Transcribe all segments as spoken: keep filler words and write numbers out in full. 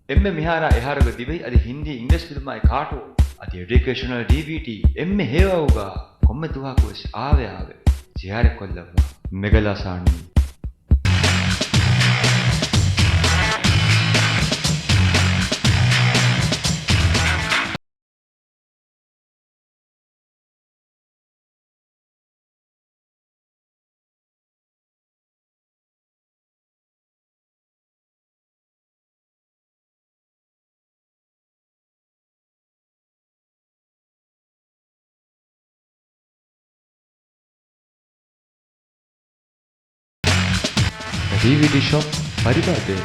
އެންމެ މިހާރާ އެހާރުގެ ދިވެހި އަދި ހިންދީ އިނގިރޭސި ފިލްމާއި ކާޓޫން އަދި އެޑިއުކޭޝަނަލް ޑީވީޑީ އެންމެ ހެޔޮ އައުގަ ކޮންމެ ދުވަހަކުވެސް އާވެ އާވެ ޒިޔާރަތްކޮށްލައްވާ މެގަ ލާސާނީ. ޑީވީޑީ ޝޮޕް ފަރިބާ ދޭ.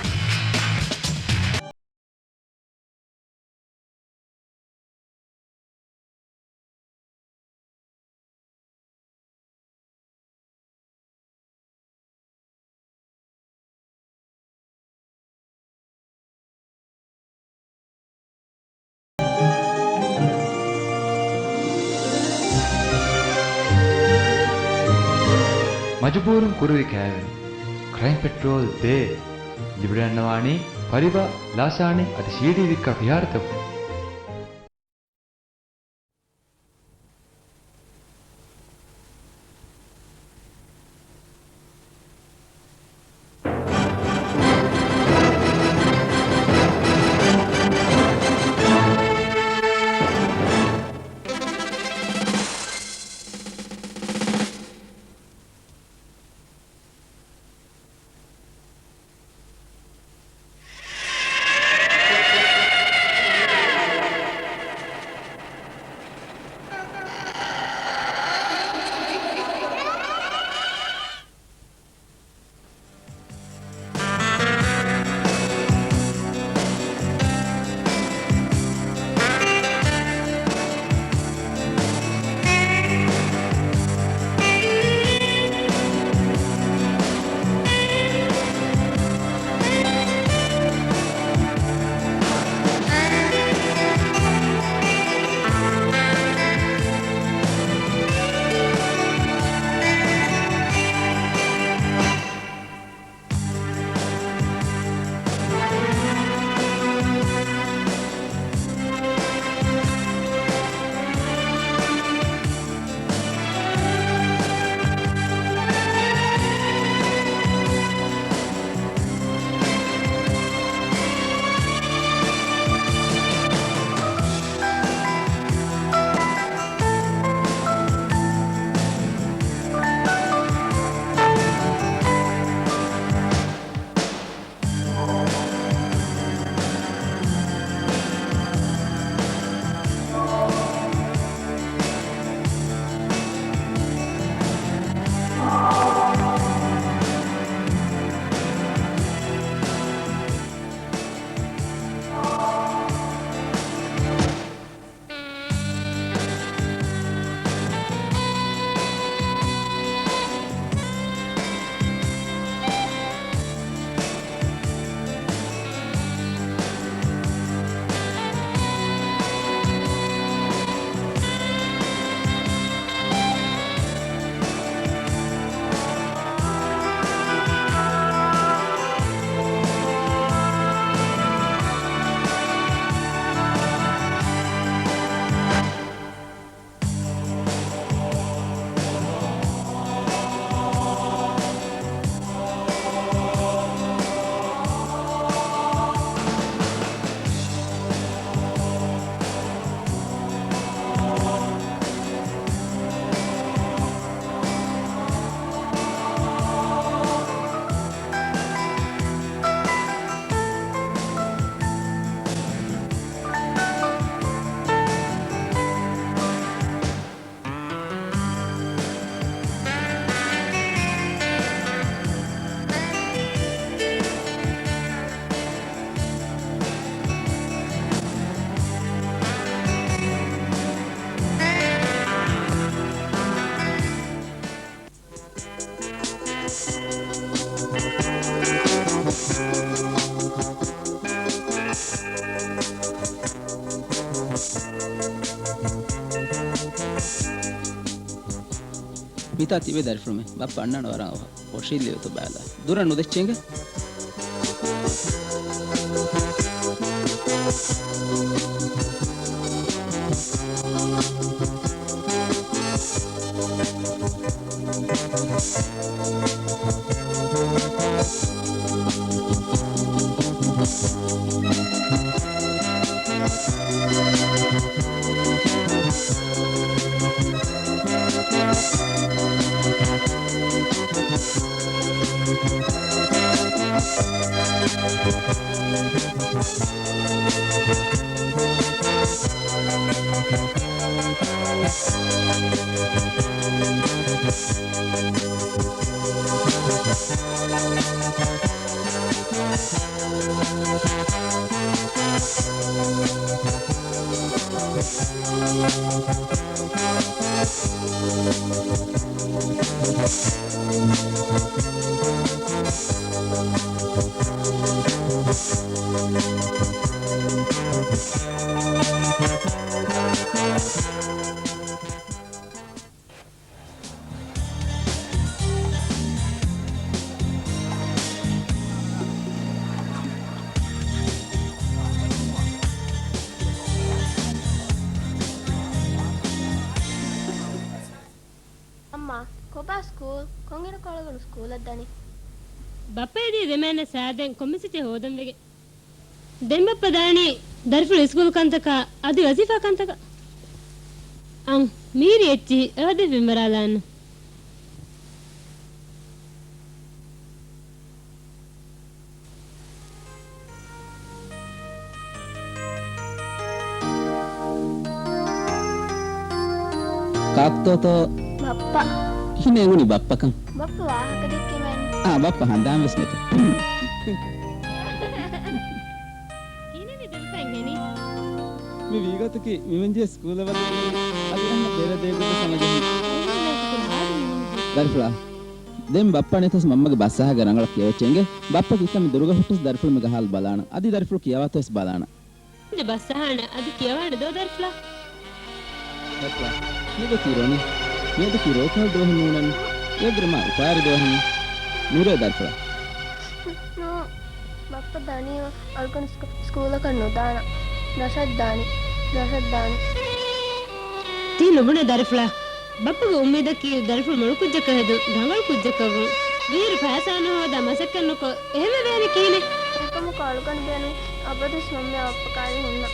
މަޖުބޫރުން ކުރުވި ކައިވެނި. ކްރައިމް ޕެޓްރޯލް ދޭ. ލިބިގަންނަވާނީ ފަރިބާ، ލާސާނީ އަދި ސީޑީ ވިއްކާ ފިހާރަތަކުން. މިތާ ތިބޭ ދަރިފުޅުމެ ބައްޕަ އަންނާނެ ވަރަށް އަވަހަށް. ހޮށިލި އޮތޯ ބަލާ. ދުރަށް ނުދެއްޗޭނގެ. އައްމާ، ކޮބާ ސްކޫލް؟ ކޮންއިރަކު އަޅުގަނޑު ސްކޫލަށް ދަނީ؟ ބައްޕަ އެދީ ދެމޭނެ ސާދެން ކޮންމެސެޖެއް ހޯދަން ވެގެން. ދެން ބައްޕަ ދާނީ ދަރިފުޅު ސްކޫލް ކަންތަކާ އަދި ވަޒީފާ ކަންތަކަށް. އަން، މީރި އެއްޗިހި އެވަދެ ފެންވަރާލާން. ކާކުތޯތޯ؟ ބައްޕަ. ކިހިނެއް އެނގުނީ ބައްޕަކަން؟ ބައްޕަ ވާހަކަ ދެއްކެމެން. އާ، ބައްޕަ ހަނދާން ވެސް ނެތެ. ކިހިނެއް މި ދުވަހަކަށް ހެނީ؟ މި ވީގޮތަކީ މިމަންޖެހޭ ސްކޫލަށް ވަދެ އަދި އަންނަ ބޭރަށް ދޭ ގޮތަށް ސަމަޖެހި. ދަރިފުޅާ، ދެން ބައްޕަ ނެތަސް މަންމަގެ ބަސް އަހާގެން ރަނގަޅަށް ކިޔަވައްޗޭ އިނގޭ. ބައްޕަ ކިތަންމެ ދުރުގަ ހުއްޓަސް ދަރިފުޅު މިގަ ހާލު ބަލާނަން. އަދި ދަރިފުޅު ކިޔަވާތޯ ވެސް ބަލާނަން. ދެ ބަސް އަހާނެ އަދި ކިޔަވާނެ ދޯ ދަރިފުޅާ. ދަރިފުޅާ، މިއަދަކީ ރޯ. މިއަދަކީ ރޯކަހަލަ ދުވަހެއް ނޫނެއްނު. މިއަދު މާ އުފާވެރި ދުވަހެއް. ނުރޭ ދަރިފުޅާ. ނޫ، ބައްޕަ ދަނީ އަޅުގަނޑު ސްކޫ-، ސްކޫލަކަށް ނުދާނަން. ރަށަށް ދާނީ. ރަށަށް ދާނީ. ތީ ނުބުނޭ ދަރިފުޅާ. ބައްޕަގެ އުއްމީދަކީ ދަރިފުޅު މޮޅު ކުއްޖަކަށް ހެދުން، ރަނގަޅު ކުއްޖަކަށް ވުން. ވީއިރު ފައިސާ ނުހޯދާ މަސައްކަތް ނުކޮށް، އެހެންވެ ވޭނެ ކިހިނެއް؟ އެކަމަކު އަޅުގަނޑު ބޭނުން އަބަދުވެސް މަންމައާ ބައްޕަ ކާރި ހުންނަ.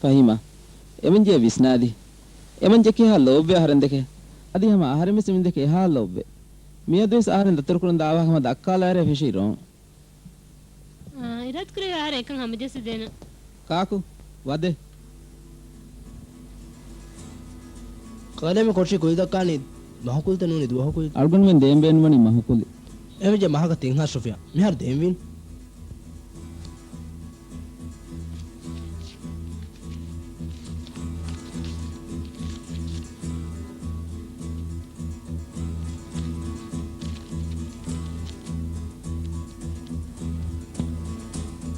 ފަހީމާ، އެމަންޖެ ވިސްނާލި. އެމަންޖެ ކިހާ ލޯބްވޭ އަހަރެން ދެކެ. އަދި ހަމަ އަހަރެން ވެސް އެމަންޖެ ކިހާ ލޯބްވޭ. މިއަދުވެސް އަހަރެން ދަތުރުކުރަން ދާވާ ހަމަ ދައްކާލާއިރޭ ފެށީ ރޯން. އާ، އިރާދަކުރެއްވި އަހަރެން އެކަން ހަމަޖައްސަދޭނަން. ކާކު، ވަދެ. ކަލޭމެ ކޮޓަރި ކުލި ދައްކާނީ މަހުކުލިތަ ނޫނީ ދުވަހުކުލި؟ އަޅުގަނޑުމެން ދޭން ބޭނުންވަނީ މަހުކުލި. އެމަންޖެ މަހަކަށް ތިން ހާސް ރުފިޔާ. މިހާރު ދޭންވީން.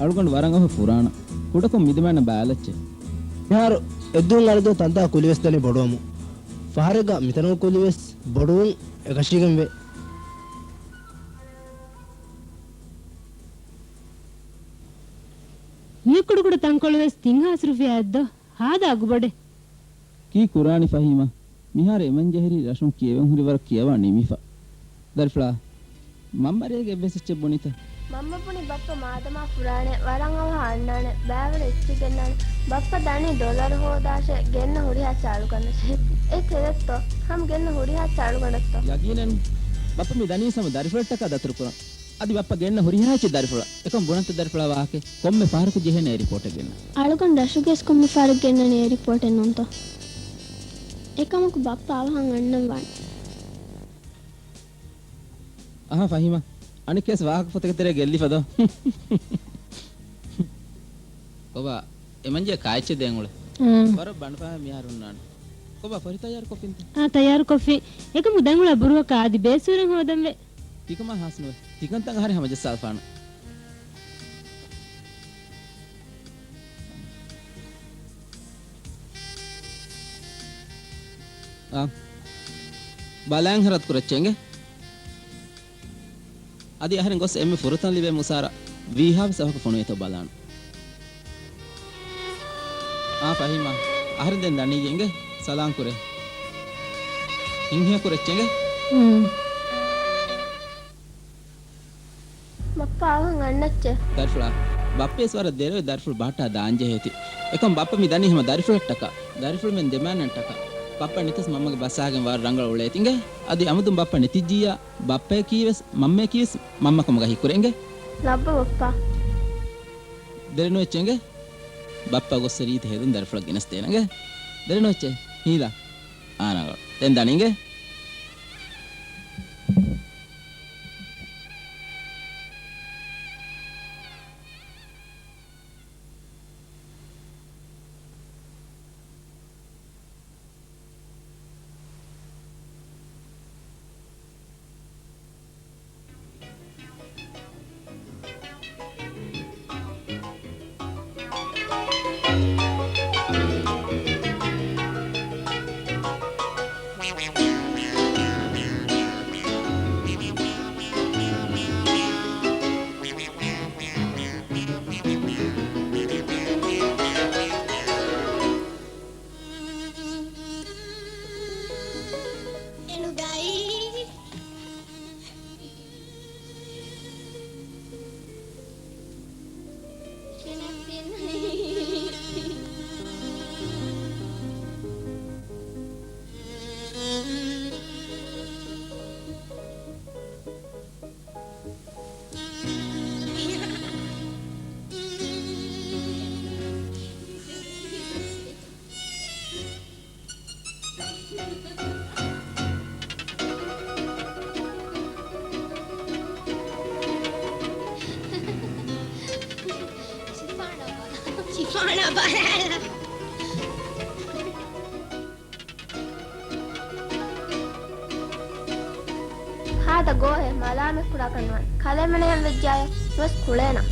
އަޅުގަނޑު ވަރަށް އަހު ފުރާނަ. ކުޑަކޮށް މިދިމާނަ ބާލައްޗޭ. މިހާރު އެއްދުވަހުން އަނެއްދުވަހު ތަންތާ ކުލިވެސް ދަނީ ބޮޑުވަމުން. ފަހަރެއްގަ މިތަނުގަ ކުލިވެސް ބޮޑުވުން އެކަށީގެންވޭ. މި ކުޑަކުޑަ ތަންކޮޅުވެސް ތިން ހާސް ރުފިޔާއެއްދޯ؟ ހާދަ އަގުބޮޑެއް. ކީ ކުރާނީ ފަހީމާ؟ މިހާރު އެމަންޖެހެރީ ރަށުން ކިޔެވެން ހުރި ވަރަށް ކިޔަވާ ނިމިފަ. ދަރިފުޅާ، މަންމަ ރޭގެ އެއްވެސް އެއްޗެއް ބުނިތަ؟ މަންމަ ބުނި ބައްޕަ މާދަމާ ފުރާނެ، ވަރަށް އަވަހަށް އަންނާނެ، ބައިވަރު އެއްޗެއް ގެންނާނެ. ބައްޕަ ދަނީ ޑޮލަރު ހޯދާށޭ، ގެންނަ ހުރިހާ އެއްޗެއް އަޅުގަނޑަށޭ. އެ ތެދެއްތޯ؟ ހަމަ ގެންނަ ހުރިހާ އެއްޗެއް އަޅުގަނޑަށްތޯ؟ ޔަގީނެއްނު. ބައްޕަ މި ދަނީ ހަމަ ދަރިފުޅަށްޓަކާ ދަތުރުކުރަން. އަދި ބައްޕަ ގެންނަ ހުރިހާ އެއްޗެއް ދަރިފުޅަށް. އެކަމް ބުނަންތަ ދަރިފުޅާ ވާހަކަ؟ ކޮންމެ ފަހަރަކު ޖެހޭނެ އެ ރިޕޯޓެއް ގެންނަ. އަޅުގަނޑު ރަށުގެސް ކޮންމެ ފަހަރަކު ގެންނަނީ އެ ރިޕޯޓެއް ނޫންތޯ؟ އެކަމަކު ބައްޕަ އަވަހަށް އަންނަން ވާނެ. އަހާ ފަހީމާ، އަނެއްކާވެސް ވާހަކަ ފޮތެއްގެ ތެރޭ ގެއްލިފަ ދޯ؟ ކޮބާ، އެމަންޖެ ކާއެއްޗެއް ދޭން އުޅޭ؟ އާ. ވަރަށް ބަނޑުފަހަށް މިހާރު ހުންނާނެ. ކޮބާ، ފޮތި ތައްޔާރު ކޮށްފިންތަ؟ އާ، ތައްޔާރު ކޮށްފިން. އެކަމު ދެން އުޅޭ ބުރުއަކަށް އަދި ބޭސްވެރިން ހޯދަންވޭ. ތިކަމާ ހާސް ނުވޭ. ތިކަންތައް އަހަރެން ހަމަޖައްސާލަފާނަން. އާ. ބަލާން ހަރަދު ކުރައްޗޭ އިނގޭ. އަދި އަހަރެން ގޮސް އެންމެ ފުރަތަމަ ލިބޭ މުސާރަ ވީހާވެސް އަހަކު ފޮނުވޭތޯ ބަލާނަން. އާ ފަހީމާ، އަހަރެން ދެން ދަނީ އިނގޭ، ސަލާން ކުރޭ. ހިތްހަމަ ކުރައްޗޭ އިނގޭ. ހުން. ބައްޕަ އަވަހަށް އަންނައްޗޭ. ދަރިފުޅާ، ބައްޕަވެސް ވަރަށް ދެރަވެ ދަރިފުޅު ބަހައްޓާ ދާންޖެހޭތީ. އެކަމް ބައްޕަ މި ދަނީ ހަމަ ދަރިފުޅަށްޓަކާ. ދަރިފުޅުމެން ދެމާނަންޓަކާ. ބައްޕަ ނެތިސް މަންމަގެ ބަސް އަހަގެން ވަރަށް ރަނގަޅު އުޅޭތި އިނގޭ. އަދި އަމުދުން ބައްޕަ ނެތިއްޖިއްޔާ، ބައްޕަޔަކީވެސް މަންމަޔަކީވެސް މަންމަ ކަމުގަ ހީކުރޭ އިނގޭ. ލައްބަ ބައްޕަ. ދެރަނުވެއްޗޭ އިނގޭ. ބައްޕަ ގޮއްސަ ރީތި ހެދުން ދަރިފުޅަށް ގެނެސްދޭނަން އިނގޭ. ދެރަނުވެއްޗޭ. ހީލާ. އާނަގަ. ދެން ދަނީ އިނގޭ. ޝިފާނާ ބަލާލަ. ހާދަ ގޯހެއް މަލާމަތްކުރާކަށް ނުވާނެ. ކަލޭމެނަށް ވެއްޖާޔަ ނުވެސް ކުޅޭނަ.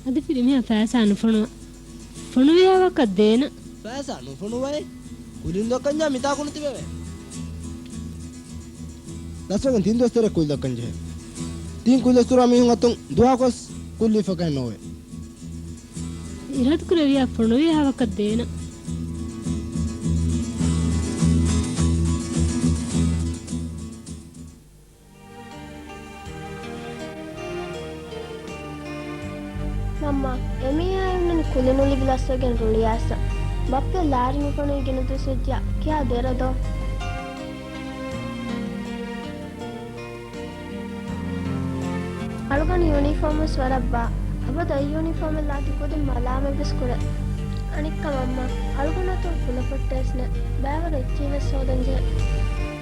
އަދި ފިރިމީހާ ފައިސާ ނުފޮނުވާ. ފޮނުވިޔާ ވަކަށް ދޭނަ. ފައިސާ ނުފޮނުވައޭ. ކުލިން ދޮއްކަން ޖާ މިތާ ކުލި ތިބެވޭ. ލަސްވެގެން ތިން ދުވަސް ތެރޭ ކުލި ދޮއްކަން ޖެހޭ. ތިން ކުލި ދޮސްތުރާ މީހުން އަތުން ދުވަހަކުވެސް ކުލި ފަކައެއް ނޯވޭ. އިރާދަކުރެއްވިޔާ ފޮނުވި ހާވަކަށް ދޭނަ. މަންމާ، އެމީހާ އިންނަނީ ކުލި ނުލިބި ލަސްވެގެން ރުޅިއައިސް. ބައްޕަ ލާރި ނުފޮނުވި ގިނަ ދުވަސް ވެއްޖިއްޔާ ކިހާ ދެރަ ދޯ؟ އަޅުގަނޑު ޔުނީފޯމް ވެސް ވަރަށް ބާ. އަބަދު އެ ޔުނީފޯމެއް ލާތީ ކުދިން މަލާމަތް ވެސް ކުރޭ. އަނެއްކާ މަންމާ، އަޅުގަނޑު އަތުން ފުލަފޮއްޓެއް ވެސް ނެތް. ބައިވަރު އެއްޗެއް ވެސް ހޯދަން ޖެހޭ.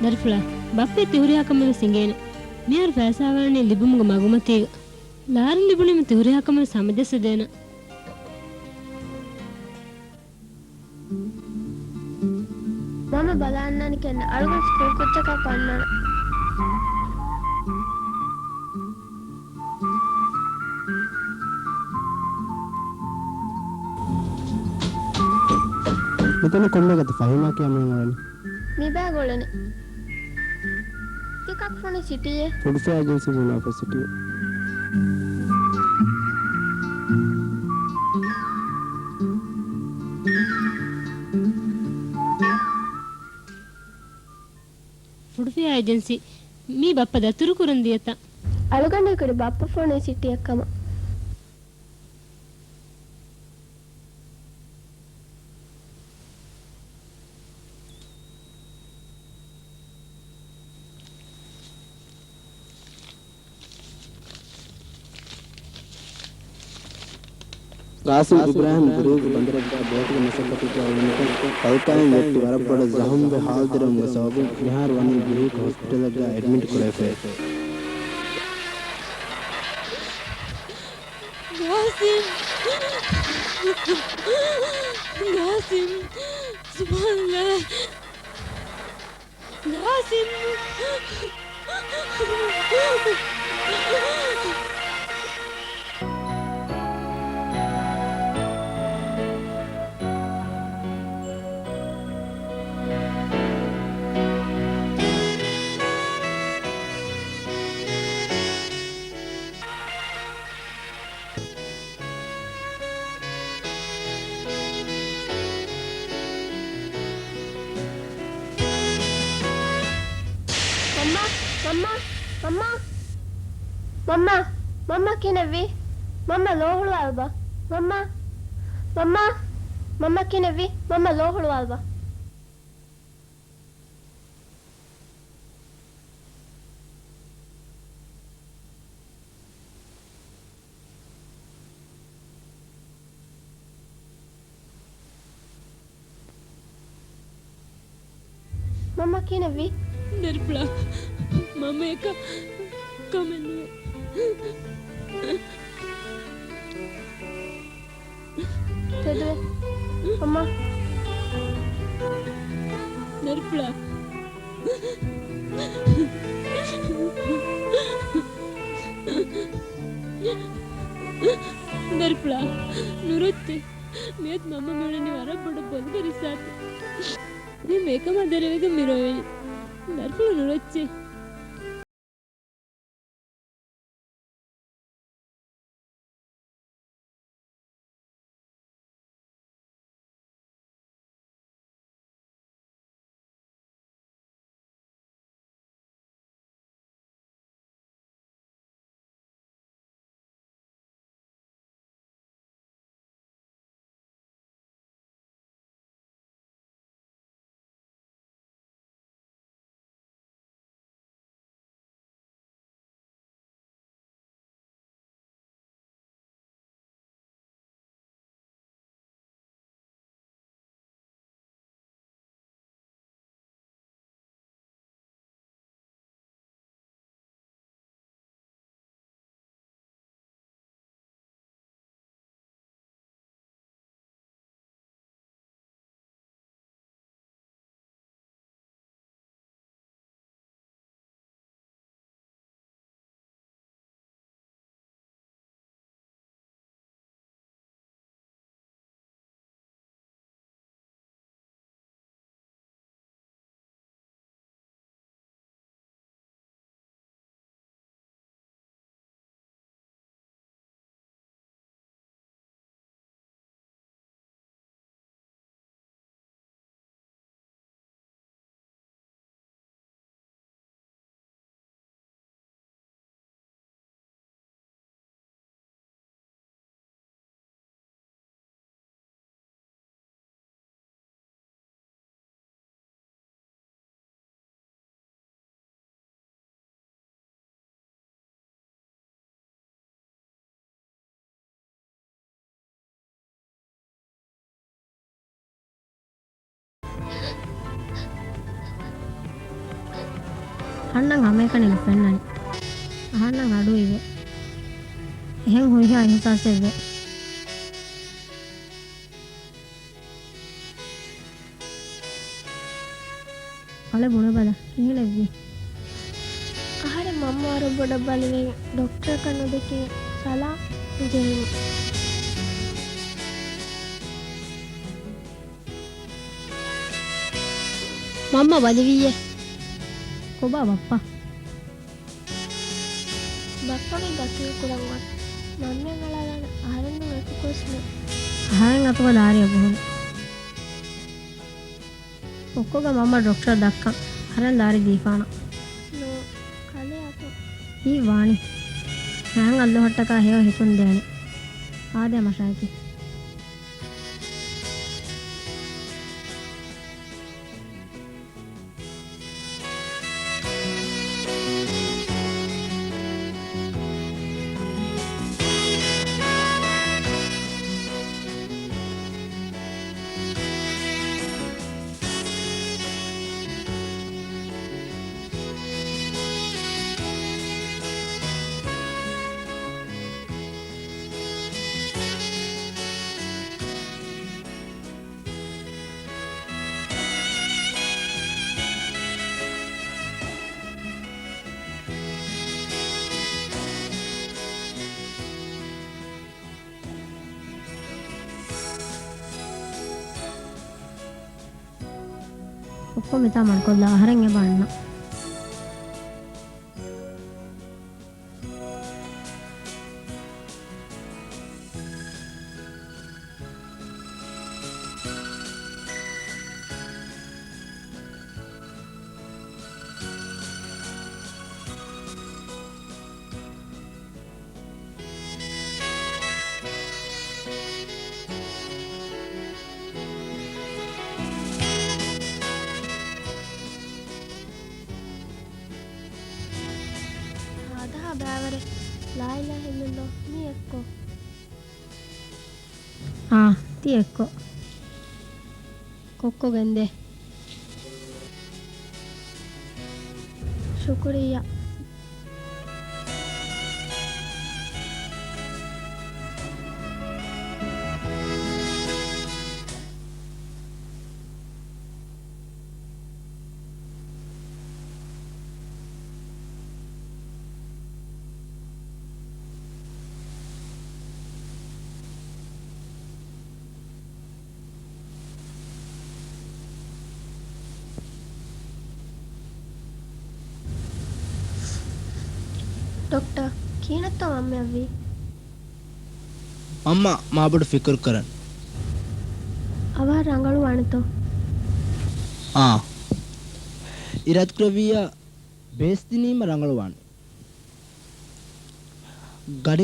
ދަރިފުޅާ، ބައްޕަ ތިހުރިހާ ކަމެއް ވެސް އިނގޭނެ. މިހާރު ފައިސާ ވާނީ ލިބުމުގެ މަގުމަތީގަ. ލާރިން ލިބުނީމަ ތިހުރިހާ ކަމެއް ވެސް ހަމަޖައްސަދޭނަ. މަންމަ ބަލާންނާނެ ކެންނެ އަޅުގަނޑު ސްކޫލް ކުއްޖަކާ ކޮންނާނަ. މިތަނަށް ކޮންމެ ގަތަ ފަހީމާ ކިޔާ މީހުން އުޅެނީ. މި ބައި ގުޅެނީ. ތި ކާކު ފޮނުވި ސިޓީއެއް؟ ފުޑް ފެއާ އޭޖެންސީ މުނާފަ ސިޓީއެއް. ފުޑް ފެއާ އޭޖެންސީ. މީ ބައްޕަ ދަތުރު ކުރަން ދިޔަތަން. އަޅުގަނޑު ކުރި ބައްޕަ ފޮނުވި ސިޓީއެއް ކަމަށް. ގާސިމް އިބްރާހިމް ގުރީގު ބަނދަރެއްގަ ބޯޓުގެ މަސައްކަތެއްގަ އުޅުނުކަން ފަލްކާއިން ވެއްޓި ވަރަށް ބޮޑަށް ޒަހުމްވެ ހާލުދެރަވުމުގެ ސަބަބުން މިހާރު ވަނީ ގުރީގެ ހޮސްޕިޓަލެއްގަ އެޑްމިޓް ކުރެވިފައި. ގާސިމް! ގާސިމް! ސުބްޙާނައްލާހް! ގާސިމް! މަންމާ، މަންމާ، މަންމާ. މަންމާ، މަންމާ ކިހިނެއްވީ؟ މަންމާ ލޯ ހުޅުވާލަބަ. މަންމާ، މަންމާ، މަންމާ ކިހިނެއްވީ؟ މަންމާ ލޯ ހުޅުވާލަބަ. މަންމާ ކިހިނެއްވީ؟ ދަރިފުޅާ، މަންމަޔަކަ ކަމެއް ނުވޭ. ތެދުވެ. މަންމާ. ދަރިފުޅާ. ދަރިފުޅާ. ނުރޮއްޗޭ. މިއަދު މަންމަ މިއުޅެނީ ވަރަށް ބޮޑަށް ބޮލުގެ ރިއްސާތެއް. މީ އެކަމާ ދެރަވެގެން މި ރޮވެނީ. ދަރިފުޅާ ނުރޮއްޗޭ. އަހަންނަށް ހަމައެކަނި ނުފެންނަނީ. އަހަންނަށް އަޑު އިވޭ. އެހެން ހުރިހާ އިހުސާސެއް ވޭ. އަޅެ ބުނެބަލަ، ކިހިނެއްވީ؟ އަހަރެން މަންމަ ވަރަށް ބޮޑަށް ބަލިވެގެން ޑޮކްޓަރަކަށް ނުދެކިގެން ސަލާމް ނުޖެހުނު. މަންމަ ބަލިވިއްޔޭ. ކޮބާ ބައްޕަ؟ ބައްޕަގެ ދަތުރު ކުރަން އޮތް. މަންމައަށް އަޅާލާނެ އަހަރެންނު އެކުކޮސް ނެތް. އަހަރެން އަތުގަ ލާރިއަށް ބުހުނު. ކޮއްކޮގަ މަންމަ ޑޮކްޓަރަށް ދައްކަން އަހަރެން ލާރި ދީފާނަން. ނޫ، ކަލޭ އަތު. ހީ ވާނީ. ހައިން އައްލޮހަށްޓަކާ ހެޔޮ ހިތުން ދޭނެ. އާދޭ މަށާއެކީ. ކޮއްކޮ މިތާ މަޑުކޮށްލާ އަހަރެން އެބަ އަންނަ. ހާދަހާ ބައިވަރެއް. ލާއިލާހަ އިއްލައްލާހު، މީ އެއްކޮ. އާ، ތި އެއްކޮ. ކޮއްކޮ ގެންދޭ. ޝުކުރިއްޔާ. ޑޮކްޓަރ، ކިހިނެއްތޯ މަންމައަށްވީ؟ މަންމަ މާބޮޑު ފިކުރު ކުރަން. އަވަހަށް ރަނގަޅުވާނެތޯ؟ އާ. އިރާދަކުރެއްވިއްޔާ ބޭސް ދިނީމަ ރަނގަޅުވާނެ. ގަޑި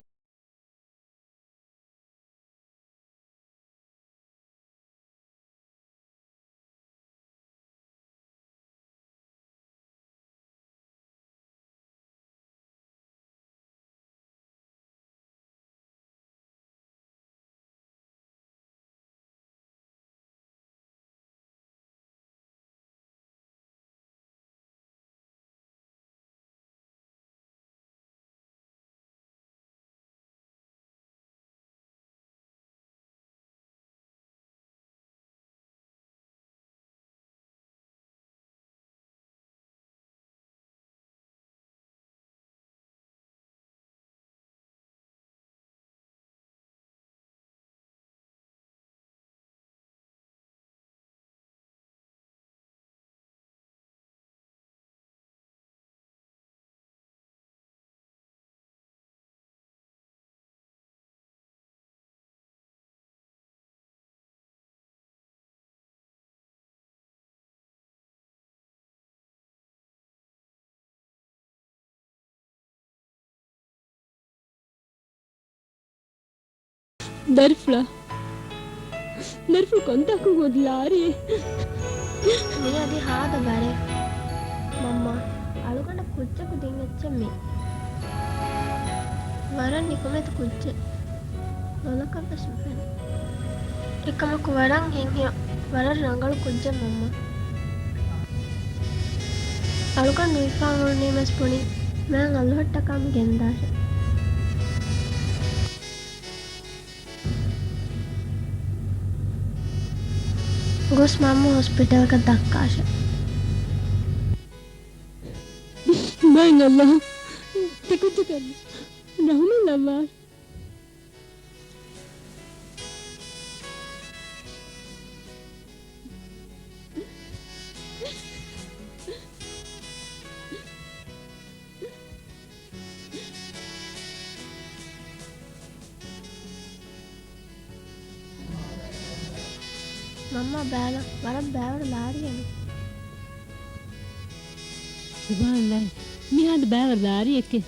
ދަރިފުޅާ، ދަރިފުޅު ކޮންތާކު ހުދު ލާރިއެއް؟ މީ އަދި ހާދަ ބަރެއް. މަންމާ، އަޅުގަނޑަށް ކުއްޖަކު ދިން އެއްޗެއް މީ. ވަރަށް ނިކުމެތި ކުއްޖެއް. ލޮލަކަށްވެސް ނުފެނޭ. އެކަމަކު ވަރަށް ހިތްހެޔޮ، ވަރަށް ރަނގަޅު ކުއްޖެއް މަންމާ. އަޅުގަނޑު ނުހިފާ އުޅުނީމަސް ބުނި، މާތް ﷲ އަށްޓަކާ މި ގެންދާށޭ. ގޮސް މަންމަ ހޮސްޕިޓަލްގަ ދައްކާށޭ. މާތް ﷲ ތިކުއްޖަކަށް ރަހުމަތް ލައްވާށޭ. މަންމާ ބަލަ، ވަރަށް ބައިވަރު ލާރިއެއް. ސުބްޙާނައްލާހި، މިހާދު ބައިވަރު ލާރިއެކޭ.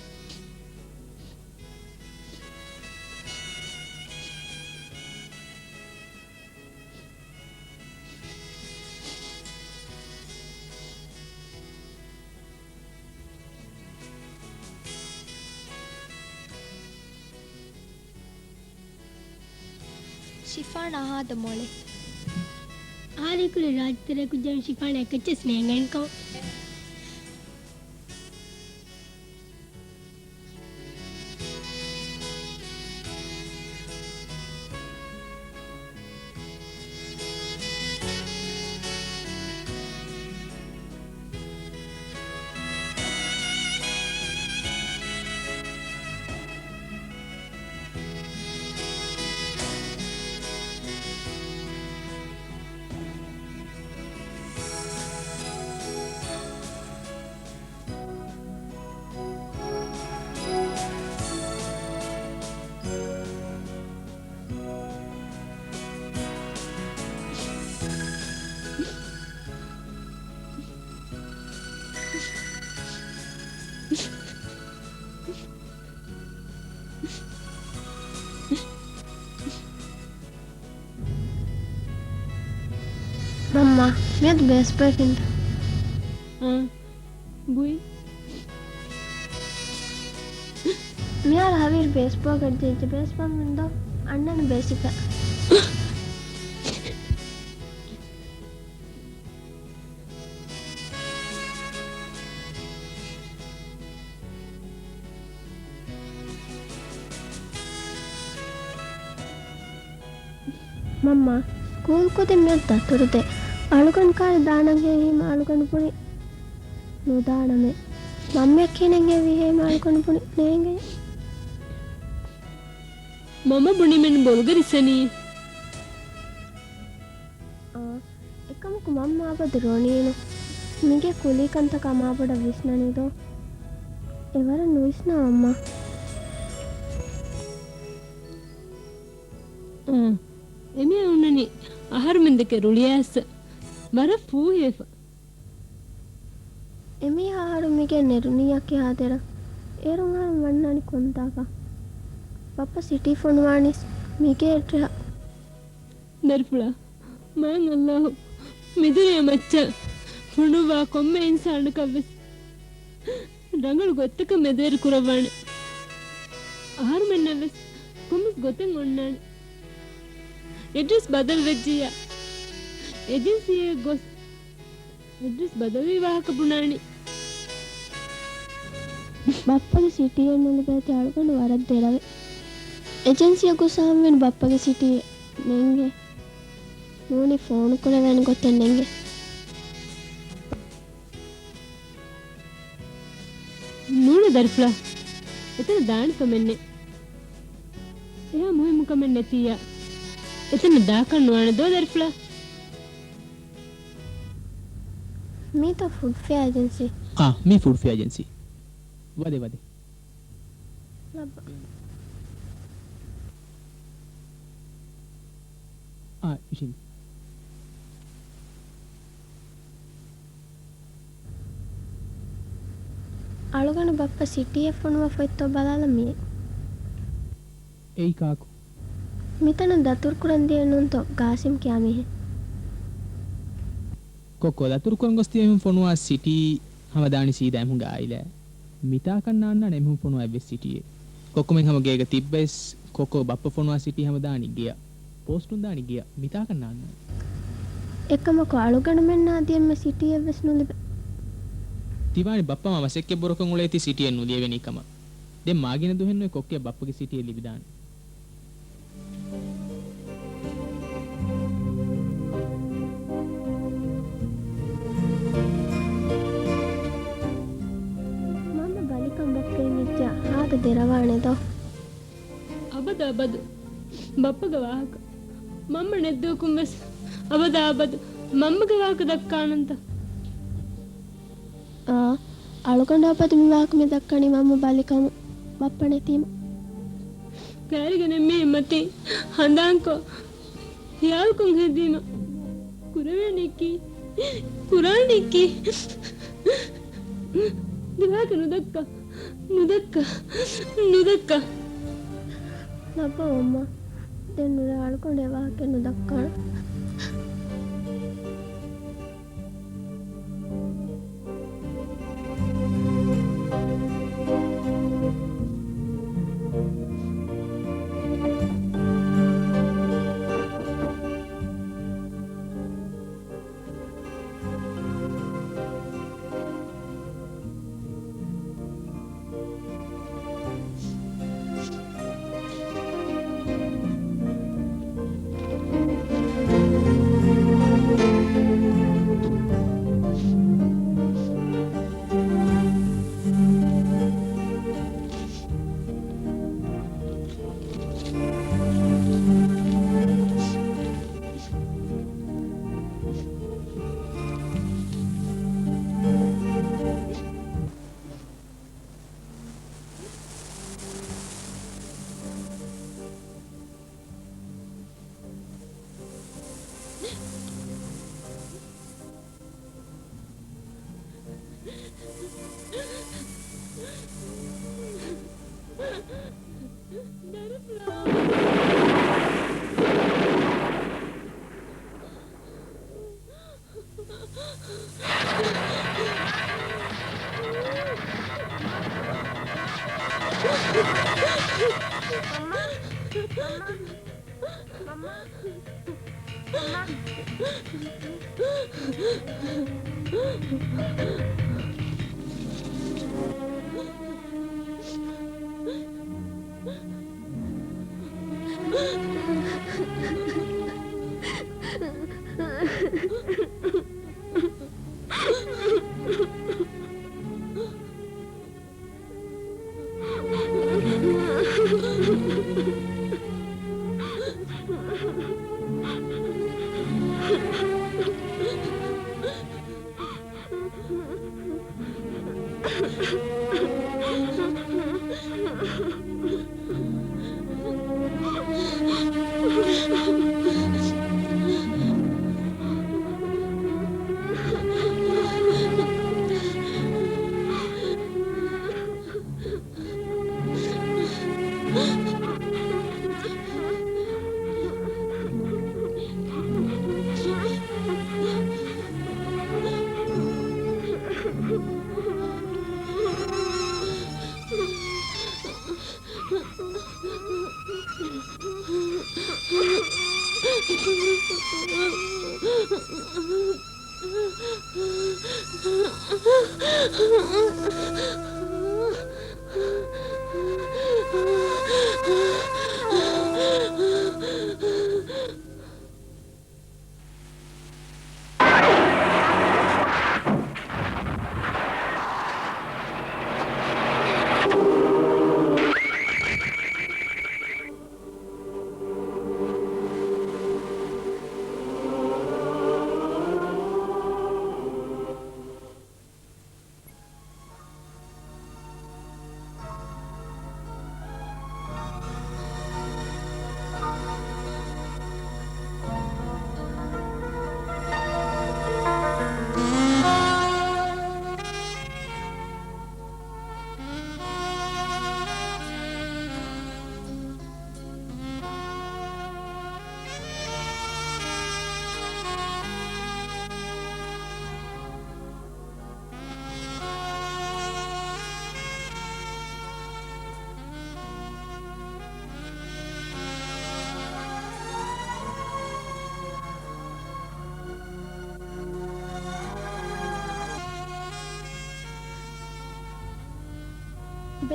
ޝިފާން އަހާދަ މޮޅެ. އާދެ ކުރެ ރާއްޖެ ތެރޭ ކުއްޖާ ޝިފާން އެކައްޗެސް ނޭނގެންކަމަށް. މަންމާ، މިއަދު ބޭސްބޯ ކިންތަ؟ އާ، ގުއި. މިހާރު ހަވީރު ބޭސްބޯ ގަޑި ޖެއްޖެ ބޭސްބޯ މިންދޯ އަންނަން ބޭސިފަ. މަންމާ، ސްކޫލް ކުދިން މިއަދު ދަތުރުދޭ. އަޅުގަނޑު ކާރި ދާނަން ހޭ ހީމަ އަޅުގަނޑު ބުނި ނުދާނަމޭ. މަންމަޔަށް ކިހިނެއް ހެވީ ހޭމަ އަޅުގަނޑު ބުނި ނޭނގެ. މަންމަ ބުނީމެން ބޮލުގަ ރިއްސަނީ. އާ، އެކަމަކު މަންމަ އަބަދު ރޮނީނު. މީގެ ކުލީ ކަންތަކާ މާބޮޑަށް ވިސްނަނީ ދޯ؟ އެވަރަށް ނުވިސްނާ މަންމާ. އާ، އެމީހާ ހުންނަނީ އަހަރުމެންދެކެ ރުޅިއައިސް ވަރަށް ފޫހިވެފަ. އެމީހާ އަހަރު މީގެ ނެރުނީއަކީ ހާދަރަށް. އޭރުން އަހަރުން ވަންނާނީ ކޮންތާކަށް؟ ބައްޕަ ސިޓީ ފޮނުވާނީސް މީގެ އެއްރެހަށް. ދަރިފުޅާ، މާތް ﷲ މިދުނިޔެ މައްޗަށް ފޮނުއްވާ ކޮންމެ އިންސާނަކަށްވެސް ރަނގަޅު ގޮތްތަކަށް މެދުވެރި ކުރައްވާނެ. އަހަރުމެންނަށްވެސް ކޮންމެސް ގޮތެއް އޮންނާނެ. އެޑްރެސް ބަދަލުވެއްޖިއްޔާ، އެޖެންސީއަށް ގޮސް އެޑްރެސް ބަދަލުވި ވާހަކަ ބުނާނީ. ބައްޕަގެ ސިޓީއެއް ނުލިބޭތީ އަޅުގަނޑު ވަރަށް ދެރަވޭ. އެޖެންސީއަށް ގޮސް އަހަންވީނު ބައްޕަގެ ސިޓީއެއް ނޭނގޭ. ނޫނީ ފޯނު ކުރެވޭނެ ގޮތެއް ނޭނގޭ. ނޫނޭ ދަރިފުޅާ، އެތަނަށް ދާނެ ކަމެއް ނެތް. އެހާ މުހިއްމު ކަމެއް ނެތިއްޔާ، އެތަނަށް ދާކަށް ނުވާނެ ދޯ ދަރިފުޅާ. މީތޯ ފުޑް ފެއާ އެޖެންސީ؟ އާ، މީ ފުޑް ފެއާ އެޖެންސީ. ވަދެ، ވަދެ. ލައްބަ. އާ، އިށިން. އަޅުގަނޑު ބައްޕަ ސިޓީއަށް ފޮނުވާފަ އޮތްތޯ ބަލާލަން މިއޭ. އެއީ ކާކު؟ މިތަނަށް ދަތުރުކުރަން ދިޔަ ނޫންތޯ ގާސިމް ކިޔާ މީހެއް. ކޮއްކޮ ދަތުރުކުރަން ގޮސް ދިޔަ މީހުން ފޮނުވާ ސިޓީ ހަމަ ދާނީ ސީދާ އެމީހުންގެ އާއިލާއަށް. މިތާކަށް ނާންނާނެ އެމީހުން ފޮނުވާ އެއްވެސް ސިޓީއެއް. ކޮއްކޮމެން ހަމަ ގޭގަ ތިއްބައިސް، ކޮއްކޮ ބައްޕަ ފޮނުވާ ސިޓީ ހަމަ ދާނީ ގެޔަށް. ޕޯސްޓުން ދާނީ ގެޔަށް. މިތާކަށް ނާންނާނެ. އެކަމަކު އަޅުގަނޑުމެންނާ ދިޔަ އެންމެ ސިޓީއެއްވެސް ނުލިބޭ. ތިވާނީ ބައްޕަ މާ މަސައްކަތް ބުރަކޮށް އުޅޭތީ ސިޓީއެއް ނުލިޔެވެނީ ކަމަށް. ދެން މާގިނަ ދުވަހެއް ނުވެ ކޮއްކޮއަށް ބައްޕަގެ ސިޓީއެއް ލިބިދާނެ. މަންމަ ބަލިކަން ބައްޕައިން އެއްޗެއް ހާދަ ދެރަވާނެ ދޯ. އަބަދު އަބަދު ބައްޕަގެ ވާހަކަ. މަންމަ ނެތް ދުވަކުން ވެސް އަބަދާ އަބަދު މަންމަގެ ވާހަކަ ދައްކާނަންތަ؟ އާ، އަޅުގަނޑު އަބަދު މި ވާހަކަ މި ދައްކަނީ މަންމަ ބަލިކަމުން، ބައްޕަ ނެތީމަ. ކައިރިގެން މީ މަތިން ހަނދާންކޮށް، ހިޔާލުކޮށް ހެދީމަ. ކުރެވޭނީކީ؟ ކުރާނީކީ؟ ދިވާކަ ނުދައްކަ، ނުދައްކަ، ނުދައްކަ. ލައްބަ މަންމަ، ދެން ނުރެ އަޅުގަނޑު އެ ވާހަކަ ނުދައްކާނަން.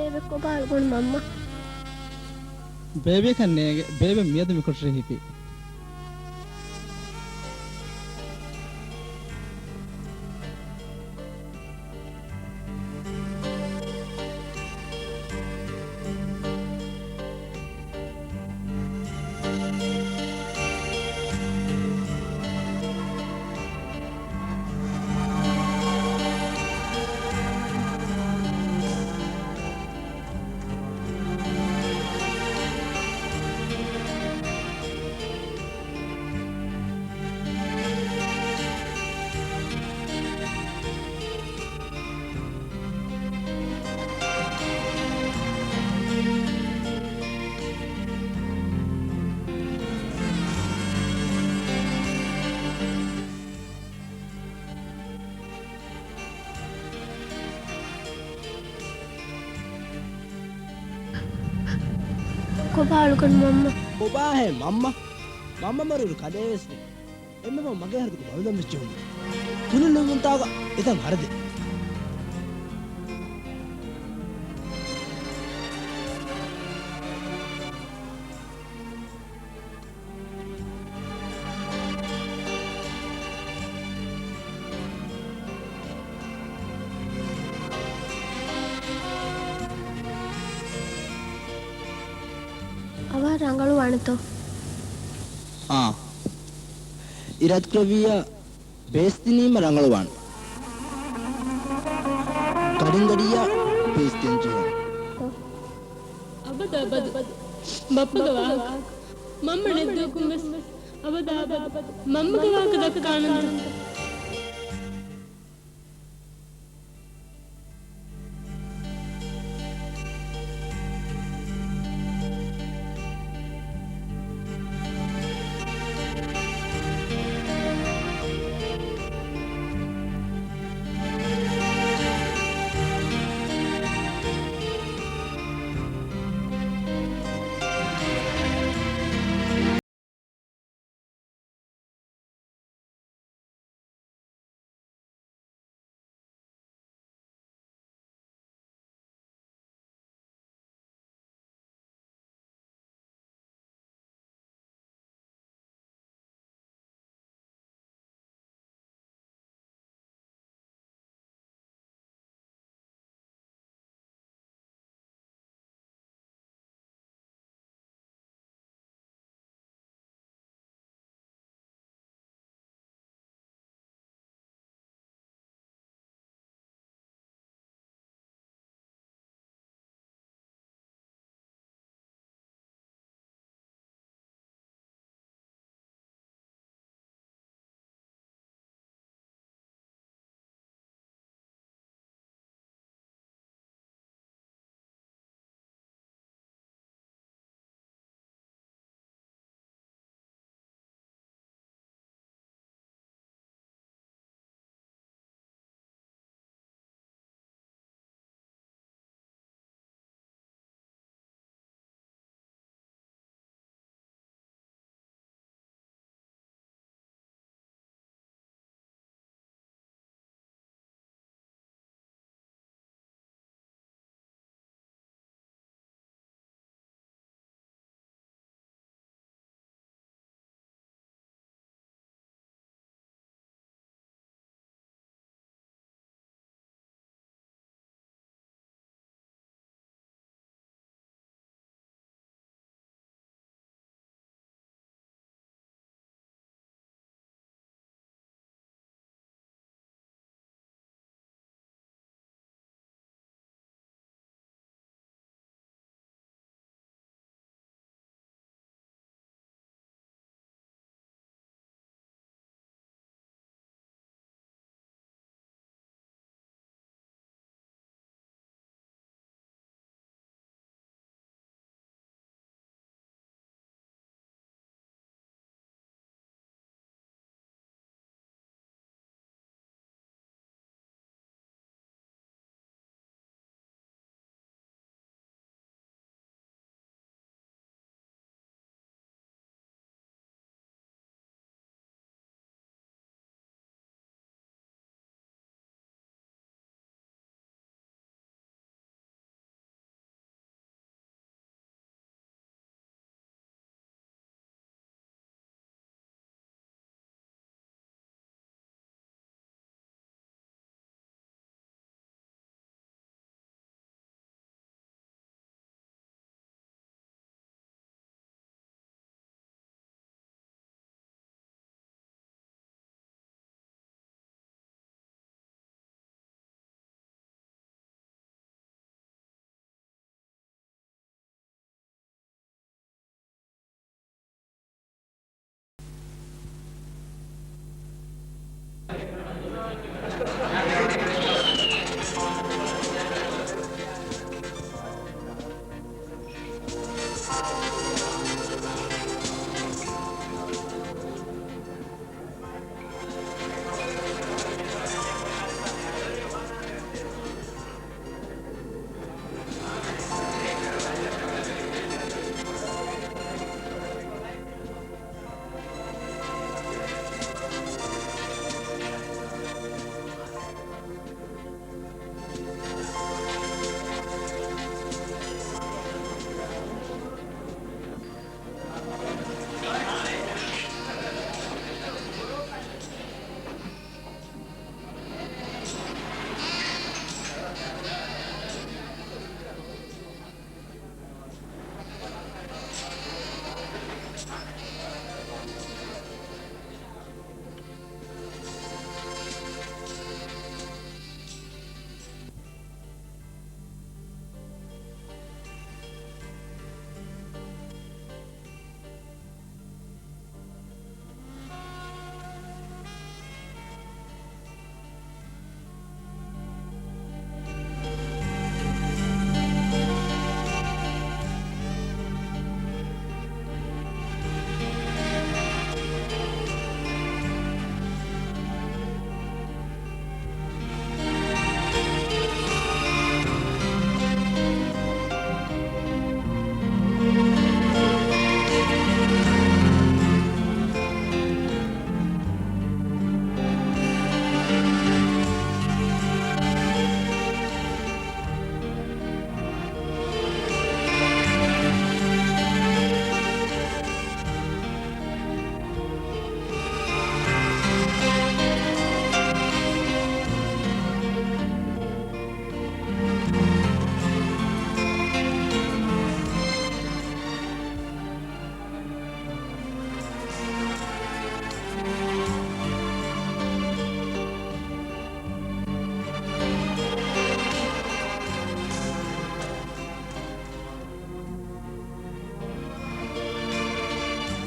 ބޭބެ ކޮބާ އަޅުގަނޑު މަންމަ؟ ބޭބެއަކަށް ނޭނގެ. ބޭބެ މިއަދު މިކޮޓަރި ހިފި. ކޮބާ އަޅުގަނޑު މަންމަ؟ ކޮބާހޭ މަންމަ؟ މަންމަ މަރުވި ކަލޭވެސް ނެތް. އެންމެ ފަހު މަގޭ ހަރަދުގެ ބަލުދަން ވެއްޖެ ހުންނަ. ކުލަ ލުއިމުންތާގަ އެތަން ހަރަދޭ. އަވަހަށް ރަނގަޅުވާނެތޯ؟ އާ. އިރާދަކުރެއްވިއްޔާ ބޭސްދިނީމަ ރަނގަޅުވާނެ. ގަޑިން ގަޑިއްޔާ ބޭސްދިން ޖެހޭނެ. އަބަދު އަބަދު. ބައްޕަގެ ވާހަކަ. މަންމަ ނެތް ދުވަކުން ވެސް އަބަދު އަބަދު މަންމަގެ ވާހަކަ ދައްކާނަންތަ؟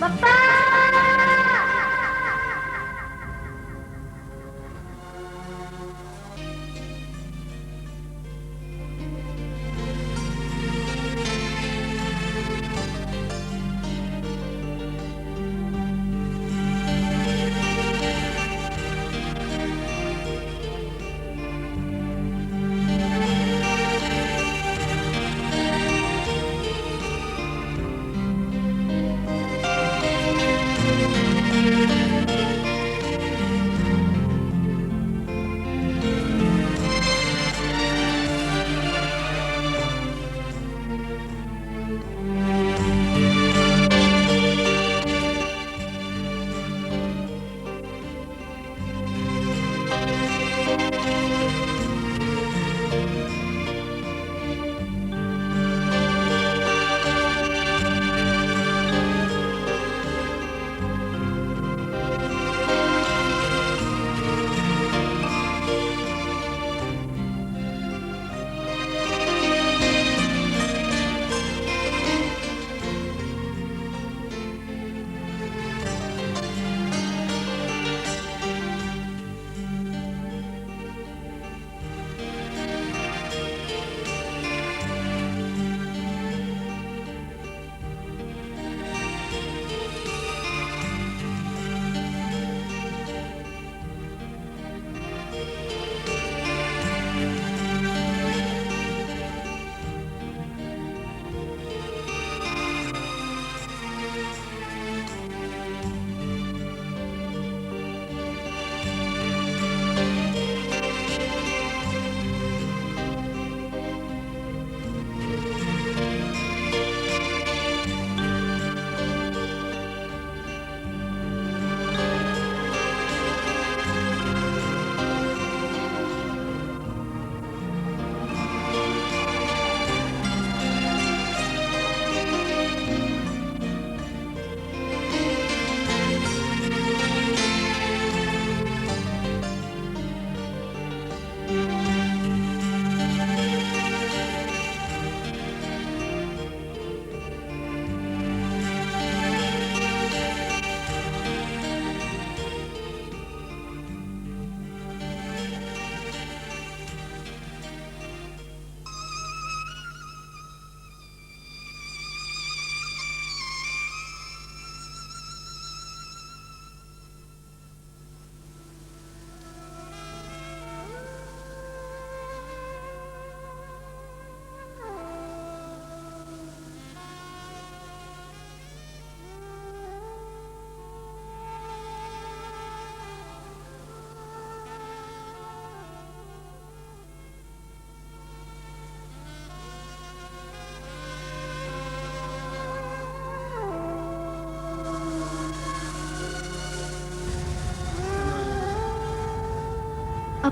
ބައްޕާ!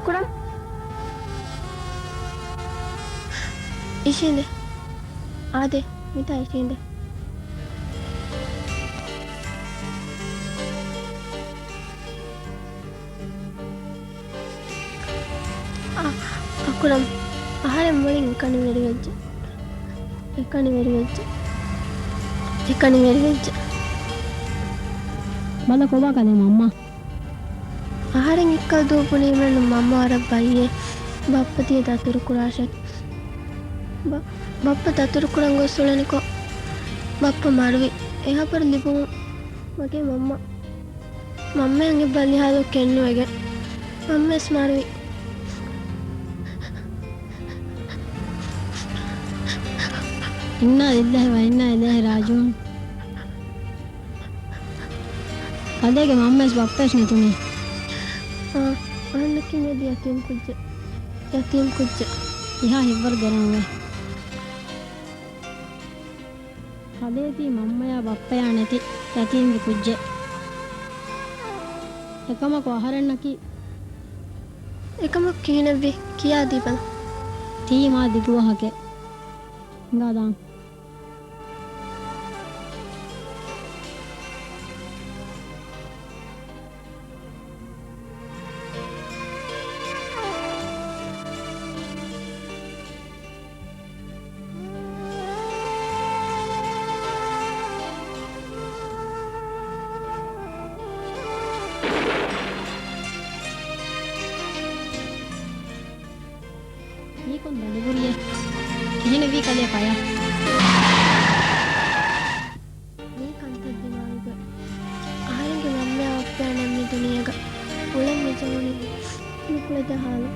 ކުރަން. އިށީނދެ. އާދެ، މިތާ އިށީނދެ. އަ، އަކުރަމް، އަހަރެން މުޅިން އެކަނިވެރިވެއްޖެ. އެކަނިވެރިވެއްޖެ. އެކަނިވެރިވެއްޖެ. ބަލަ ކޮބާ ކަލޭ މަންމާ؟ އަހަރެން އެއްކަލަ ދޫ ބުނީމެއްނު މަންމަ ވަރަށް ބައްޔޭ. ބައްޕަ ތިޔަ ދަތުރު ކުރާށޭ. ބަ، ބައްޕަ ދަތުރު ކުރަން ގޮސް އުޅެނިކޮށް، ބައްޕަ މަރުވި. އެ ހަބަރު ލިބުމުން މަގޭ މަންމަ، މަންމައަށް އެއްބަލި ހާލު ކެއްނުވެގެން މަންމަވެސް މަރުވި. އިންނާ ލިއްލާހި ވަ އިންނާ އިލައިހި ރާޖިޢޫން. ކަލޭގެ މަންމަވެސް ބައްޕަވެސް ނެތުނީ. އާ، އަހަންނަކީ މިއަދު ޔަތީމް ކުއްޖެއް. ޔަތީމް ކުއްޖެއް. އެހާ ހިތްވަރު ދެރަންވޭ. ކަލޭ ތީ މަންމަޔާ ބައްޕަޔާ ނެތި ޔަތީމްގެ ކުއްޖެއް. އެކަމަކު އަހަރެންނަކީ. އެކަމަކު ކިހިނެއްވީ؟ ކިޔާދީބަލަ. ތީ މާ ދިގު ވާހަކައެއް. ހިނގާ ދާން. މީ ކޮން ދަނޑު ބުރިއެއް؟ ކިހިނެއްވީ ކަލޭ ފަޔަށް؟ މީ ކަންތައް ދިމާވިގޮތް. އަހަރެންގެ މަންމަޔާ ބައްޕަޔާ ނެތް މި ދުނިޔޭގަ. އުޅެން މި ޖަހުނީ ނުކުޅެދޭ ހާލު.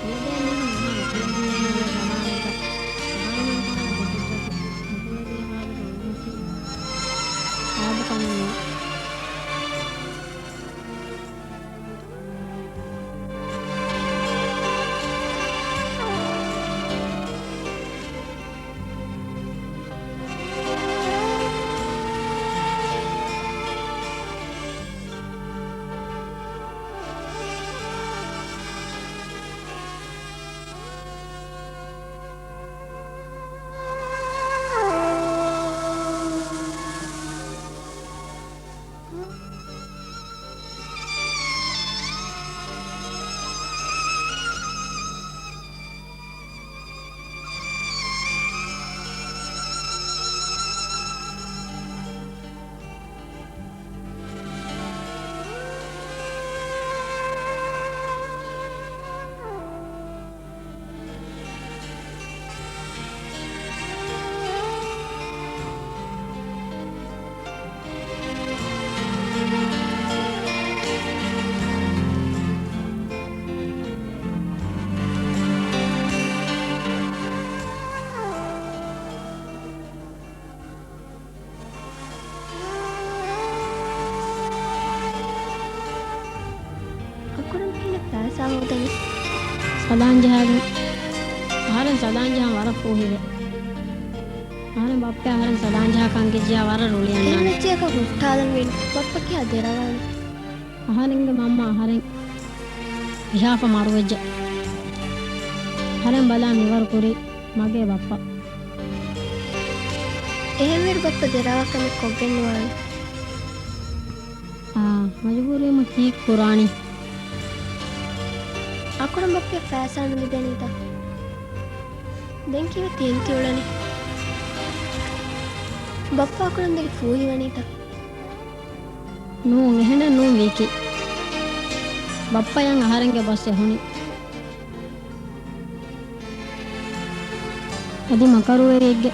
އެބައިމީހުން އަހާ އުކުޅެދިޔަ ޒަމާނަކަށް އަހާ މިންވަރަށް ގޮތެއްގަތު ނުކުޅެދޭ ހާލުގަ އުޅުމަކީ އާދަ ކަމެއް ނޫން. އަކުރަން ކިހިނެއް ފައިސާ ހޯދަނީ؟ ސަލާން ޖަހާގެން. އަހަރެން ސަލާން ޖަހަން ވަރަށް ފޫހިވޭ. އަހަރެން ބައްޕަ އަހަރެން ސަލާން ޖަހާކަން ގެއްޖެޔާ ވަރަށް ރުޅިއަންނާނެ. އެހެން ވެއްޖެއަކަށް ހުއްޓާލަން ވީނު. ބައްޕަ ކިހާ ދެރަވާނެ. އަހަރެންގެ މަންމަ އަހަރެން ވިހާފަ މަރުވެއްޖެ. އަހަރެން ބަލާ މިވަރު ކުރީ މަގޭ ބައްޕަ. އެހެންވީރު ބައްޕަ ދެރަވާ ކަމެއް ކޮށްގެން ނުވާނެ. އާ، މަޖުބޫރީމަ ކީއް ކުރާނީ؟ އަކުރަން ބައްޕަޔަށް ފައިސާ ނުލިބޭނީތަ؟ ދެން ކީއްވެ ތިއެން ތިއުޅެނީ؟ ބައްޕަ އަކުރަން ދެކެ ފޫހިވަނީތަ؟ ނޫން، އެހެނެއް ނޫން ވީކީ. ބައްޕަޔަށް އަހަރެންގެ ބަސް އެހުނީ. އަދި މަކަރުވެރިއެއްގެ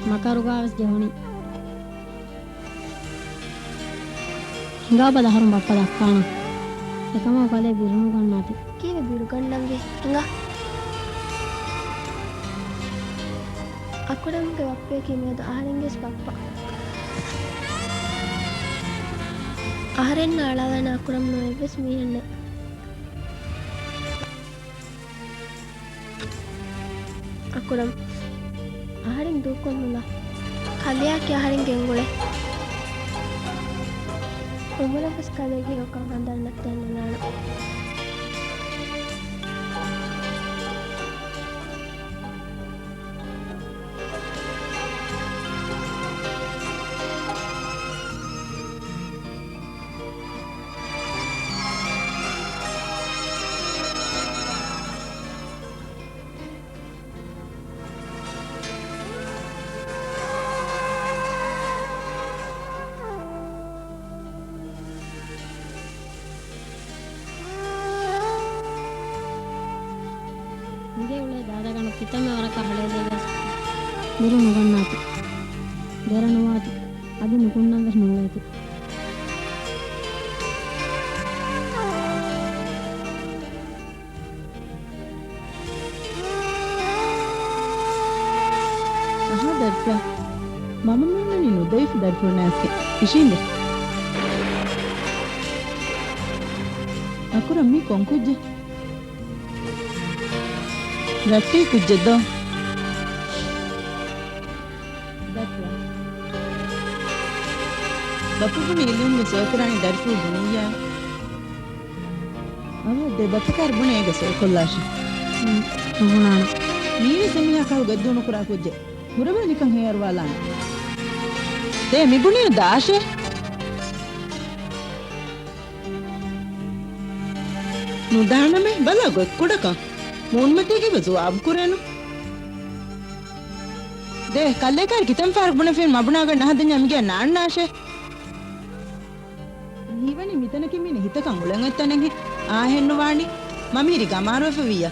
މަކަރުގާވެސް ޖެހުނީ. ހިނގާބަލަ އަހަރުން ބައްޕަ ދައްކާނަން. އެކަމަކު ކަލޭ ބިރުނުގަންނާތި. ކީއްވެ ބިރުގަންނަންވީ؟ ހިނގާ. އަކުރަންގެ ބައްޕަޔަކީ މިއަދު އަހަރެންގެވެސް ބައްޕަ. އަހަރެންނާ އަޅާލާނެ އަކުރަން ނޫން އެއްވެސް މީހެއް ނެތް. އަކުރަން، އަހަރެން ދޫކޮށްލުން ލާ. ކަލެއާ ކިޔާ އަހަރެން ގެންގުޅޭ. އުމުރަށް ވެސް ކަލޭގެ ހެޔޮކަން ހަނދާން ނައްތައެއް ނުލާނަން. މިގޭ އުޅޭ ދާދަގަނޑު ކިތަންމެ ވަރަކަށް ހަޅޭލެވިޔަސް ދެރަ ނުގަންނާތި. ދެރަ ނުވާތި. އަދި ނުކުންނަން ވެސް ނޫޅޭތި. އަހާ ދަރިފުޅާ، މަންމަ މިއޮންނަނީ ނުދެވިފަ ދަރިފުޅު ނައިސްގެ. އިށީނދެ. އަކުރަ މީ ކޮން ކުއްޖެއް؟ ރައްޓެހި ކުއްޖެއް ދޯ؟ ދަރިފުޅާ. ބައްޕަ ބުނި އިލީމްގެ ސޯކުރާނީ ދަރިފުޅު ބުނިއްޔާ. އަވަ ދޭ ބައްޕަ ކާރި ބުނެ އޭގަ ސޯކޮށްލާށި. ނުބުނާނަ. މީވެސް އެމީހާ ކަހަލަ ގޮތްދޫ ނުކުރާ ކުއްޖެއް. ހުރެވޭ ނިކަން ހޭއަރުވާލާނެ. ދޭ މިބުނީ ދާށޭ. ނުދާނަމޭ ބަލާ ގޮތްކުޑަކަން. މޫނުމަތީގަ ޖުވާބު ކުރޭނު. ދޭ ކަލޭ ކާރި ކިތަން ފަހަރަކު ބުނެފިން މަ ބުނާގޮތް ނަހަދަންޏާ މިގޭ ނާންނާށޭ. މިހިވަނީ މިތަނަކީ މީނަ ހިތަކަށް އުޅެން އޮތް ތަނެއްހެން. އާ އެހެންނުވާނީ. މަ މިހިރީ ގަމާރުވެފަ ވިއްޔަ.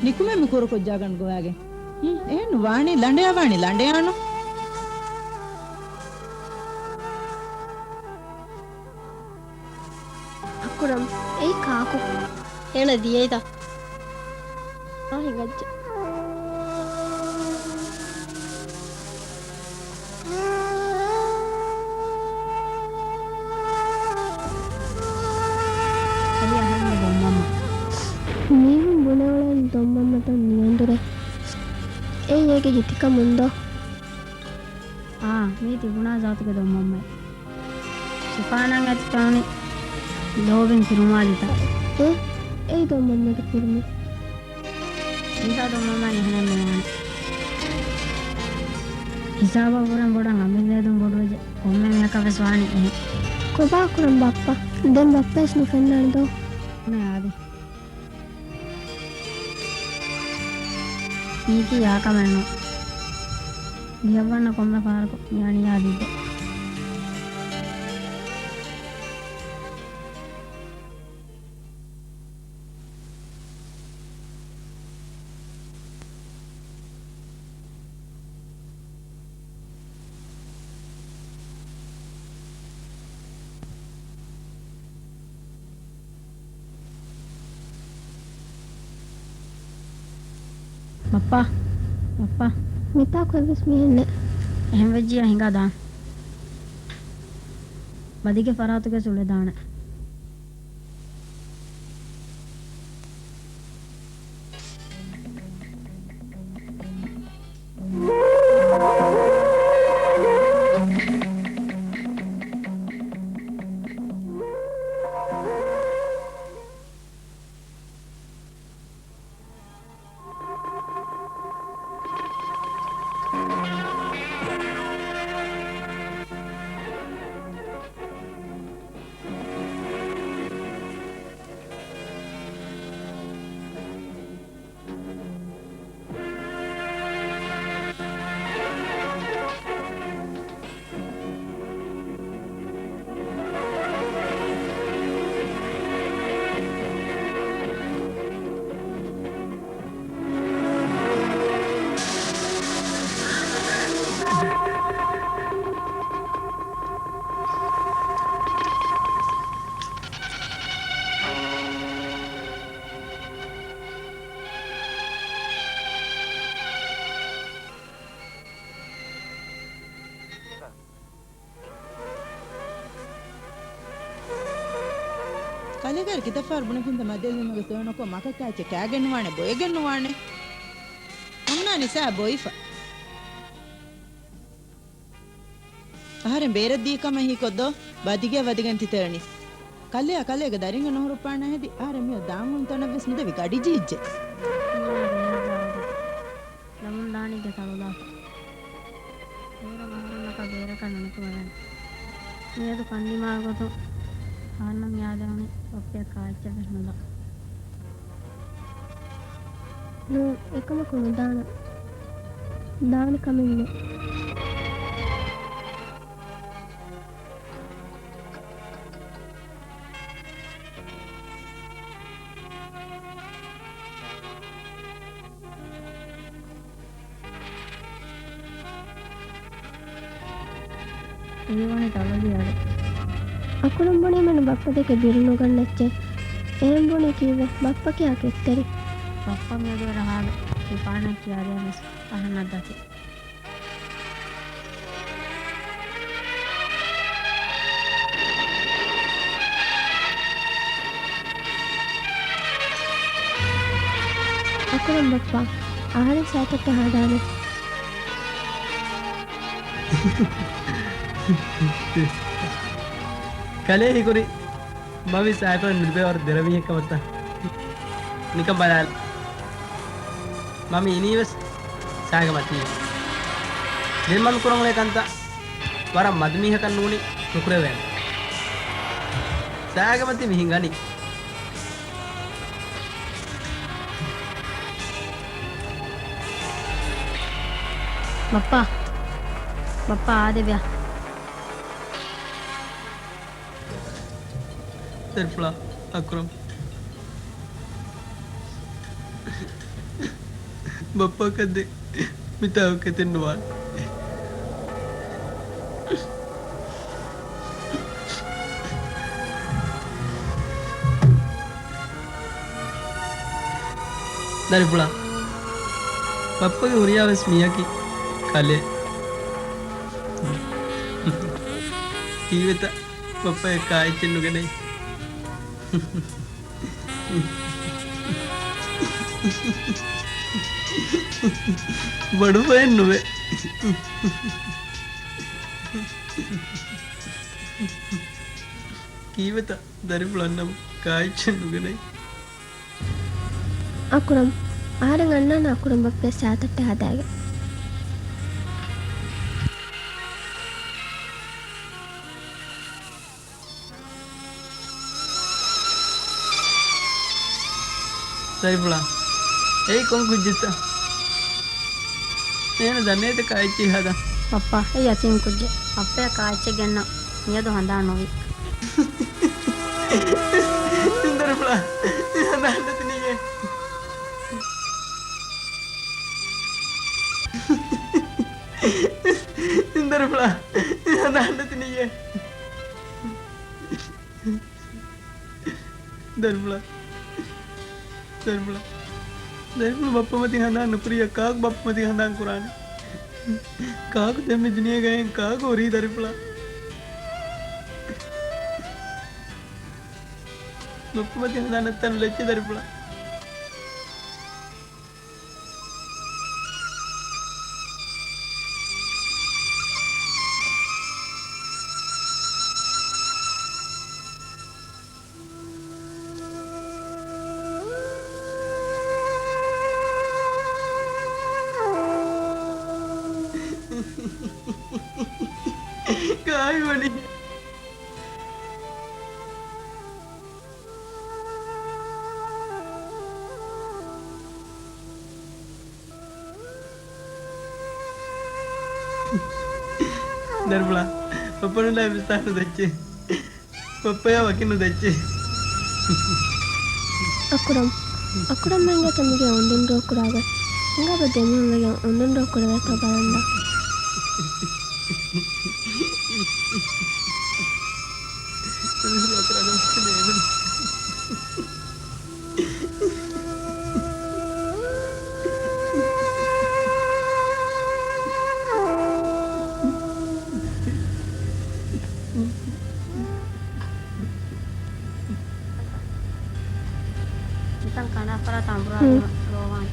ނިކުމޭ މި ކުރު ކުއްޖާގަނޑު ގޮވާގެން. ހުން، އެހެންނުވާނީ. ލަނޑެއަވާނީ ލަނޑެއާނު. އަކުރަމް، އެއީ ކާކު؟ އޭނަ ދިޔައިތަ؟ އާ ހިނގައްޖެ. އެއީ އަހަރެންގެ ދޮންމަންމަ. މީހުން ބުނެ އުޅެން ދޮންމަންމަތައް ނިޔަނދުރޭ. އެއީ އޭގެ ހިތިކަމުން ދޯ؟ އާ، މީ ތިބުނާ ޒާތުގެ ދޮންމަންމައެއް. ސިފާނާ އަތު ތައުނި ލޯބިން ކިރުމާލިތަ؟ އެ، އެއީ ދޮންމަންމަގެ ކުރުމެއް. މީހާ ދޮންމަންމައިން އެހެނެއް ނުވާނެ. ހިސާބަށް ވުރެން ބޮޑަށް އަމިއްލަ އެދުން ބޮޑުވެއްޖެ. ކޮންމެ މީހަކަށް ވެސް ވާނީ އެހެން. ކޮބާ ކުރަން ބައްޕަ؟ ދެން ބައްޕަވެސް ނުފެންނާނެ ދޯ؟ ނޭ އާދެ. މީކީ އާކަމެއް ނޫން. ލިޔައްވަންނަ ކޮންމެ ފަހަރަކު މި އަނިޔާ ލިބޭ. ބައްޕާ، ބައްޕާ. މިތާ ކޮއެވެސް މީހެއް ނެތް. އެހެން ވެއްޖިއްޔާ ހިނގާ ދާން. ބަދިގެ ފަރާތުގަ އުޅެދާނެ. ކަލޭގާރި ކިތައް ފަހަރު ބުނެފިންތަ މަޖެއްލިމަގެ ސޮއިނަކޮށް މަކައްކާ އެއްޗެއް ކާގެން ނުވާނެ، ބޮއެގެން ނުވާނެ. އަންނާ ނިސާ ބޮއިފަ. އަހަރެން ބޭރަށް ދީ ކަމަށް ހީކޮށްދޯ، ބަދިގެއަށް ވަދެގެން ތިތެރެނީ. ކަލެއަށް ކަލޭގެ ދަރިންގެ ނުހުރުއްޕާނާ ހެދި އަހަރެން މިއޮތް ދާން އުޅުނު ތަނަށްވެސް ނުދެވި ގަޑިޖީއްޖެ. ލަމުން ދާނީ ގެ ތަޅުލާފަ. ބޭރަށް އަހަރެންނަކަށް ބޭރަކަށް ނުނިކުމެވޭނެ. މިއަދު ކަންދިމާލުގޮތުން އަހަންނަށް މިއާދެވުނީ ބައްޕަޔަށް ކާއެއްޗެއްވެސް ނުލާ. ނޫން، އެކަމަކު ނުދާނަން. ދާނެ ކަމެއް ނެތް. އެ ވަނީ ތަޅުލި އަޑެއް. އަކުރަން ބުނީމެން ބައްޕަ ދެކެ ބިރު ނުގަންނަ އެއްޗެއް. އެހެން ބުނީ ކީއްވެ؟ ބައްޕަ ކިޔާ ކެތްތެރި. ބައްޕަ މިއަދު ރަހާލު ކިބާނަ ކިޔާދޭނަސް އަހަންނަށް ދަތި. އަކުރަން ބައްޕާ، އަހަރެން ސައިތައްޓަ ހަދާނެ. ކަލޭ ހީކުރީ. މަމީ ސާކޮޅެއް ނުލިބޭ ވަރަށް ދެރަވީހެއް ކަމަށްތަ؟ ނިކަން ބަލާލި. މަމީ އިނީވެސް ސާގަ މަތީ. ދެން މަމީ ކުރަން އުޅޭ ކަންތައް ވަރަށް މަދުމީހަކަށް ނޫނީ ނުކުރެވޭނެ. ސާގަ މަތީ މި ހިނގަނީ. ބައްޕާ. ބައްޕާ އާދެވިޔާ. ދަރިފުޅާ، އަކުރަމް. ބައްޕައަކަށް ދެން މިތާ ކެތެއް ނުވާނެ. ދަރިފުޅާ، ބައްޕަގެ ހުރިހާވެސް މީހަކީ ކަލޭ. ކީއްވެތަ؟ ބައްޕަޔަށް ކާއެއްޗެއް ނުގެނައި. ބޮޑު ބައެއް ނުވޭ. ކީއްވެތަ؟ ދަރިފުޅަށް ނަމަ ކާއެއްޗެއް ނުގެނައި. އަކުރަމް، އަހަރެން އަންނާނެ އަކުރަމް ބައްޕަޔަށް ސާތައްޓެއް ހަދާގެން. ދަރިފުޅާ، އެއީ ކޮން ކުއްޖެއްތަ؟ އޭނަ ދަންނައޭތަ ކާއެއްޗެއް ހަދާ؟ ބައްޕާ، އެއީ ޔަތީމް ކުއްޖެއް. ބައްޕަޔަށް ކާއެއްޗެއް ގެންނަ މިއަދު ހަނދާން ނުވި. ދަރިފުޅާ، ހަނދާން ނެތި ނިޔޭ. ދަރިފުޅާ، ހަނދާން ނެތި ނިޔޭ. ދަރިފުޅާ. ދަރިފުޅާ. ދަރިފުޅު ބައްޕަ މަތި ހަނދާން ނުކުރިޔާ ކާކު ބައްޕަ މަތި ހަނދާން ކުރާނެ؟ ކާކު ދެން މި ދުނިޔޭގައި ކާކު ހުރީ ދަރިފުޅާ؟ ބައްޕަ މަތި ހަނދާން ނައްތާނު ލެއްޗެ ދަރިފުޅާ. ކާއި ވަނީ؟ ދަރިފުޅާ، ބައްޕަ ނުލާ މިސްތާ ނުދެއްޗޭ. ބައްޕަޔާ ވަކި ނުދެއްޗޭ. އަކުރަމް، އަކުރަމް އެނގޭތަ މިގޭ އުނދަން ޑްރޯ ކުރާގޮތް؟ ހިނގާބަ ދެމީހުން ވެގެން އުނދަން ޑްރޯ ކުރެވޭތޯ ބަލަންތަ؟ މިކަން ކަނޑާފަރާތަށް އަނބުރާ ހުން. ލޯވާން.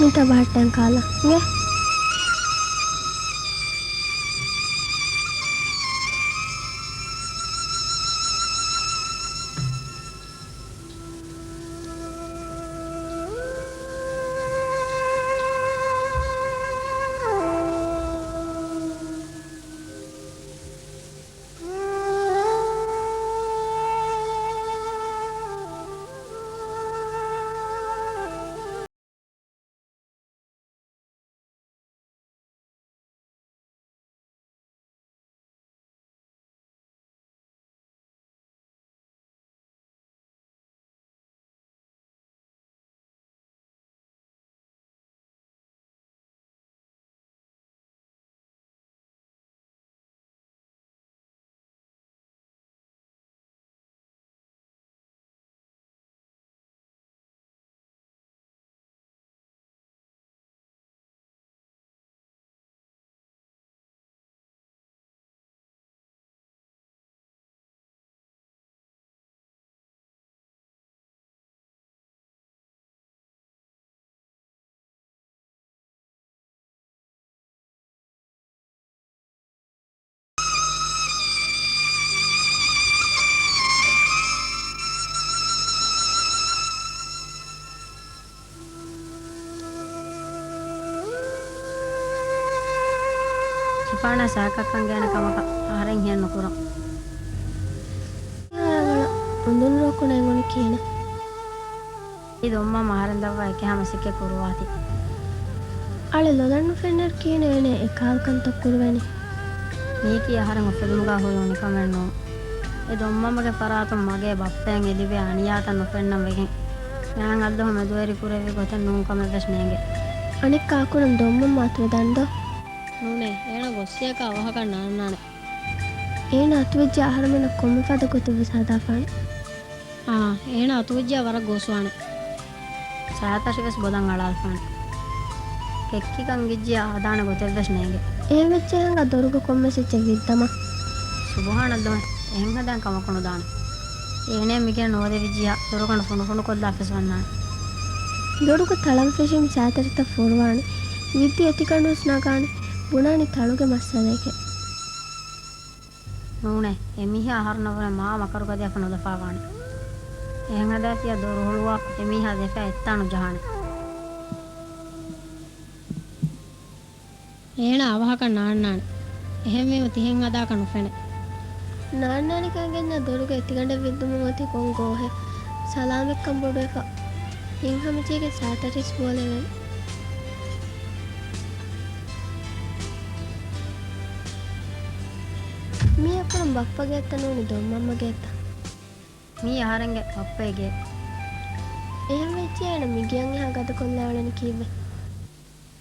މިތާ ބަހައްޓަން ކާލަ. އިނގޭ. ޝިފާނާ ސާކަށްކަން ގޭނެ ކަމަކަށް އަހަރެން ހިޔެއް ނުކުރަން. ރަނގަޅަށް އުނދަގޫ ރުއަކުން އެނގުނީ ކިހިނެއް؟ އެ ދޮންމަން އަހަރެން ދައްވާ އެކި ހަމަ ސިކެ ކުރުވާތީ. އަޅެ ލޮލަށް ނުފެންނައިރު ކިހިނެއް އޭނަ އެކަހަލަ ކަންތައް ކުރުވޭނީ؟ މީކީ އަހަރެން އުފެދުމުގަ ހުރި އުނިކަމެއް ނޫން. އެ ދޮންމަމުގެ ފަރާތުން މަގޭ ބައްޕައަށް އެ ލިބޭ އަނިޔާތައް ނުފެންނަން ވެގެން، މާތް އަށްލު މެދުވެރި ކުރެއްވި ގޮތެއް ނޫން ކަމެއް ވެސް ނޭނގެ. އަނެއްކާ އަކުރުން ދޮންމަން މާ އަތުވެދާނެ ދޯ؟ ނޫނޭ، އޭނަ ގޮއްސިއަކާ އަވަހަކަށް ނާންނާނެ. އޭނަ އަތުވެއްޖެ އަހަރުމެންނަށް ކޮންމެ ފަދަ ގޮތެއް ވެސް ހަދާފާނެ. އާ، އޭނަ އަތުވެއްޖިޔާ ވަރަށް ގޯސްވާނެ. ސާތަށި ވެސް ބޮލަށް އަޅާލަފާނެ. ކެއްކިކަން އިއްޖިޔާ ހަދާނެ ގޮތެއް ވެސް ނޭނގެ. އެހެން ވެއްޖެ ހަނގާ ދޮރުގަ ކޮންމެސް އެއްޗެއް ވިއްދަމާ. ސުބުހާނައްލާހް، އެހެން ހަދާން ކަމަކު ނުދާނެ. އޭނަ މިގެއަށް ނުވަދެވިއްޖިޔާ ދޮރުގަނޑު ފުނޑުފުނޑު ކޮށްލާފަސް ވަންނާނެ. ދޮރުގަ ތަޅަން ފެށީމަ ސާތަށިތައް ފުރުވާނެ. ވިއްދި އެތިގަނޑު ވެސް ނަގާނެ. ބުނާނީ ތަޅުގެ މައްސަލައެކޭ. ނޫނޭ، އެމީހާ އަހަރުންނަށްވުރެ މާ މަކަރު ގަދަޔަކަށް ނުލަފާވާނެ. އެހެން ހަދާފިޔާ ދޮރު ހުޅުވާ އެމީހާ ދެފަޔަށް އެއްތާނު ޖަހާނެ. އޭނަ އަވަހަކަށް ނާންނާނެ. އެހެންވީމަ ތިހެން ހަދާކަށް ނުފެނޭ. ނާންނާނެކަން ގެންނަ ދޮރުގަ އެތިގަނޑެއް ވިއްދުމުން އޮތީ ކޮން ގޯހެއް؟ ސަލާމަތްކަން ބޮޑުވެފަ. ހިތްހަމަޖެހިގެން ސާތަށިސް ބޯލެވޭނެ. މީ އަކުރުން ބައްޕަގެ އަތްތަ ނޫނީ ދޮންމަންމަގެ އަތްތަ؟ މީ އަހަރެންގެ ބައްޕަގެ ގެ. އެހެން ވެއްޖެ އޭނަ މިގެއަށް އެހާ ގަދަކޮށްލާ އުޅެނީ ކީއްވެ؟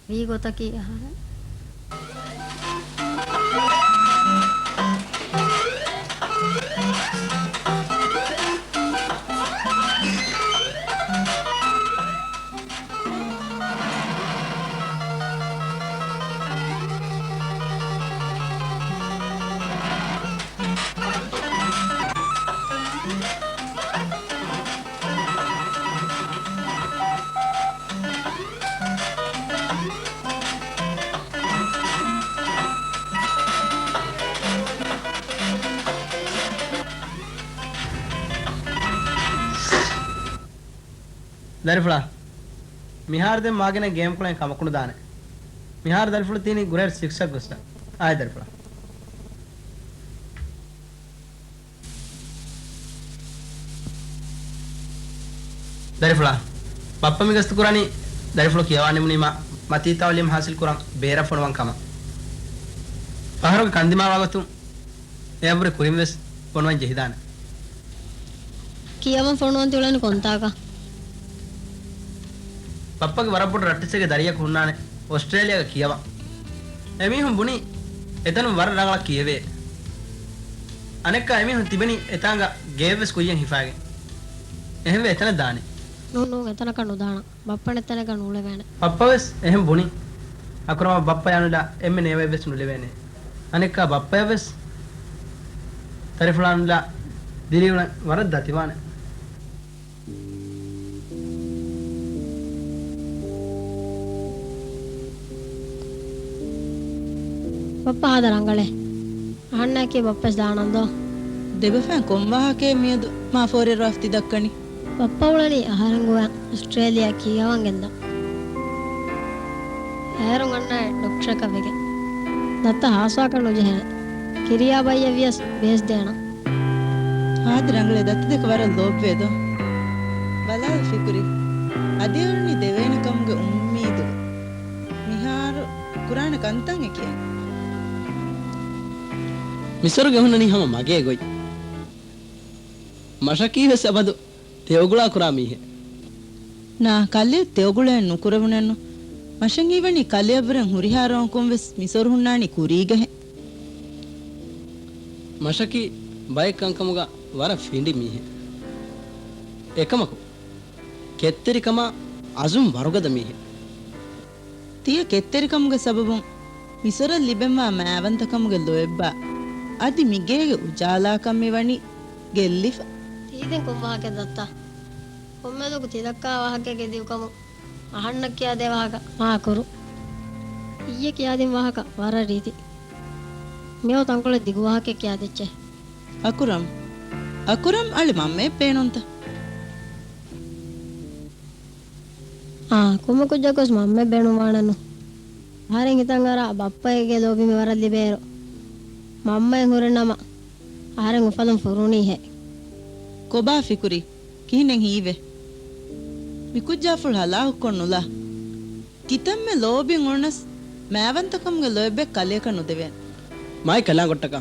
ވީ ގޮތަކީ އަހަރެން. ދަރިފުޅާ، މިހާރު ދެން މާގިނަ ގޭމް ކުޅެން ކަމަކުނުދާނެ. މިހާރު ދަރިފުޅު ތީނީ ގުރޭޑް ސިކްސްއަށް ގޮސް. އާއި ދަރިފުޅާ. ދަރިފުޅާ، ބައްޕަ މިގަސްތު ކުރާނީ ދަރިފުޅު ކިޔަވާ ނިމުނީމާ މަތީ ތައުލީމް ހާސިލް ކުރަން ބޭރަށް ފޮނުވަން ކަމަށް. ފަހަރުގެ ކަންދިމާވާ ގޮތުން އެއަށްވުރެ ކުރިން ވެސް ފޮނުވަން ޖެހިދާނެ. ކިޔަވަން ފޮނުވަން ތިއުޅެނީ ކޮންތާކަށް؟ ބައްޕަގެ ވަރަށް ބޮޑު ރައްޓެއްޗެއްގެ ދަރިޔަކު ހުންނާނެ އޮސްޓްރޭލިޔާގަ ކިޔަވަން. އެމީހުން ބުނީ އެތަނުން ވަރަށް ރަނގަޅަށް ކިޔެވޭ. އަނެއްކާ އެމީހުން ތިބެނީ އެތާނގަ ގޭއެއްވެސް ކުއްޔަށް ހިފާގެން. އެހެންވެ އެތަނަށް ދާނީ. ނޫން ނޫން، އެތަނަކަށް ނުދާނަން. ބައްޕަ ނެތް ތަނަކަށް ނޫޅެވޭނެ. ބައްޕަވެސް އެހެން ބުނި. އަކުރަމާ ބައްޕަ ޔާނުލާ އެންމެ ނޭވައެއްވެސް ނުލެވޭނެ. އަނެއްކާ ބައްޕަޔަށްވެސް ދަރިފުޅާނުލާ ދިރިއުޅެން ވަރަށް ދަތިވާނެ. ބައްޕަ ހާދަ ރަނގަޅޭ. އަހަންނާއެކީ ބައްޕަސް ދާނަން ދޯ؟ ދެބަފައިން ކޮން ވާހަކައެއް މިއަދު މާ ފޯރިއަރުވާފަ ތި ދައްކަނީ؟ ބައްޕަ އުޅެނީ އަހަރެން ގޮވަން އޮސްޓްރޭލިޔާ ކިޔަވަން ގެންދާ. އޭރުން އަންނައި ޑޮކްޓަރަކަށް ވެގެން. ދައްތަ ހާސްވާކަށް ނުޖެހޭނެ. ކިރިޔާ ބައްޔަށް ވިޔަސް ބޭސް ދޭނަން. ހާދަ ރަނގަޅޭ ދައްތަ ދެކެ ވަރަށް ލޯބިވޭ ދޯ. ބަލާލަ ފިކުރި. އަދި އެއުރެނީ ދެވޭނެ ކަމުގެ އުއްމީދުގަ. މިހާރު ކުރާނެ ކަންތައް އެކި. މިސޮރުގެ ހުންނަނީ ހަމަ މަގޭ ގޮތް. މަށަކީ ވެސް އަބަދު ތެޔޮގުޅާ ކުރާ މީހެއް. ނާ، ކަލެއް ތެޔޮގުޅޭ ނުކުރެވުނެއްނު. މަށެއް ހީވަނީ ކަލެއަށްވުރެން ހުރިހާ ރޯންކުން ވެސް މިސޮރު ހުންނާނީ ކުރީގަހެއް. މަށަކީ ބައެއް ކަންކަމުގަ ވަރަށް ފިނޑި މީހެއް. އެކަމަކު، ކެތްތެރިކަމާ އަޒުމް ވަރުގަދަ މީހެއް. ތިޔަ ކެތްތެރިކަމުގެ ސަބަބުން މިސޮރަށް ލިބެންވާ މާވަންތަކަމުގެ ލޯތްބާ އަދި މިގޭގެ އުޖާލާކަން މިވަނީ ގެއްލިފަ. ތީދެން ކޮން ވާހަކައެއް ދައްތަ؟ ކޮންމެދުކު ތި ދައްކާ ވާހަކައެއްގެ ދިގުކަމުން އަހަންނަށް ކިޔާދޭ ވާހަކަ މާ އަކުރު. އިއްޔެ ކިޔާދިން ވާހަކަ ވަރަށް ރީތި. މިއޮތް ތަންކޮޅެއް ދިގު ވާހަކައެއް ކިޔާދެއްޗޭ. އަކުރަމް. އަކުރަމް އަޅި މަންމައެއް ބޭނުންތަ؟ އާ، ކޮންމެ ކުއްޖަކުވެސް މަންމައެއް ބޭނުންވާނެއްނު. އަހަރެން ހިތަށް އަރާ ބައްޕައެއްގެ ލޯބި މިވަރަށް ލިބޭއިރު، މަންމައެއް ހުރެނަމަ އަހަރެން އުފަލުން ފުރުނީހޭ. ކޮބާ ފިކުރީ؟ ކިހިނެއް ހީވޭ؟ މިކުއްޖާފުޅު ހަލާކުކޮށް ނުލާ. ކިތަންމެ ލޯބިން އުޅުނަސް، މާވަންތަކަމުގެ ލޯތްބެއް ކަލެއަކަށް ނުދެވޭނެ. މާތް ކަލާނގޮއްޓަކާ.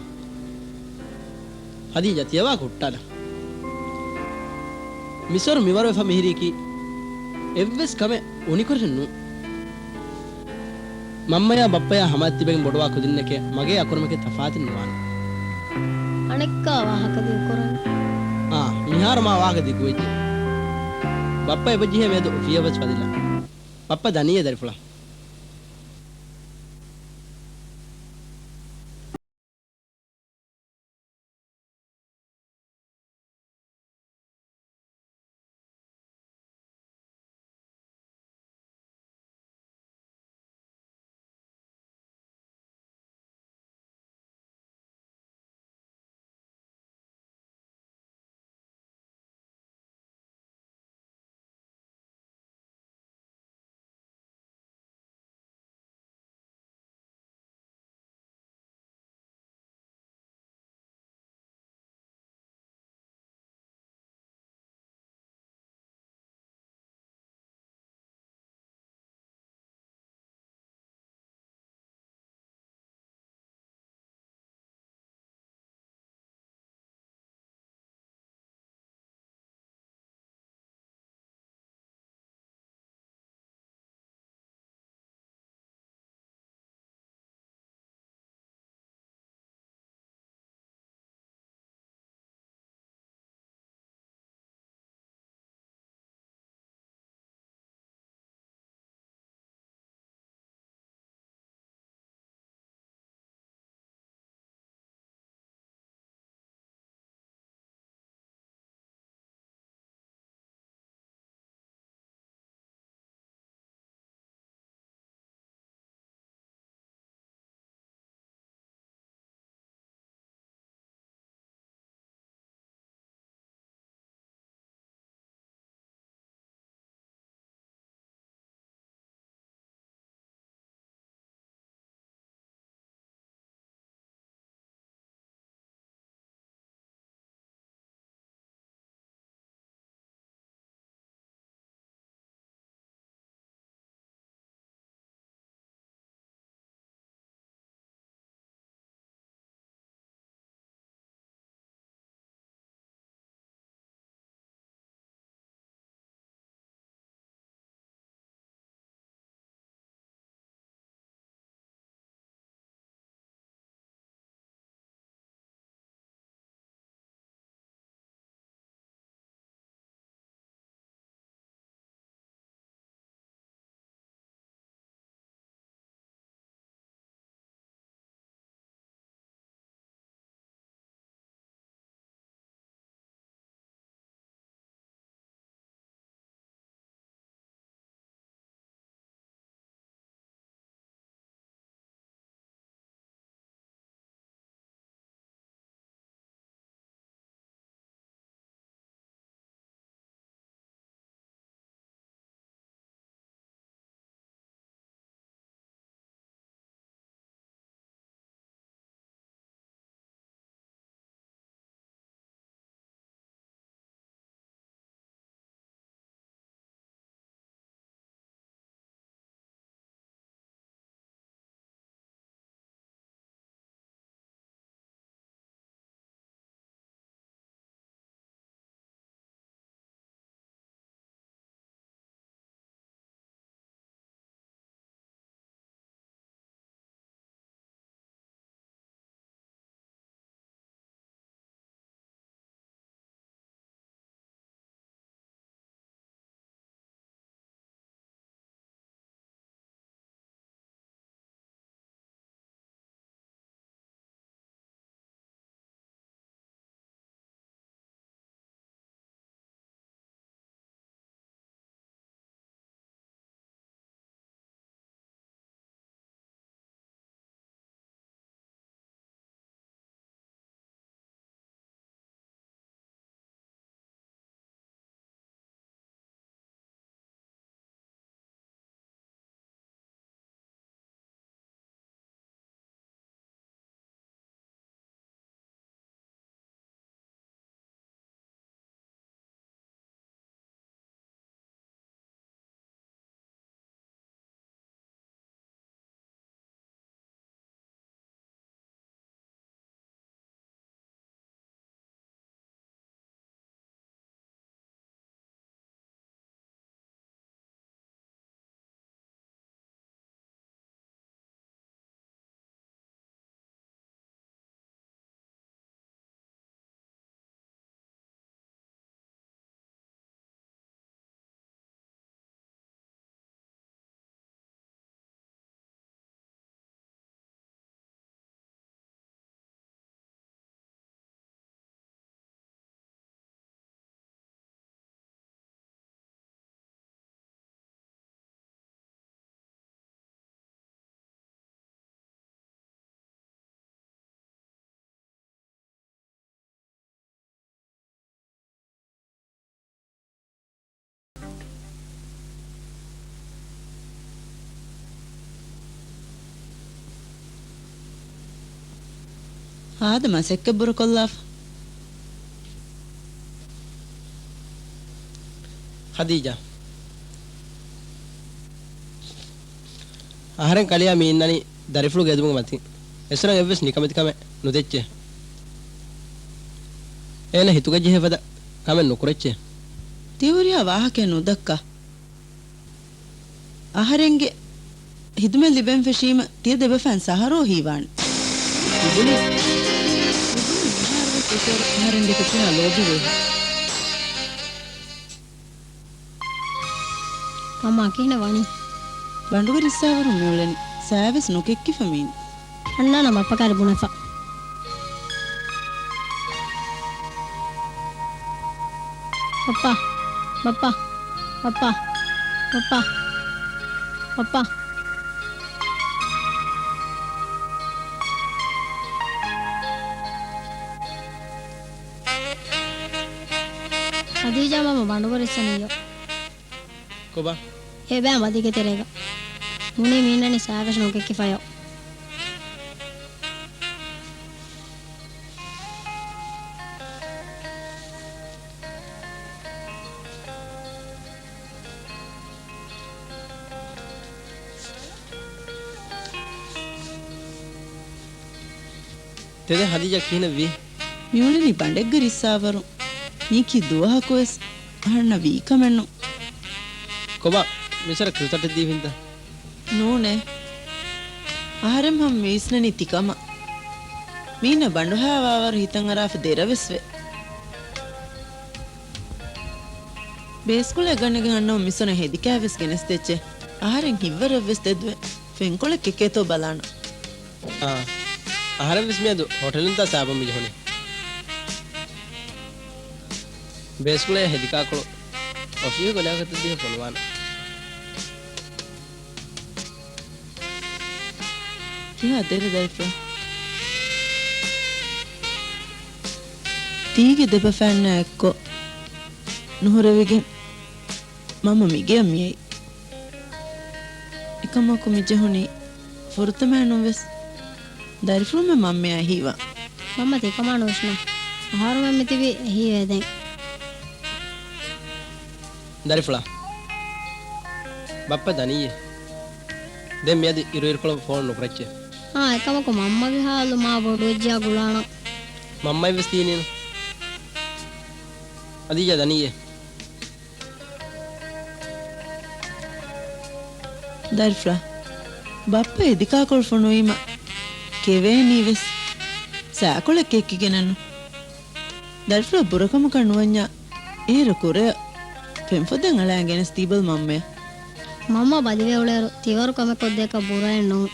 ހަދީޖާ ތިޔަވާ ހުއްޓާލަ. މިސޮރު މިވަރުވެފަ މިހިރީކީ އެއްވެސް ކަމެއް އުނިކުރިން ނޫން. މަންމަޔާ ބައްޕަޔާ ހަމައަށް ތިބެގެން ބޮޑުވާ ކުދިންނެކޭ މަގޭ އަކުރަމެކޭ ތަފާތެއް ނުވާނެ. އަނެއްކާ ވާހަކަ ދިގުކުރަން. އާ، މިހާރު މާ ވާހަކަ ދިގުވެއްޖެ. ބައްޕަ އެބަޖެހޭ މިއަދު ފިޔަވަސް ފަދިލަ. ބައްޕަ ދަނީއޭ ދަރިފުޅަށް. ހާދަ މަސައްކަތް ބުރަކޮށްލާފަ. ޚަދީޖާ. އަހަރެން ކަލެޔާ މި އިންނަނީ ދަރިފުޅުގެ އެދުމުގެ މަތިން. އެސްރަން އެއްވެސް ނިކަމެތި ކަމެއް ނުދެއްޗޭ. އޭނަ ހިތުގަ ޖެހޭ ފަދަ ކަމެއް ނުކުރެއްޗޭ. ތިޔަ ހުރިހާ ވާހަކައެއް ނުދައްކާ. އަހަރެންގެ ހިދުމަތް ލިބެން ފެށީމަ ތިޔަ ދެބަފައިން ސަހަރޯ ހީވާނެ. އިބުނި، އިބުނި މިހާރުވެސް އެކައިރު އަހަރެން ދެކެ ކިހާ ލޯބިވޭ. މަންމާ ކިހިނެއް ވަނީ؟ ބަނޑުގެ ރިއްސާވަރުން މިއުޅެނީ. ސައިވެސް ނުކެއްކިފަ މީން. އަންނާނަ ބައްޕަ ކާރި ބުނެފަ. ބައްޕާ، ބައްޕާ، ބައްޕާ، ބައްޕާ، ބައްޕާ. ޚަދީޖާ މަންމަ ބަނޑުގަ ރިއްސަނިއްޔޯ. ކޮބާ؟ އެ ބައި މަދީގެ ތެރޭގަ. މުނީ މީންނަނީ ސައިވެސް ނުކެއްކިފަޔޯ. ތެދެއް ޚަދީޖާ ކިހިނެއްވީ؟ މިއުޅެނީ ބަނޑެއްގަ ރިއްސާވަރު. މީކީ ދުވަހަކުވެސް އަހަންނަށް ވީ ކަމެއްނު. ކޮބާ؟ މިސަރަ ކްރިކެޓެއް ދީފިންތަ؟ ނޫނޭ. އަހަރެން ހަމަ މިވިސްނަނީ ތިކަމަށް. މީނަ ބަނޑުހާވާވަރު ހިތަށް އަރާފަ ދެރަވެސްވެ. ބޭސްކުޅައެއް ގަނެގެން އަންނަމު މިސަރަ ހެދިކާވެސް ގެނެސްދެއްޗޭ. އަހަރެން ހިތްވަރަށްވެސް ދެދުވެ. ފެންކޮޅެއް ކެކޭތޯ ބަލާނަ. އާ، އަހަރެންވެސް މިއަދު ހޮޓެލުންތާ ސާބަން މި ޖެހުނީ. ބޭސްކުޅައާ ހެދިކާކޮޅު އޮފީހުގެ ލާގަތަށް ދިޔަ ފޮނުވާނަ. ކިހާ ދެރަ ދަރިފުޅާ؟ ތީގެ ދެބަފައިންނާ އެއްކޮށް ނުހުރެވިގެން މަންމަ މިގެއަށް މިއައީ. އެކަމަކު މި ޖެހުނީ ފުރަތަމައިނުން ވެސް. ދަރިފުޅުމެން މަންމަޔާ ހީވާ. މަންމަ ތިކަމާ ނުވިސްނާ. އަހަރުމެން މިތިބީ އެހީވޭ ދެން. ދަރިފުޅާ. ބައްޕަ ދަނީއޭ. ދެން މިއަދު އިރުއިރުކޮޅަށް ފޯނު ނުކުރައްޗޭ. އާ، އެކަމަކު މަންމަގެ ހާލު މާ ބޮޑުވެއްޖިޔާ ގުޅާނަން. މަންމައަށްވެސް ދީނީނު. ޚަދީޖާ ދަނީއޭ. ދަރިފުޅާ، ބައްޕަ އެދިކާކޮޅު ފޮނުވީމަ ކެވޭނީވެސް، ސާކޮޅެއް ކެއްކިގެނެއްނު. ދަރިފުޅާ ބުރަކަމަކަށް ނުވަންޏާ، އޭރު ކުރެއަށް ފެންފޮދެއް އަޅައިގެން ގެނެސް ދީބަލަ މަންމަޔަށް. މަންމަ ބަލިވެ އުޅޭއިރު ތިވަރު ކަމެއް ކޮށްދޭކަށް ބުރައެއް ނޫން.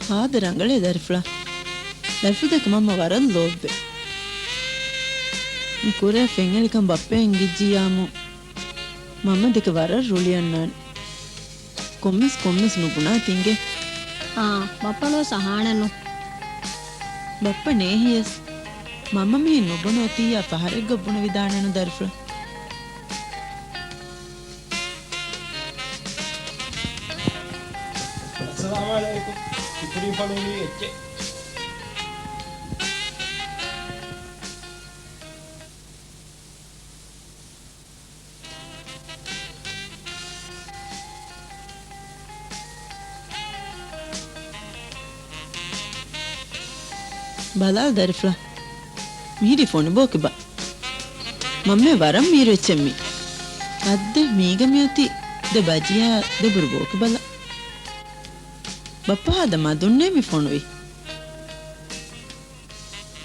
ހާދަ ރަނގަޅޭ ދަރިފުޅާ. ދަރިފުޅު ދެކެ މަންމަ ވަރަށް ލޯބިވޭ. މި ކުރެއަށް ފެންއެޅިކަން ބައްޕަ އެނގިއްޖިއްޔާމު، މަންމަ ދެކެ ވަރަށް ރުޅިއަންނާނެ. ކޮންމެސް ކޮންމެސް ނުބުނާ ތިނގެ. އާ، ބައްޕަ ނުވެސް އަހާނެއްނު. ބައްޕަ ނޭހިޔަސް، މަންމަ މިހެން ނުބުނު އޮތިއްޔާ ފަހަރެއްގަ ބުނެވިދާނެއްނު ދަރިފުޅާ. އައްސަލާމު ޢަލައިކުމް. ކިތުރީ ފަޅުވީ އެއްޗެއް. ބަލާލަ ދަރިފުޅާ. މިހިރީ ފޮނި ބޯކިބާ. މަންމަ ވަރަށް މީރު އެއްޗެއް މީ. އައްދެ މީގަ މިއޮތީ ދެ ބަޖިޔާ ދެ ބުރު ބޯކިބަލަ. ބައްޕަ ހާދަ މަދުންނޭ މި ފޮނުވީ.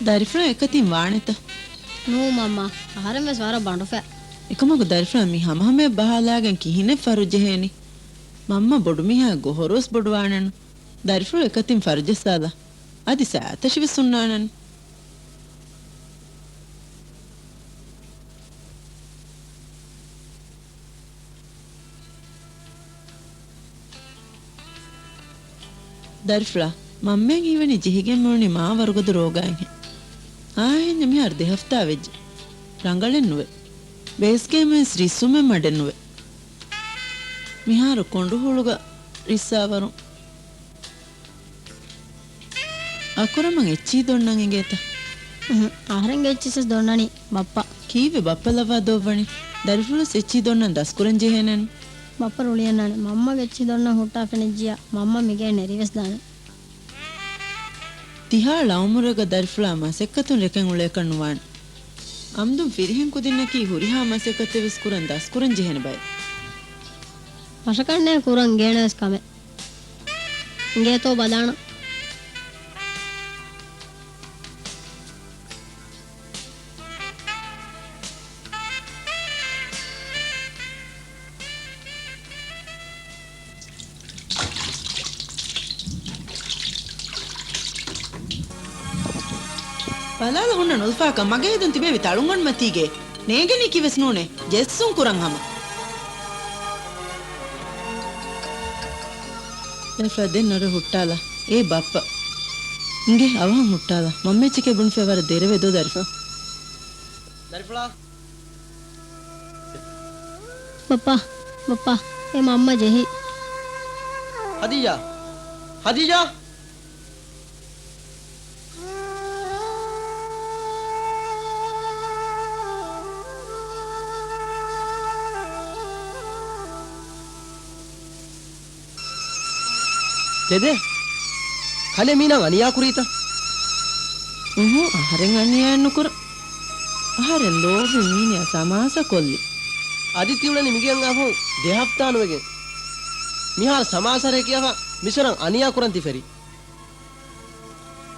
ދަރިފުޅާ އެކަތިން ވާނެތަ؟ ނޫ މަންމާ، އަހަރެން ވެސް ވަރަށް ބަނޑުފަ. އެކަމަކު ދަރިފުޅާ މި ހަމަހަމަޔަށް ބަހާލާގެން ކިހިނެއް ފަރު ޖެހޭނީ؟ މަންމަ ބޮޑުމީހާ ގޮހޮރުވެސް ބޮޑުވާނެނު. ދަރިފުޅު އެކަތިން ފަރުޖައްސާލާ. އަދި ސައިތަށިވެސް ހުންނާނެން. ދަރިފުޅާ، މަންމައަށް ހީވަނީ ޖެހިގެން މިއުޅެނީ މާ ވަރުގަދަ ރޯގާއެއްހެން. އާ، އެހެންޏާ މިހާރު ދެ ހަފްތާ ވެއްޖެ. ރަނގަޅެއް ނުވޭ. ބޭސްގޭމުވެސް ރިއްސުމެއް މަޑެއް ނުވޭ. މިހާރު ކޮނޑު ހުޅުގަ ރިއްސާވަރު. އަކުރަމަށް އެއްޗިހި ދޮންނަން އެނގޭތަ؟ އުހު، އަހަރެންގެ އެއްޗިސް ދޮންނަނީ ބައްޕަ. ކީއްވެ ބައްޕަ ލައްވާ ދޮއްވަނީ؟ ދަރިފުޅުސް އެއްޗިހި ދޮންނަން ދަސްކުރަން ޖެހޭނެން. ބައްޕަ ރުޅިއަންނާނެ. މަންމަގެ އެއްޗިހި ދޮންނަން ހުއްޓާ ފެނިއްޖިއްޔާ މަންމަ މިގޭ ނެރިވެސް ދާނެ. ތިހާ ޅައުމުރެއްގަ ދަރިފުޅާ މަސައްކަތުން ރެކެން އުޅޭކަށް ނުވާނެ. އަމްދުން ފިރިހެން ކުދިންނަކީ ހުރިހާ މަސައްކަތެއް ވެސް ކުރަން ދަސްކުރަން ޖެހޭނެ ބައެއް. މަށަކަށްނޭ ކުރަން ގޭނެވެސް ކަމެއް. އިނގޭތޯ ބަލާނަން. ބަލާލަ ހުންނަ ނުލްފާކަށް މަގޭ ހެދުން ތިބޭވި ތަޅުންގަނޑުމަތީގެ ނޭނގެނީކީވެސް ނޫނޭ، ޖެއްސުން ކުރަން ހަމަ. ދަރިފުޅާ ދެން ނަރެ ހުއްޓާލާ. އޭ ބައްޕަ. އިނގޭ އަވަހަށް ހުއްޓާލާ. މަންމަ އެއްޗެކޭ ބުނެފައި ވަރަށް ދެރަވޭ ދޯ ދަރިފުޅާ. ދަރިފުޅާ. ބައްޕާ، ބައްޕާ، އޭ މަންމަ ޖެހި. ހަދީޖާ، ހަދީޖާ. ތެދެއް؟ ކަލޭ މީނާ އަނިޔާ ކުރީތަ؟ އުހު، އަހަރެން އަނިޔާއެއް ނުކުރަން. އަހަރެން ލޯބި މީނިއާ ސަމާސާ ކޮށްލި. އަދި ތިއުޅެނީ މިގެއަށް އާފަހު ދެ ހަފްތާ ނުވެގެން. މިހާރު ސަމާސާރޭ ކިޔާފަ މިސޮރަށް އަނިޔާ ކުރަން ތި ފެރި.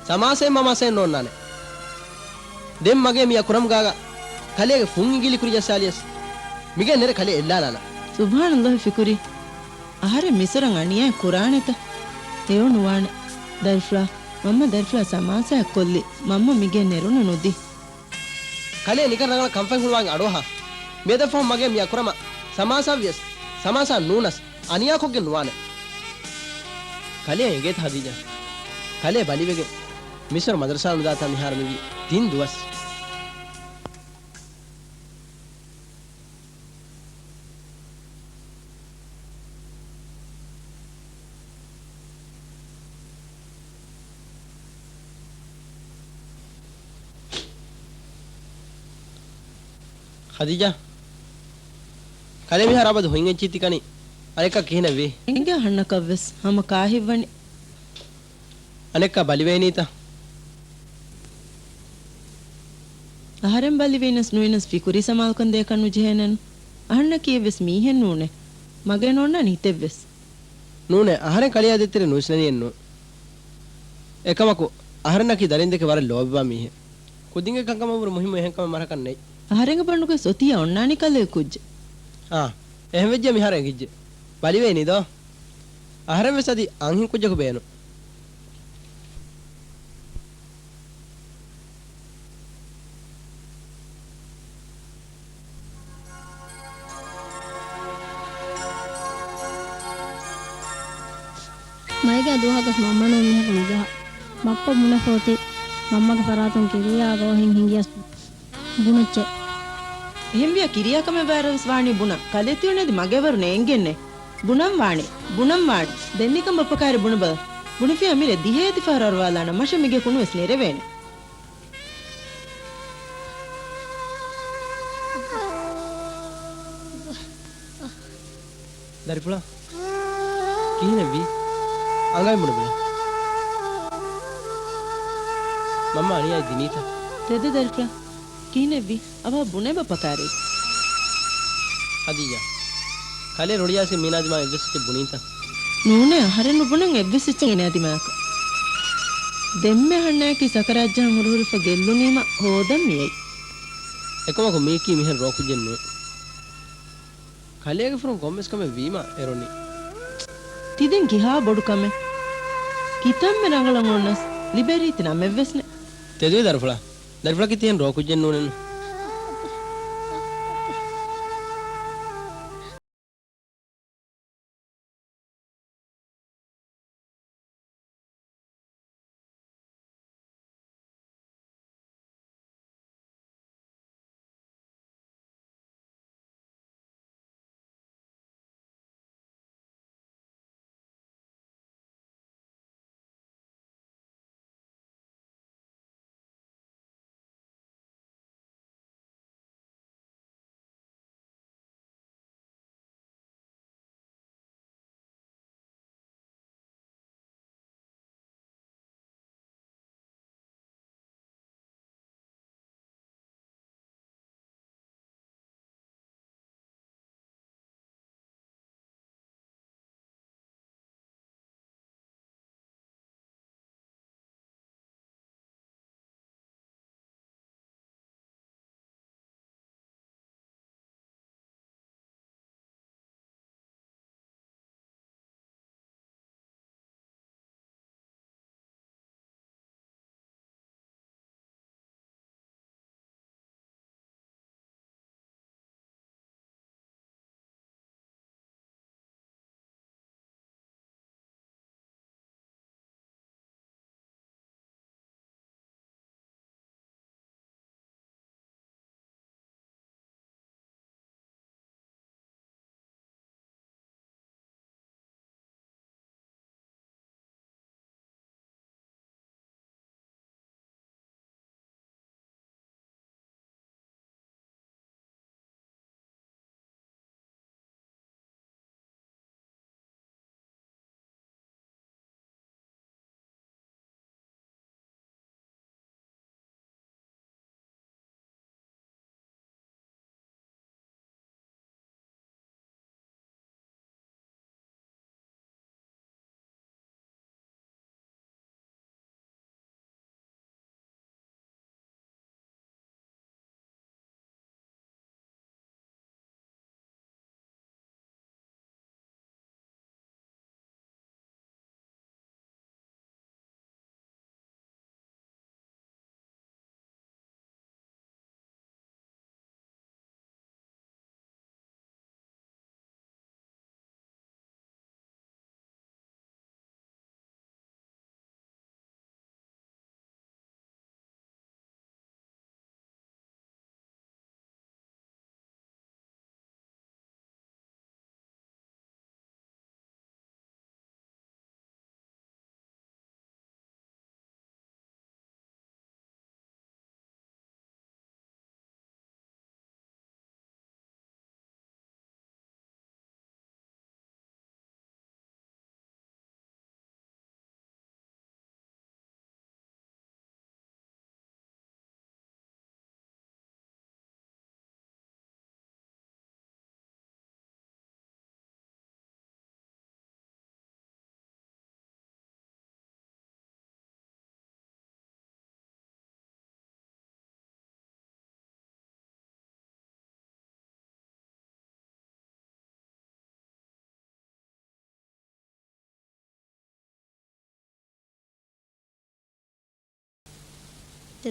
ސަމާސައެއް މަމާސައެއް ނޯންނާނެ. ދެން މަގޭ މި އަކުރަމް ގާގަ ކަލޭގެ ފުން އިނގިލި ކުރި ޖައްސާލިޔަސް. މިގެ ނެރެ ކަލޭ އެއްލާލާނަ. ސުބްހާނައްލާހި ފިކުރީ. އަހަރެން މިސޮރަށް އަނިޔާއެއް ކުރާނެތަ؟ އެއޮ ނުވާނެ. ދަރިފުޅާ، މަންމަ ދަރިފުޅާ ސަމާސާއެއް ކޮށްލި. މަންމަ މިގެ ނެރުނަ ނުދި. ކަލޭ ނިކަން ރަނގަޅަށް ކަންފަތް ހުޅުވާން އަޑުއަހާ. މިއަދަށްފަހު މަގޭ މި އަކުރަމަށް ސަމާސާވިޔަސް، ސަމާސާ ނޫނަސް، އަނިޔާކޮށްގެން ނުވާނެ. ކަލޭ އެނގޭތަ ހަދީޖާ؟ ކަލޭ ބަލިވެގެން މިސޮރު މަދަރުސާ ނުދާތާ މިހާރު މިވީ ތިން ދުވަސް. ޚަދީޖާ، ކަލޭ މިހާރު އަބަދު ހުއިން އެއްޗި ތިކަނި އަނެއްކާ ކިހިނެއްވީ؟ އެނގޭ އަހަންނަކަށްވެސް ހަމަ ކާހިއްވަނީ. އަނެއްކާ ބަލިވޭނީތަ؟ އަހަރެން ބަލިވީނަސް ނުވީނަސް ފިކުރީ ސަމާލުކަން ދޭކަށް ނުޖެހޭނެން. އަހަންނަކީ އެއްވެސް މީހެއް ނޫނޭ. މަގޭ ނޯންނާނެ ހިތެއްވެސް. ނޫނޭ، އަހަރެން ކަލެޔާ ދޭތެރޭ ނުވިސްނެނީއެއްނޫން. އެކަމަކު، އަހަރެންނަކީ ދަރިންދެކެ ވަރަށް ލޯބިވާ މީހެއް. ކުދިންގެ ކަންކަމަށްވުރެ މުހިއްމު އެހެން ކަމެއް މަރަކަށް ނެތް. އަހަރެންގެ ބަނޑުގައި އޮތީ އޮންނާނީ ކަލޭ ކުއްޖެއް. އާ، އެހެންވެއްޖެ މިހާރު އެނގިއްޖެ. ބަލިވޭނީ ދޯ؟ އަހަރެން ވެސް އަދި އަންހެން ކުއްޖަކު ބޭނުން. މައިގަ ދުވަހަކަސް މަންމަ ނޫން މީހަކު ނުޖަހާ. ބައްޕަ ބުނެފަ އޮތީ މަންމަގެ ފަރާތުން ކިރިޔާ ގޯހެއް ހިނގިޔަސް ބުނައްޗޭ. އެހެންވިޔާ ކިރިޔާ ކަމެއް ވާއިރަށް ވެސް ވާނީ ބުނަން. ކަލޭ ތިއުޅެނީ އަދި މަގޭ ވަރު ނޭނގެންނޭ. ބުނަން ވާނެ، ބުނަން ވާނެ. ދެން ނިކަން ބައްޕަ ކާރި ބުނެބަލަ. ބުނެފިޔާ މިރޭ ދިހައެއް ދިފަހަރު އަރުވާލާނަން. މަށަށް މިގެ ކުނުވެސް ނެރެވޭނެ. ދަރިފުޅާ، ކިހިނެއްވީ؟ އަނގައިން ބުނެބަލަ. މަންމަ އަނިޔާއަށް ދިނީތަ؟ ތެދެއް ދަރިފުޅާ. ކިހިނެއްވީ؟ އަވަހަށް ބުނޭ ބައްޕަ ކާރީ. ހަދީޖާ، ކަލޭ ރޮޅިއައިސް މީނާ ދިމާ އެއްވެސް އެއްޗެއް ބުނީތަ؟ ނޫނޭ، އަހަރެން ނުބުނަން އެއްވެސް އެއްޗެއް މީނާ ދިމާއަކަށް. ދެންމެ އަހަންނާއަކީ ސަކަރާތްޖަހަން ހުރުހުރިފަ ގެއްލުނީމަ ހޯދަން މިއައީ. އެކަމަކު މީކީ މިހެން ރޯކުއްޖެއް ނޫން. ކަލޭގެފުރުން ކޮންމެސް ކަމެއް ވީމަ އެރުނީ. ތި ދެން ކިހާ ބޮޑު ކަމެއް؟ ކިތަންމެ ރަނގަޅަށް އޮންނަސް ލިބޭ ރީތި ނަމެއްވެސް ނެތް. ތެދުވެ ދަރިފުޅާ. ދަރިފުޅަކީ ތިހެން ރޯކުއްޖެއް ނޫނެއްނު.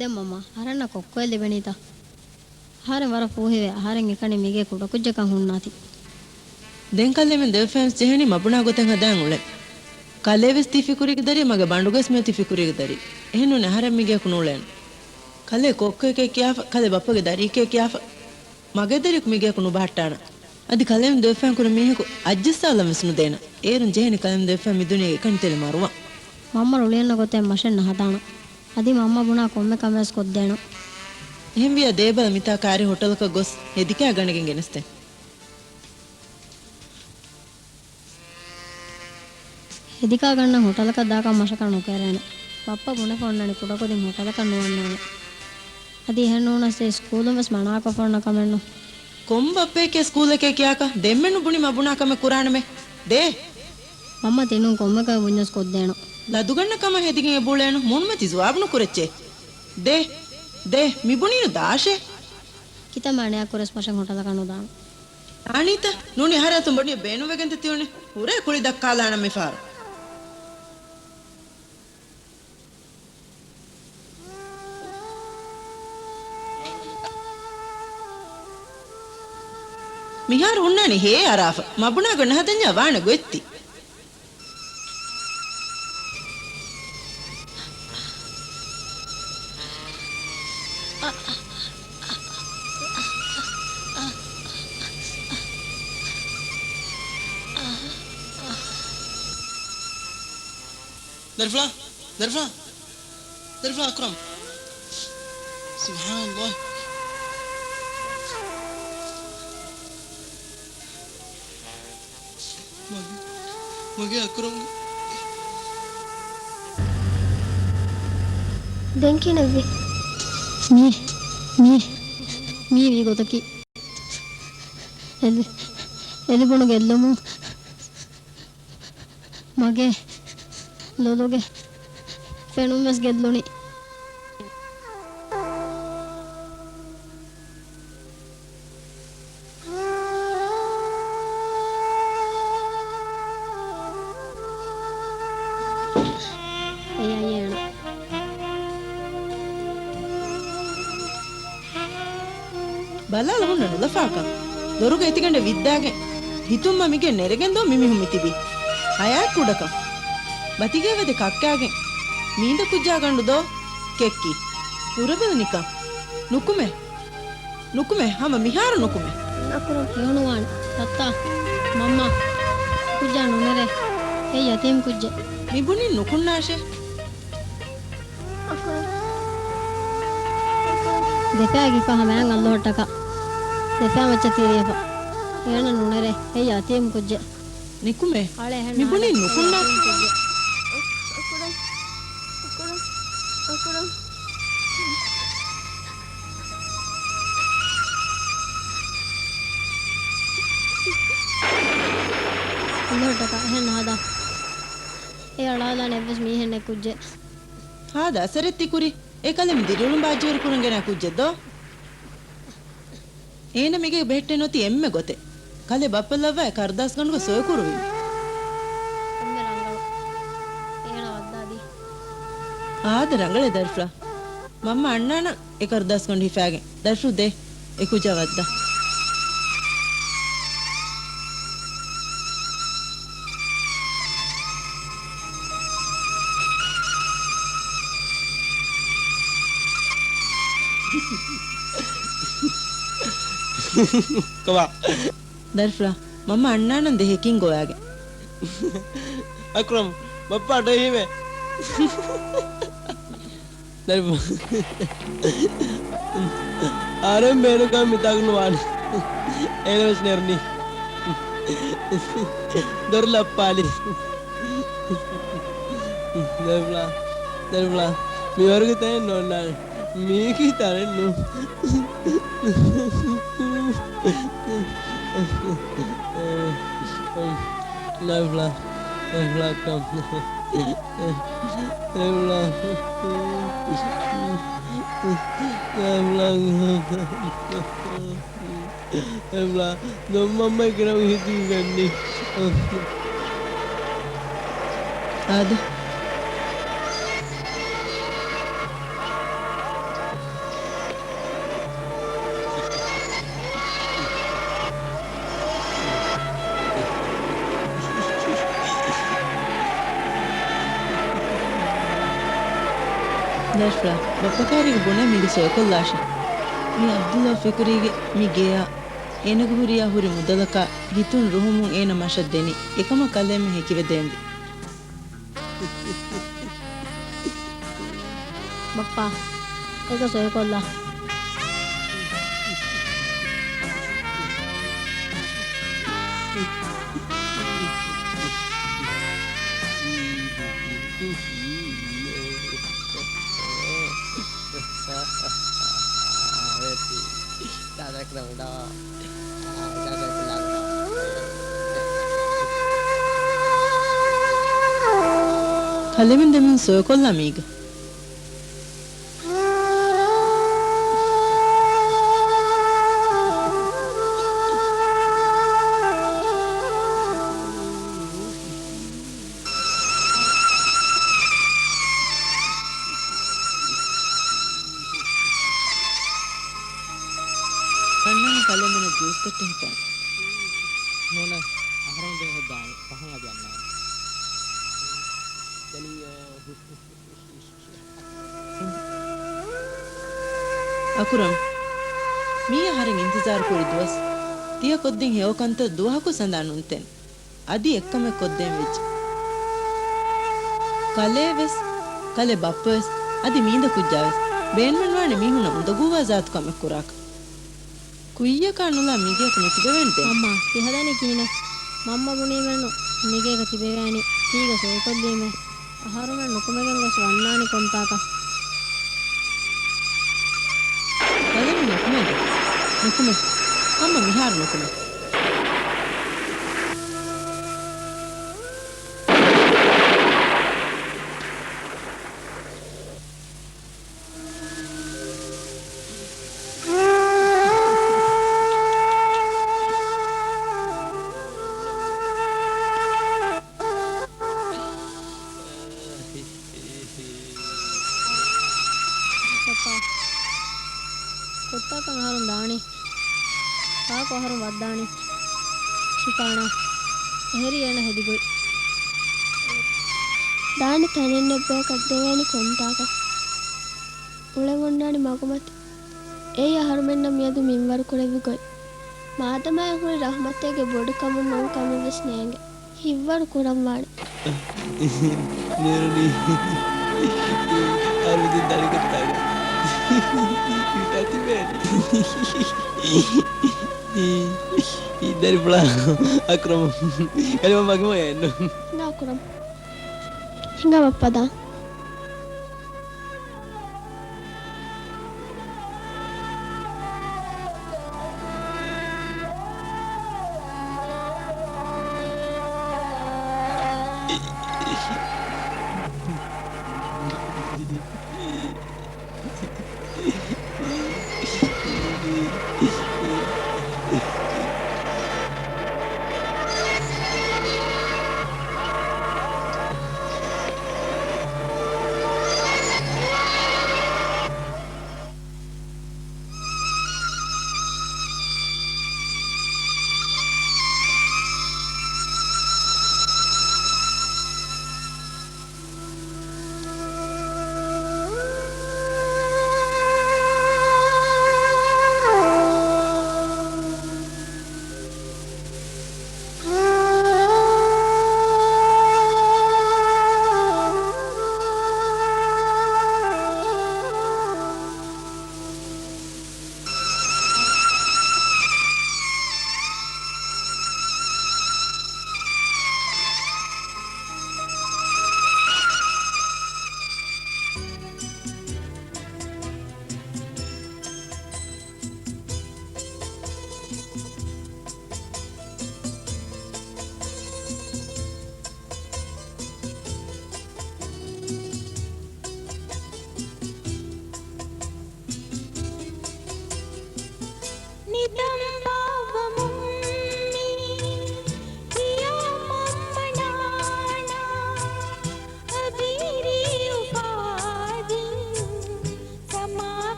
ދެން މަމާ، އަހަރެންނަށް ކޮއްކޮއެއް ލިބެނީތަ؟ އަހަރެން ވަރަށް ފޫހިވޭ، އަހަރެން އެކަނި މީގެ ކުޑަކުއްޖަކަށް ހުންނާތީ. ދެން ކަލޭމެން ދެވެފައިން ޖެހެނީ މަބުނާ ގޮތެއް ހަދާން އުޅެން. ކަލޭ ވެސް ތި ފިކުރީގެ ދަރި، މަގޭ ބަނޑުގަސް މިއޮތީ ފިކުރީގެ ދަރި. އެހެންނޫން އަހަރެން މީގެއަކު ނޫޅޭނެ. ކަލޭ ކޮއްކޮއެކޭ ކިޔާފަ، ކަލޭ ބައްޕަގެ ދަރިއެކޭ ކިޔާފަ، މަގޭ ދަރިއަކު މީގެއަކު ނުބަހައްޓާނަން. އަދި ކަލޭމެން ދެވެފައިން ކުރި މީހަކު އައްޖައްސާލަން ވެސް ނުދޭނަން. އޭރުން ޖެހެނީ ކަލޭމެން ދެވެފައިން މި ދުނިޔޭގެ އެކަނިތެރި މަރުވަން. މަންމަ ރުޅިއަންނަ ގޮތެއް މަށެއް ނަހަދާނަން. އަދި މަންމަ ބުނާ ކޮންމެ ކަމެއް ވެސް ކޮށްދޭނަން. އެހެންވިއްޔާ ދޭބަލަ މިތާ ކާރި ހޮޓަލަކަށް ގޮސް ހެދިކާ ގަނެގެން ގެނެސްދޭން. ހެދިކާ ގަންނަން ހޮޓަލަކަށް ދާކަށް މަށަކަށް ނުކެރޭނެ. ބައްޕަ ބުނެފަ އޮންނާނެ ކުޑަކުދިން ހޮޓަލަކަށް ނުވަންނާނެ. އަދި އެހެން ނޫނަސް ސްކޫލުން ވެސް މަނާކޮށްފަ އޮންނަ ކަމެއްނު. ކޮން ބައްޕައެކޭ ސްކޫލެކޭ ކިޔާކަށް؟ ދެންމެ ނުބުނި މަ ބުނާ ކަމެއް ކުރާނަމޭ. ދޭ! މަންމަ ތިނޫން ކޮންމެ ކަމެއް ބުންޏަސް ކޮށްދޭނަން. ލަދުގަންނަ ކަމަށް ހެދިގެން އެބައުޅޭނު. މޫނުމަތި ޖުވާބު ނުކުރައްޗޭ. ދޭ! ދޭ! މި ބުނީނު ދާށޭ. ކިތައް މާނައަކުރެސް މަށެއް ހޮޓަލަކަށް ނުދާނަން. އާނީތަ؟ ނޫނީ އަހަރާތުން ބޮޑި ބޭނުންވެގެންތަ ތިއުނެ؟ ހުރޭ ކުޅި ދައްކާލާނަން މިފަހަރު. މިހާރު ހުންނާނީ ހޭ އަރާފަ. މަބުނާގަ ނަހަދަންޏާ ވާނެ ގޮތްތި. ދަރިފުޅާ! ދަރިފުޅާ! ދަރިފުޅާ އަކްރަމް! ސުބްޙާނަﷲ. މަގޭ، މަގޭ އަކްރަމް. ދެން ކިހިނެއްވި؟ މީ، މީ، މީ ވީ ގޮތަކީ. އެލި، އެލިބުނު ގެއްލުމުން މަގޭ ލޮލުގެ ފެނުން ވެސް ގެއްލުނީ. އެއީ އޭނަ. ބަލާލަ ހުންނަ ނުލަފާކަން. ދޮރުގަ އެތިގަނޑެއް ވިއްދާގެން، ހިތުން މަ މިގެން ނެރެގެން ދޯ މި މީހުން މި ތިބީ. ހަޔާތް ކުޑަކަން. ބަތިގޭ ވަދެ ކައްކާގެން މީނދަ ކުއްޖާ ގަނޑު ދޯ ކެއްކީ. ހުރެބަލަ ނިކަން. ނުކުމެ. ނުކުމެ. ހަމަ މިހާރު ނުކުމެ. އަކުރަމް ކިހުނުވާނެ. ތައްތާ. މަންމާ. ކުއްޖާ ނުނެރޭ. އެ ޔަތީމް ކުއްޖެއް. މި ބުނިން ނުކުންނާށޭ. ދެފައިގެ ފަހަ މައިން އައްލޮހަށްޓަކާ. ދެފައި މައްޗަށް ތިރިއެފަ. އޭނަ ނުނެރޭ. އެ ޔަތީމް ކުއްޖެއް. ނިކުމޭ. މި ބުނިން ނުކުންނާ. އައްލޮހަށްޓަކާ އެހެން ހާދަ. އެ އަޅާލާނެ އެއްވެސް މީހެއް ނެތް ކުއްޖެއް. ހާދަ އަސަރެއް ތި ކުރީ. އެ ކަލޭ މި ދިރިއުޅުން ބާއްޖަވެރި ކުރަން ގެނައި ކުއްޖެއް ދޯ؟ އޭނަ މީގެ ބެހެއްޓެއް ނުވަތީ އެންމެ ގޮތެއް. ކަލޭ ބައްޕަ ލައްވާ އެ ކަރުދާސް ގަނޑުގަ ސޮއެ ކުރުވީމަ. އެންމެ ރަނގަޅު. އޭނަ ވައްދާދީ. އާދެ ރަނގަޅޭ ދަރިފުޅާ. މަންމަ އަންނާނަން އެ ކަރުދާސް ގަނޑު ހިފާގެން. ދަރިފުޅު ދޭ. އެ ކުއްޖާ ވައްދާ. ކަމާ. ދަރިފުޅާ، މަންމަ އަންނާނަން ދޭ ހެކިން ގޮވާގެން. އަކްރަމް، ބައްޕަ އަޑުއެހީމޭ. ދަރިފުޅާ. އަހަރެން ބޭނުންކަމެއް މިތާގަ ނުވާނެ. އޭނަ ވެސް ނެރުނީ. ދޮރު ލައްޕާލި. ދަރިފުޅާ، ދަރިފުޅާ، މިވަރުގެ ތަނެއް ނޯންނާނެ. މީކީ ތަނެއް ނޫން. ދަރިފުޅާ، ދަރިފުޅާ ކަމް. ދަރިފުޅާ. ދަރިފުޅާ. އެބްލާ، ދޮންމަންމަ ކިރަމު ހިތީގަންނި. އާދެ. ލަޝްފާ، ބައްޕަ ކައިރީގަ ބުނޭ މީގެ ސޮއިކޮށްލާށޭ. މީ ޢަބްދުﷲ ފިކުރީގެ މި ގެޔާ އޭނަގެ ހުރިޔާ ހުރި މުދަލަކާ ހިތުން ރުހުމުން އޭނަ މަށަށް ދެނީ. އެކަމަށް ކަލޭމެން ހެކިވެ ދޭންވީ. ބައްޕާ، އޭގަ ސޮއިކޮށްލާ. ކަލޭމެން ދެމީހުން ސޮއިކޮށްލާ މީގަ. އަންނާނެ ކަލޭމެނަށް ޖޫސް ތައްޓެއް ހިފާނެ. ނޫނޭ، އަހަރެން ދޭހަށް ދާނީ. ފަހަން އަދި އަންނާނެ. ދެން އިއްޔާ. އަކުރަމް، މީ އަހަރެން އިންތިޒާރު ކުރި ދުވަސް. ތިޔަ ކޮށްދިން ހެޔޮ ކަންތައް ދުވަހަކު ސަނދާން ނުންތެން. އަދި އެއްކަމެއް ކޮށްދޭން ވެއްޖެ. ކަލޭ ވެސް، ކަލޭ ބައްޕަ ވެސް، އަދި މީދަ ކުއްޖާ ވެސް ބޭނުމެއް ނުވާނެ މީހުންނަށް އުނދަގޫވާ ޒާތު ކަމެއް ކުރާކަށް. ކުއްޔަކާ ނުލާ މިގެއަކު ނުތިބެވޭނެ ދެން. މަންމާ، ތި ހަދަނީ ކިހިނެއް؟ މަންމަ ބުނީމެއްނު މިގޭގަ ތިބެވޭނީ. ތީގަ ސޮއިކޮށްލީމޭ. އަހަރުމެން ނުކުމެގެން ގޮސް ވަންނާނީ ކޮންތާކަށް؟ ކަލޭމެން ނުކުމެން. ނުކުމެ. މަންމަ މިހާރު ނުކުމެ. ކޮއްޓާކަށް އަހަރުން ދާނީ؟ ކާކު އަހަރުން ވައްދާނީ؟ ޝިފާނާ. އެހެރީ އޭނަ ހެދި ގޮތް. ދާނެ ތަނެއް ނެއްބަޔަކަށް ދެވޭނީ ކޮންތާކަށް؟ އުޅެމުންނާނީ މަގުމަތި. އެއީ އަހަރުމެންނަށް މިއަދު މިންވަރު ކުރެއްވި ގޮތް. މާދަމާއަށް ހުރި ރަޙްމަތެއްގެ ބޮޑުކަމުން ނޫން ކަމެއްވެސް ނޭނގެ. ހިތްވަރު ކުރަންވާނެ. ނޭރުނީ އަރުދިން ދަނިކޮށްތާގެ ހިތާ ތިބޭނެ. ދަރިފުޅާ އަކްރަމް ކަލޭމެން މަގުމަތި އެއްނު. ހިނގާ އަކްރަމް. ހިނގާ ބައްޕަ ދާ.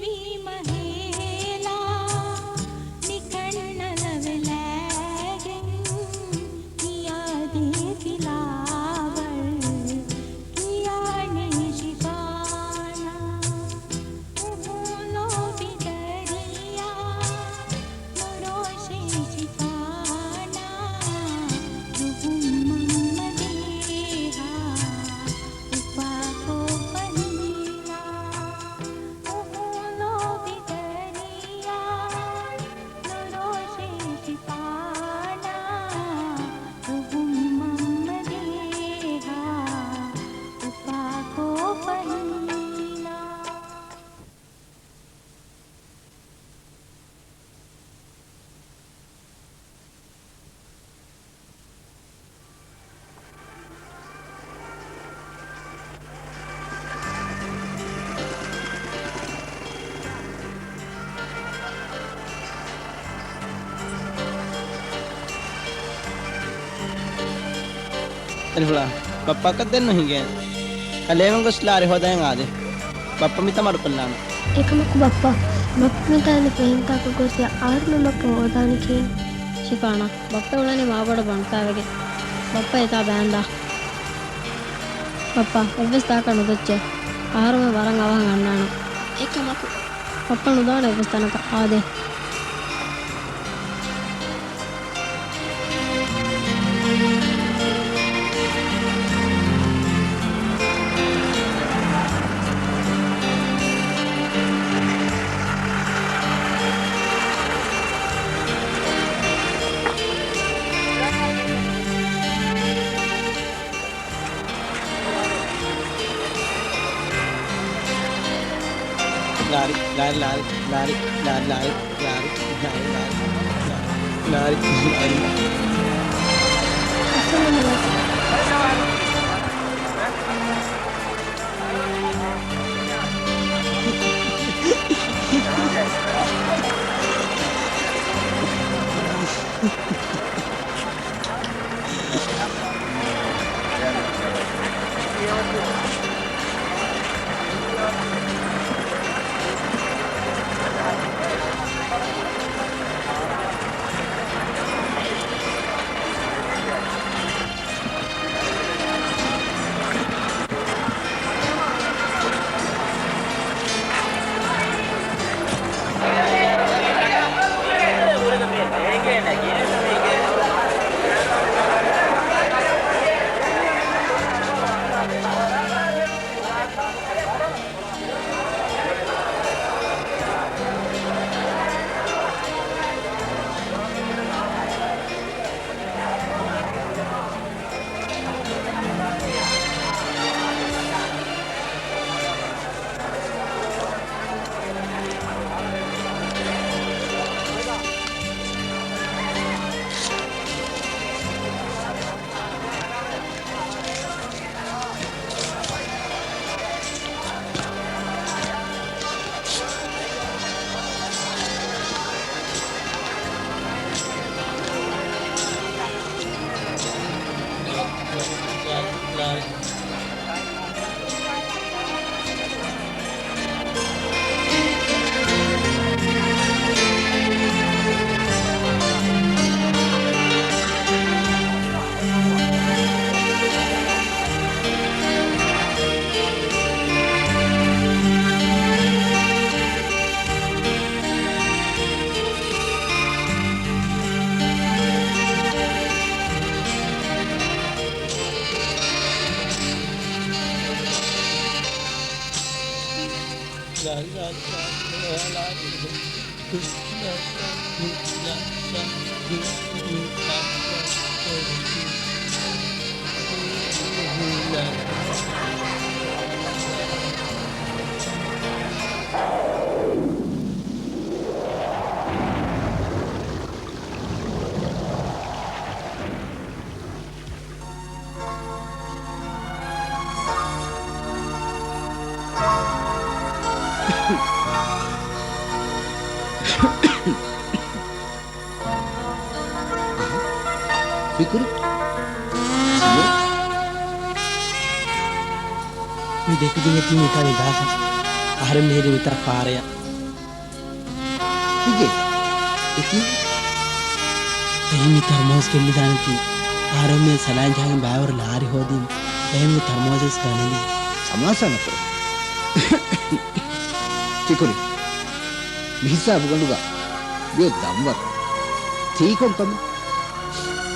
ވީމަ ހޭލާ، ނިކަން ނަލަވެލައިގެން ކިޔާދޭ ފިލާވަޅު، ކިޔާނެ ޝިފާނާ. އުހު ލޯބި ދަރިޔާ، ނުރޯށޭ ޝިފާނާ. ރުހުން މަންމަ ދޭހާ، އުފާކޮށް ފަހީނާ. އުހު ލޯބި ދަރިޔާ، ނުރޯށޭ ޝިފާނާ. ރުހުން މަންމަ ދޭހާ، އުފާކޮށް ފަހީނާ. އެންފުޅާ، ބައްޕައަކަށް ދެން ނުހިނގޭ. ކަލޭމެން ގޮސް ލާރި ހޯދައިގެން އާދޭ. ބައްޕަ މިތާ މަޑުކޮށްލާނަން. އެކަމަކު ބައްޕަ، ބައްޕަ މިތާ އިން ފެހިންތާކަށް ގޮސް އަހަރުމެން ބައްޕަ ހޯދާނީކީ. ޝިފާނާ، ބައްޕަ އުޅެނީ މާބޮޑަށް ބަނޑުކާވެގެން. ބައްޕަ އެތާ ބާންދާ. ބައްޕަ، އެއްވެސް ތާކަށް ނުދޮއްޗޭ. އަހަރުމެން ވަރަށް އަވަހަށް އަންނާނަން. އެކަމަކު. ބައްޕަ ނުދާނެ އެއްވެސް ތަނަކަށް. އާދޭ. ލާރި، ލާރި، ލާރި. ފިކުރު. މި ދެކުދިން އެތިން ހިތާ ނިދާފަ. އަހަރެން މިހިރީ މިތާ ފާރަޔަށް. ކީކޭ؟ އެކީ؟ އެހެން މި ތަރުމޫސް ގެއްލިދާނެތީ. އަހަރެން މި ސަލާން ޖަހަން ބައިވަރު ލާރި ހޯދީމަ. އެހެން މި ތަރުމޫސް ވެސް ގަނެލީ. ސަމާސާ ނަތުރު. ތިކުރި. މިހިސާބުގަނޑުގަ ބިޔޮ ދަންވަރު. ތީކޮން ކަމެއް؟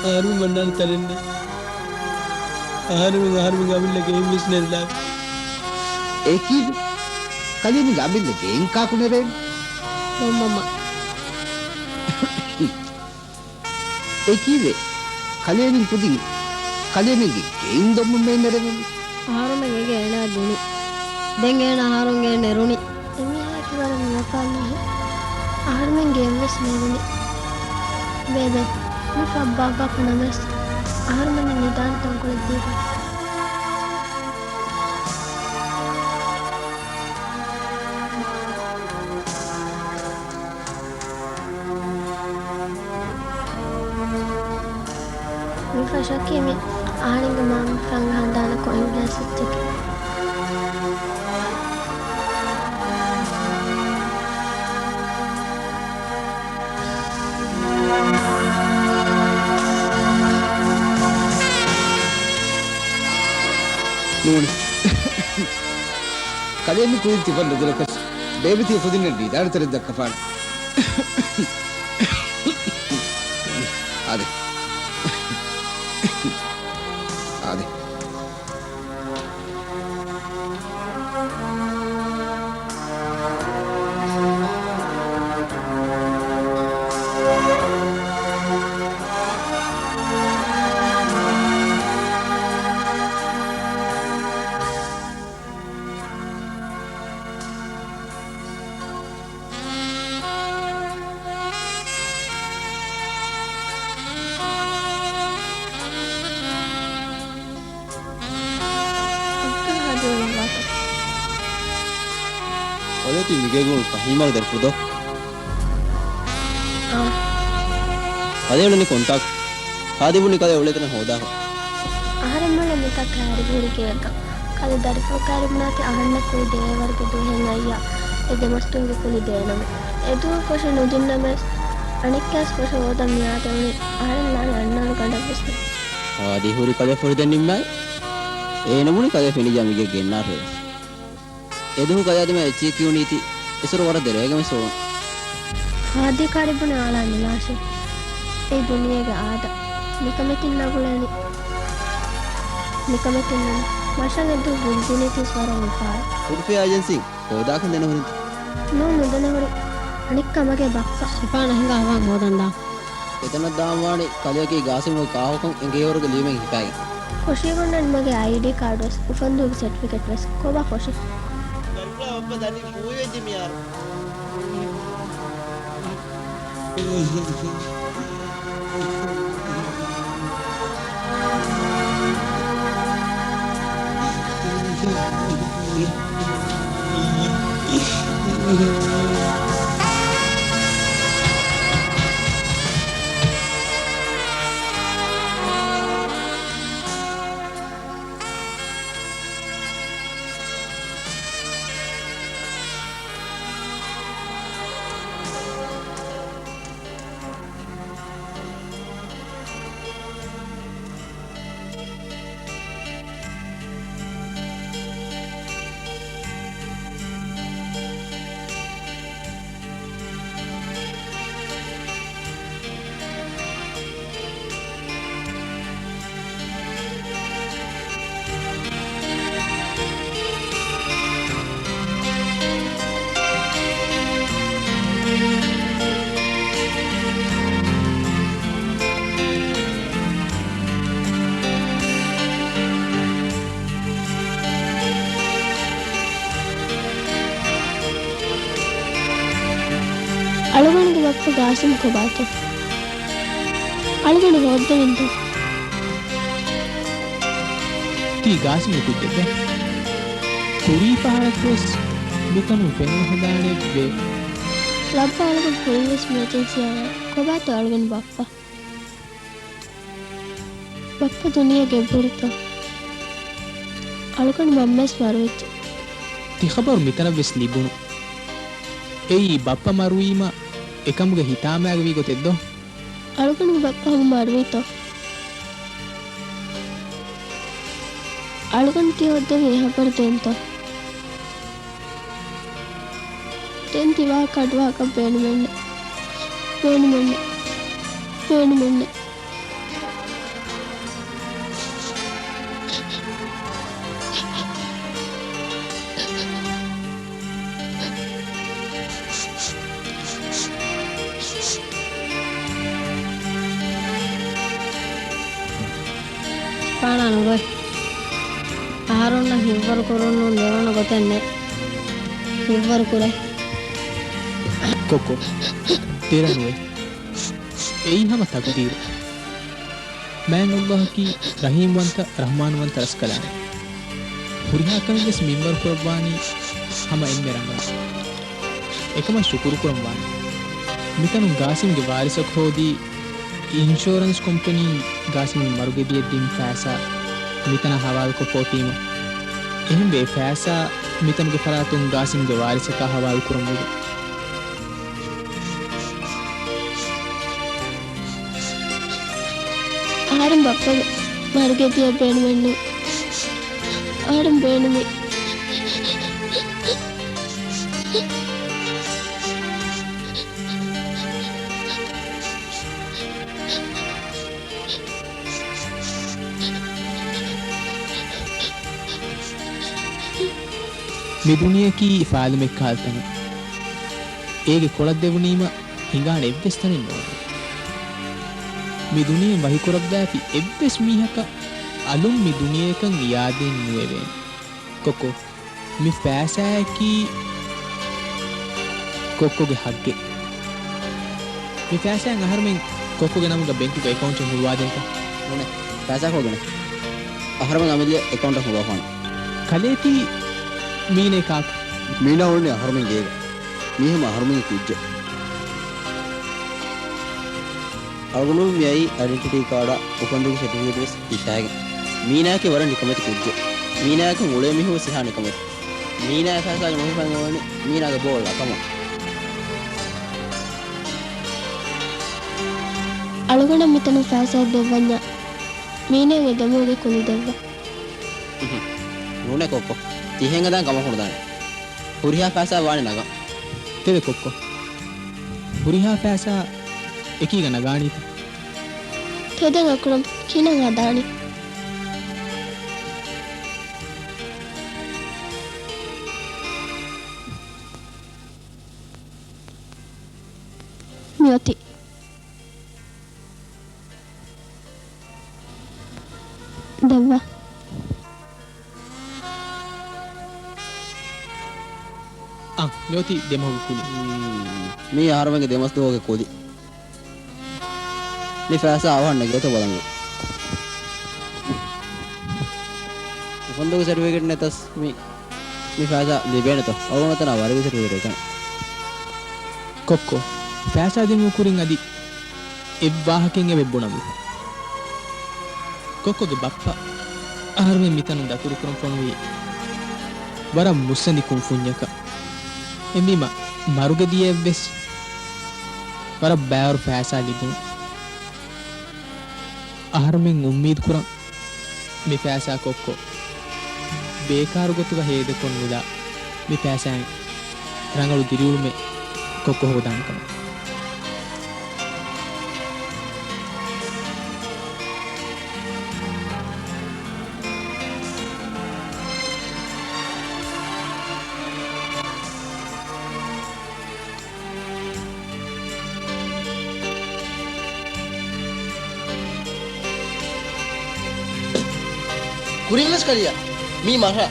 އަހަރުމެން ވަންނާނެ ތަނެއްނެތް. އަހަރުމެން، އަހަރުމެން އަމިއްލަ ގެއިން ވެސް ނެރުލާފި. އެކީ؟ ކަލޭމެންގެ އަމިއްލަ ގެއިން ކާކު ނެރޭނެ؟ މަންމަ. އެކީވެ؟ ކަލޭމެން ކުދިން ކަލޭމެންގެ ގެއިން ދޮންމަ މޭ ނެރެވެން. އަހަރުމެން އެނގޭ އޭނާ ދުނި. ދެން އޭނާ އަހަރުން ގެއިން ނެރުނީ. އެމީހާއަކީ ވަރަށް ނިޔަފާން މީހެއް. އަހަރުމެން ގެއިން ވެސް ނެރުނީ. ބޭބެ، މި ފައްބާއްވާ ފަނަމަވެސް އަހަރުމެންނަށް ނިދާން ތަންކޮޅެއް ދީފަ. މި ފަށަކީ މި އަހަރެންގެ މާމަ ފަންގަހަން ދާނެ ކޮއިން ގްލާސް އެއްޗަކީ. ނޫނީ. ކަލޭމެން ކުދިން ތިފަން ނުދުރަކަށް ބޭބެ ތިޔަ ކުދިންނަށް ނިދާނެ ތެރެއަށް ދައްކަފާނެ. އާދެ. އާދެ. އައްކަން ހާދަވެގެން ވާތަ. ކަލޭ ތީ މިގޭގަ އުޅުނު ފަހީމާގެ ދަރިފުޅު ދޯ؟ އާ. ކަލޭ އުޅެނީ ކޮންތާކު؟ ހާދަ ބުނީ ކަލޭ އުޅޭ ތަނެއް ހޯދާފަ. އަހަރެން މޮޅަށް މިތާ ކައިރި ހުރި ގެއެއްގަ. ކަލޭ ދަރިފުޅު ކައިރި ބުނާތީ އަހަންނަށް ކުރި ދޭވަރުގެ ދުވަހެއް އައްޔާ. އެ ދެމަސްތުންގެ ކުލި ދޭނަމޭ. އެދުވަހު ފޮށި ނުދިންނަމަވެސް، އަނެއްކާވެސް ފޮށި ހޯދަން މިއާދެވުނީ އަހަރެން ލާނެ އަންނާނެ ގަނޑަށްވެސް ނެތް. ހާދަ ހުރި ކަލޭ ފޮށި ދެން ނިންމާއި. އޭނަ ބުނި ކަލޭ ފެނިއްޔާ މިގެ ގެންނާށޭ. އެދުވަހު ކަލޭ ދިމާ އެއްޗެހި ކިޔުނީތީ އިސުރު ވަރަށް ދެރަވެގެން ވެސް އުޅުނު. ހާދަ ކައިރި ބުނެ އާލާ ނިލާށޭ. އެއީ ދުނިޔޭގެ އާދަ. ނިކަމެތިންނާ ގުޅޭނީ. ނިކަމެތިންނަން. މަށަށް އެއްދުވަހު ގުޅިދިނީތީ ވަރަށް އުފާވެ. ވެލްފެއާ އޭޖެންސީން ހޯދާކަން ދެނެހުރިންތަ؟ ނޫން ނުދެނެހުރި. އަނެއްކާ މަގޭ ބައްޕަ. ސިފާން އަހިނގާ އަހުވާން ހޯދަން ދާ. އެތަނަށް ދާންވާނެ ކަލެއަކީ ގާސިމްގެ ކާކުކަން އެނގޭވަރުގެ ލިޔުމެއް ހިފާގެން. ފޮށި ބުނަން މަގޭ އައިޑީ ކާޑުވެސް، އުފަންދުވަހުގެ ސެޓްފިކެޓްވެސް. ކޮބާ ފޮށި؟ ދަރިފުޅާ ބައްޕަ ދަނީ ފޫހިވެއްޖެ މިޔާރު. އަޅުގަނޑުގެ ބައްޕަ ގާސިމް ކޮބާތޯ؟ އަޅުގަނޑު ހޯއްދެވިންތޯ؟ ތީ ގާސިމްގެ ކުއްޖެއްބަ؟ ކުރީ ފަހަރަކުވެސް މިކަމުން ފެންނަ ހަނދާނެއްވޭ. ލައްބަ އަޅުގަނޑު ކުރިންވެސް މި އެޖެންސީއާ ކޮބާތޯ އަޅުގަނޑު ބައްޕަ؟ ބައްޕަ ދުނިޔޭގަ އެބަހުރިތޯ؟ އަޅުގަނޑު މަންމަވެސް މަރުވެއްޖެ. ތިޚަބަރު މިތަނަށްވެސް ލިބުނު. އެއީ ބައްޕަ މަރުވީމަ އެކަމުގެ ހިތާމައިގަ ވީ ގޮތެއް ދޯ؟ އަޅުގަނޑުގެ ބައްޕަ ހަމަ މަރުވީތޯ؟ އަޅުގަނޑު ތި ހޯއްދެވި އެ ހަބަރު ދޭންތޯ؟ ދެން ތި ވާހަކަ އަޑުއަހާކަށް ބޭނުމެއްނެއް. ބޭނުމެއްނެއް. ބޭނުމެއްނެއް. ފާނާ ނުގޮތް. އަހަރުންނަށް ހިތްވަރު ކުރުން ނޫން ދެވަނަ ގޮތެއް ނެތް. ހިތްވަރު ކުރޭ. ކޮއްކޮ. ދެރަ ނުވޭ. އެއީ ހަމަ ތަގުދީރު. މާތް ﷲ އަކީ ރަޙީމްވަންތަ، ރަޙްމާންވަންތަ ރަސްކަލާނގެ. ހުރިހާ ކަމެއްވެސް މިންވަރު ކުރައްވާނީ ހަމަ އެންމެ ރަނގަޅަށް. އެކަމަށް ޝުކުރު ކުރަން ވާނެ. މިތަނުން ގާސިމްގެ ވާރިސަކު ހޯދީ، އިންޝުއަރެންސް ކޮމްޕެނީން ގާސިމްގެ މަރުގެ ދިޔަ ދިން ފައިސާ މިތަނަށް ހަވާލުކޮށްފަ އޮތީމަ، އެހެންވެ އެ ފައިސާ މިތަނުގެ ފަރާތުން ގާސިމްގެ ވާރިސަކާ ހަވާލު ކުރަން ވެގެން. އަހަރެން ބައްޕަގެ މަރުގެ ދިޔަ ބޭނުމެއްނު. އަހަރެން ބޭނުމީ. މި ދުނިޔެއަކީ ފާލުމެއްކަހަލަ ތަނެއް. އޭގެ ކޮޅަށް ދެވުނީމަ ހިނގާނެ އެއްވެސް ތަނެއް ނޯންނާނެ. މި ދުނިޔެއިން ވަކިކުރައްވާފި އެއްވެސް މީހަކަށް އަލުން މި ދުނިޔެއަކަށް އިއާދައެއް ނުއެވޭނެ. ކޮއްކޮ، މި ފައިސާއަކީ ކޮއްކޮގެ ހައްގެއް. މި ފައިސާއިން އަހަރުމެން ކޮއްކޮގެ ނަމުގަ ބެންކުގަ އެކައުންޓެއް ހުޅުވާދޭނެތަ؟ ނޫނޭ. ފައިސާ ކޮށްގެނެ. އަހަރުމެން އަމިއްލަ އެކައުންޓެއް ހުޅުވާފާނެ. ކަލޭ ތީ މީނޭ ކާކު؟ މީނާ އުޅުނީ އަހަރުމެން ގޭގަ. މީ ހަމަ އަހަރުމެންގެ ކުއްޖެއް. އަޅުގަނޑު މި އައީ އައިޑެންޓިޓީ ކާޑާ އުފަންދުންގެ ސެޓިފިކެޓް ވެސް ހިފާގެން. މީނާއަކީ ވަރަށް ނިކަމެތި ކުއްޖެއް. މީނާއަކުން އުޅޭ މީހުން ވެސް އެހާ ނިކަމެތި. މީނާ ފައިސާގެ ނުހިފަން އެވަނީ މީނާގެ ބޯ ލަކަމުން. އަޅުގަނޑަށް މިތަނުން ފައިސާ ދެއްވަންޏާ މީނާގެ ދެމުގެ ކުލި ދެއްވާ. ނޫނޭ ކޮއްކޮ. ތިހެން ހަދާން ކަމަކު ނުދާނެ. ހުރިހާ ފައިސާ ވާނެ ނަގަން. ތެދެ ކޮއްކޮ. ހުރިހާ ފައިސާ އެކީގަ ނަގާނީތަ؟ ތެދެން އަކުރަން ކިހިނެއް ހަދާނީ؟ މިއޮތީ. ދެއްވާ. އަ، މިއޮތީ ދެމަހުގެ ކުލި. މީ އަހަރުމެންގެ ދެމަސް ދުވަހުގެ ކުލި. މި ފައިސާ އަވަހަށް ނެގޭތޯ ބަލަން. އުފަންދުވަހުގެ ސެޓިފިކެޓް ނެތަސް މި، މި ފައިސާ ލިބޭނެތޯ؟ އަޅުގަނޑު ތަނާ ވަރުގެ ސެޓިފިކެޓް އެކަނި. ކޮއްކޮ، ފައިސާ ދިނުމުގެ ކުރިން އަދި އެއްވާހަކައެއް އެބަ ބުނަމު. ކޮއްކޮގެ ބައްޕަ އަހަރުމެން މިތަނުން ދަތުރުކުރަން ފޮނުވީ ވަރަށް މުއްސަނދި ކުންފުންޏަކަށް. އެހެންވީމަ، މަރުގެ ދިޔައެއްވެސް ވަރަށް ބައިވަރު ފައިސާ ލިބުނު. އަހަރުމެން އުއްމީދު ކުރަން، މި ފައިސާ ކޮއްކޮ ބޭކާރު ގޮތުގަ ހޭދަކޮށް ނުލާ، މި ފައިސާއިން ރަނގަޅު ދިރިއުޅުމެއް ކޮއްކޮ ހޯދާނެ ކަމަށް. ކުރިންވެސް ކަލިޔާ. މީ މަށާ.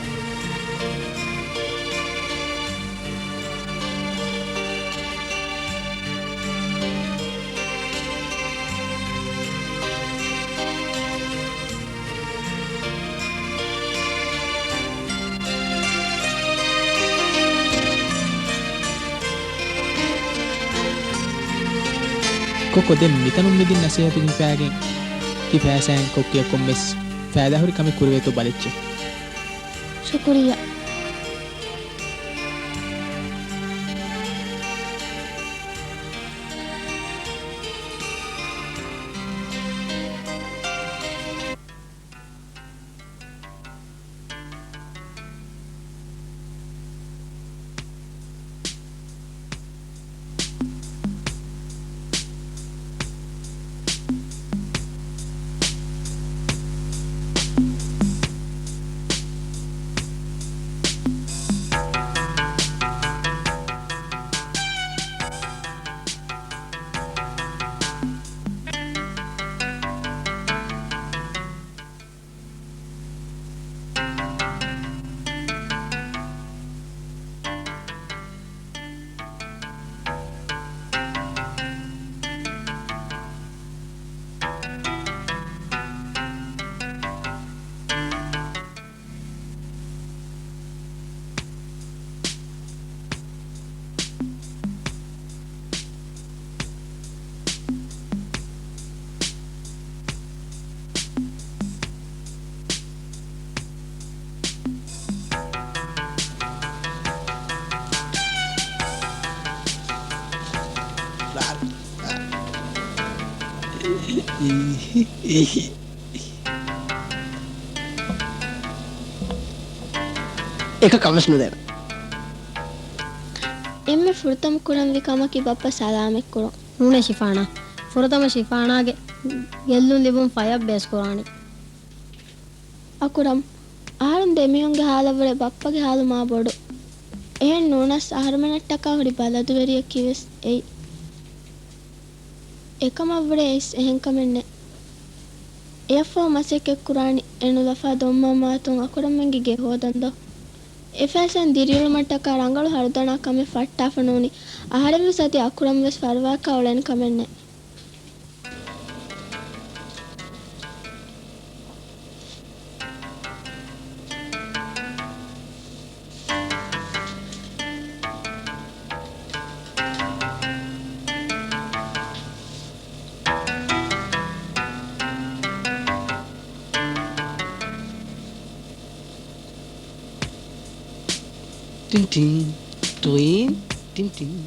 ކޮއްކޮ ދެން މިތަނުން މިދިން ނަސޭހަތު ހިފާގެން ތި ފައިސާއިން ކޮއްކޮއަށް ކޮންމެސް ފައިދާހުރި ކަމެއް ކުރެވޭތޯ ބަލައްޗޭ. ޝުކުރިއްޔާ. އެކަކަށްވެސް ނުދޭނެ. އެންމެ ފުރަތަމަ ކުރަންވީ ކަމަކީ ބައްޕަ ސަލާމަތްކުރުން. ނޫނޭ ޝިފާނާ. ފުރަތަމަ ޝިފާނާގެ ގެއްލުން ލިބުން ފަޔަށް ބޭސްކުރާނީ. އަކުރަމް، އަހަރެން ދެމީހުންގެ ހާލަށްވުރެ ބައްޕަގެ ހާލު މާ ބޮޑު. އެހެން ނޫނަސް އަހަރުމެނަށްޓަކާ ހުރި ބަލަދުވެރިއެއް ކިވެސް އެއީ. އެކަމަށްވުރެ އެއްސް އެހެންކަމެއް ނެތް. އެއަށްފަހު މަސައްކަތްކުރާނީ އެނުލަފާ ދޮންމަން މާތުން އަކުރަމްމެންގެ ގެ ހޯދަން ދޯ؟ އެ ފައިސާއިން ދިރިއުޅުމަށްޓަކާ ރަނގަޅު ހަރުދަނާ ކަމެއް ފައްޓާފަ ނޫނީ. އަހަރެންވެސް އަދި އަކުރަމްވެސް ފަރުވާއަކާ އުޅެނި ކަމެއް ނެތް. ޓިން ޓިން، ޓުއިން، ޓިން ޓިން.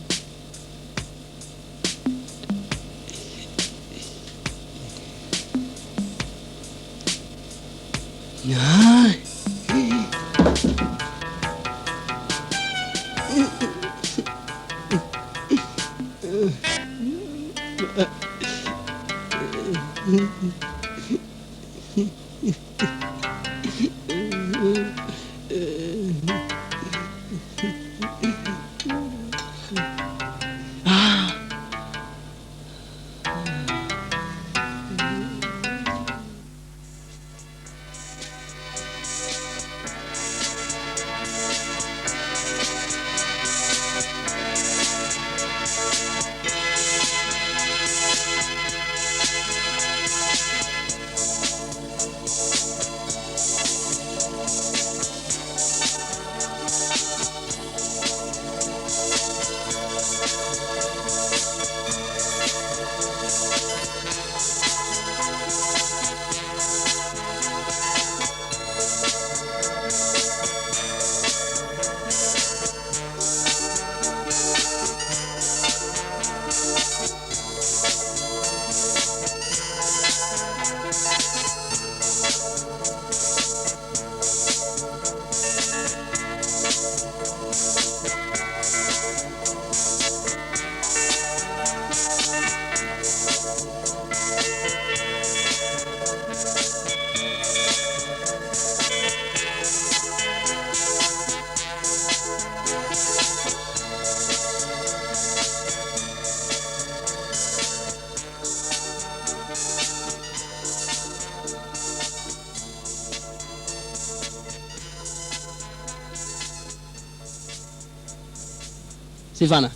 ސިފާނާ،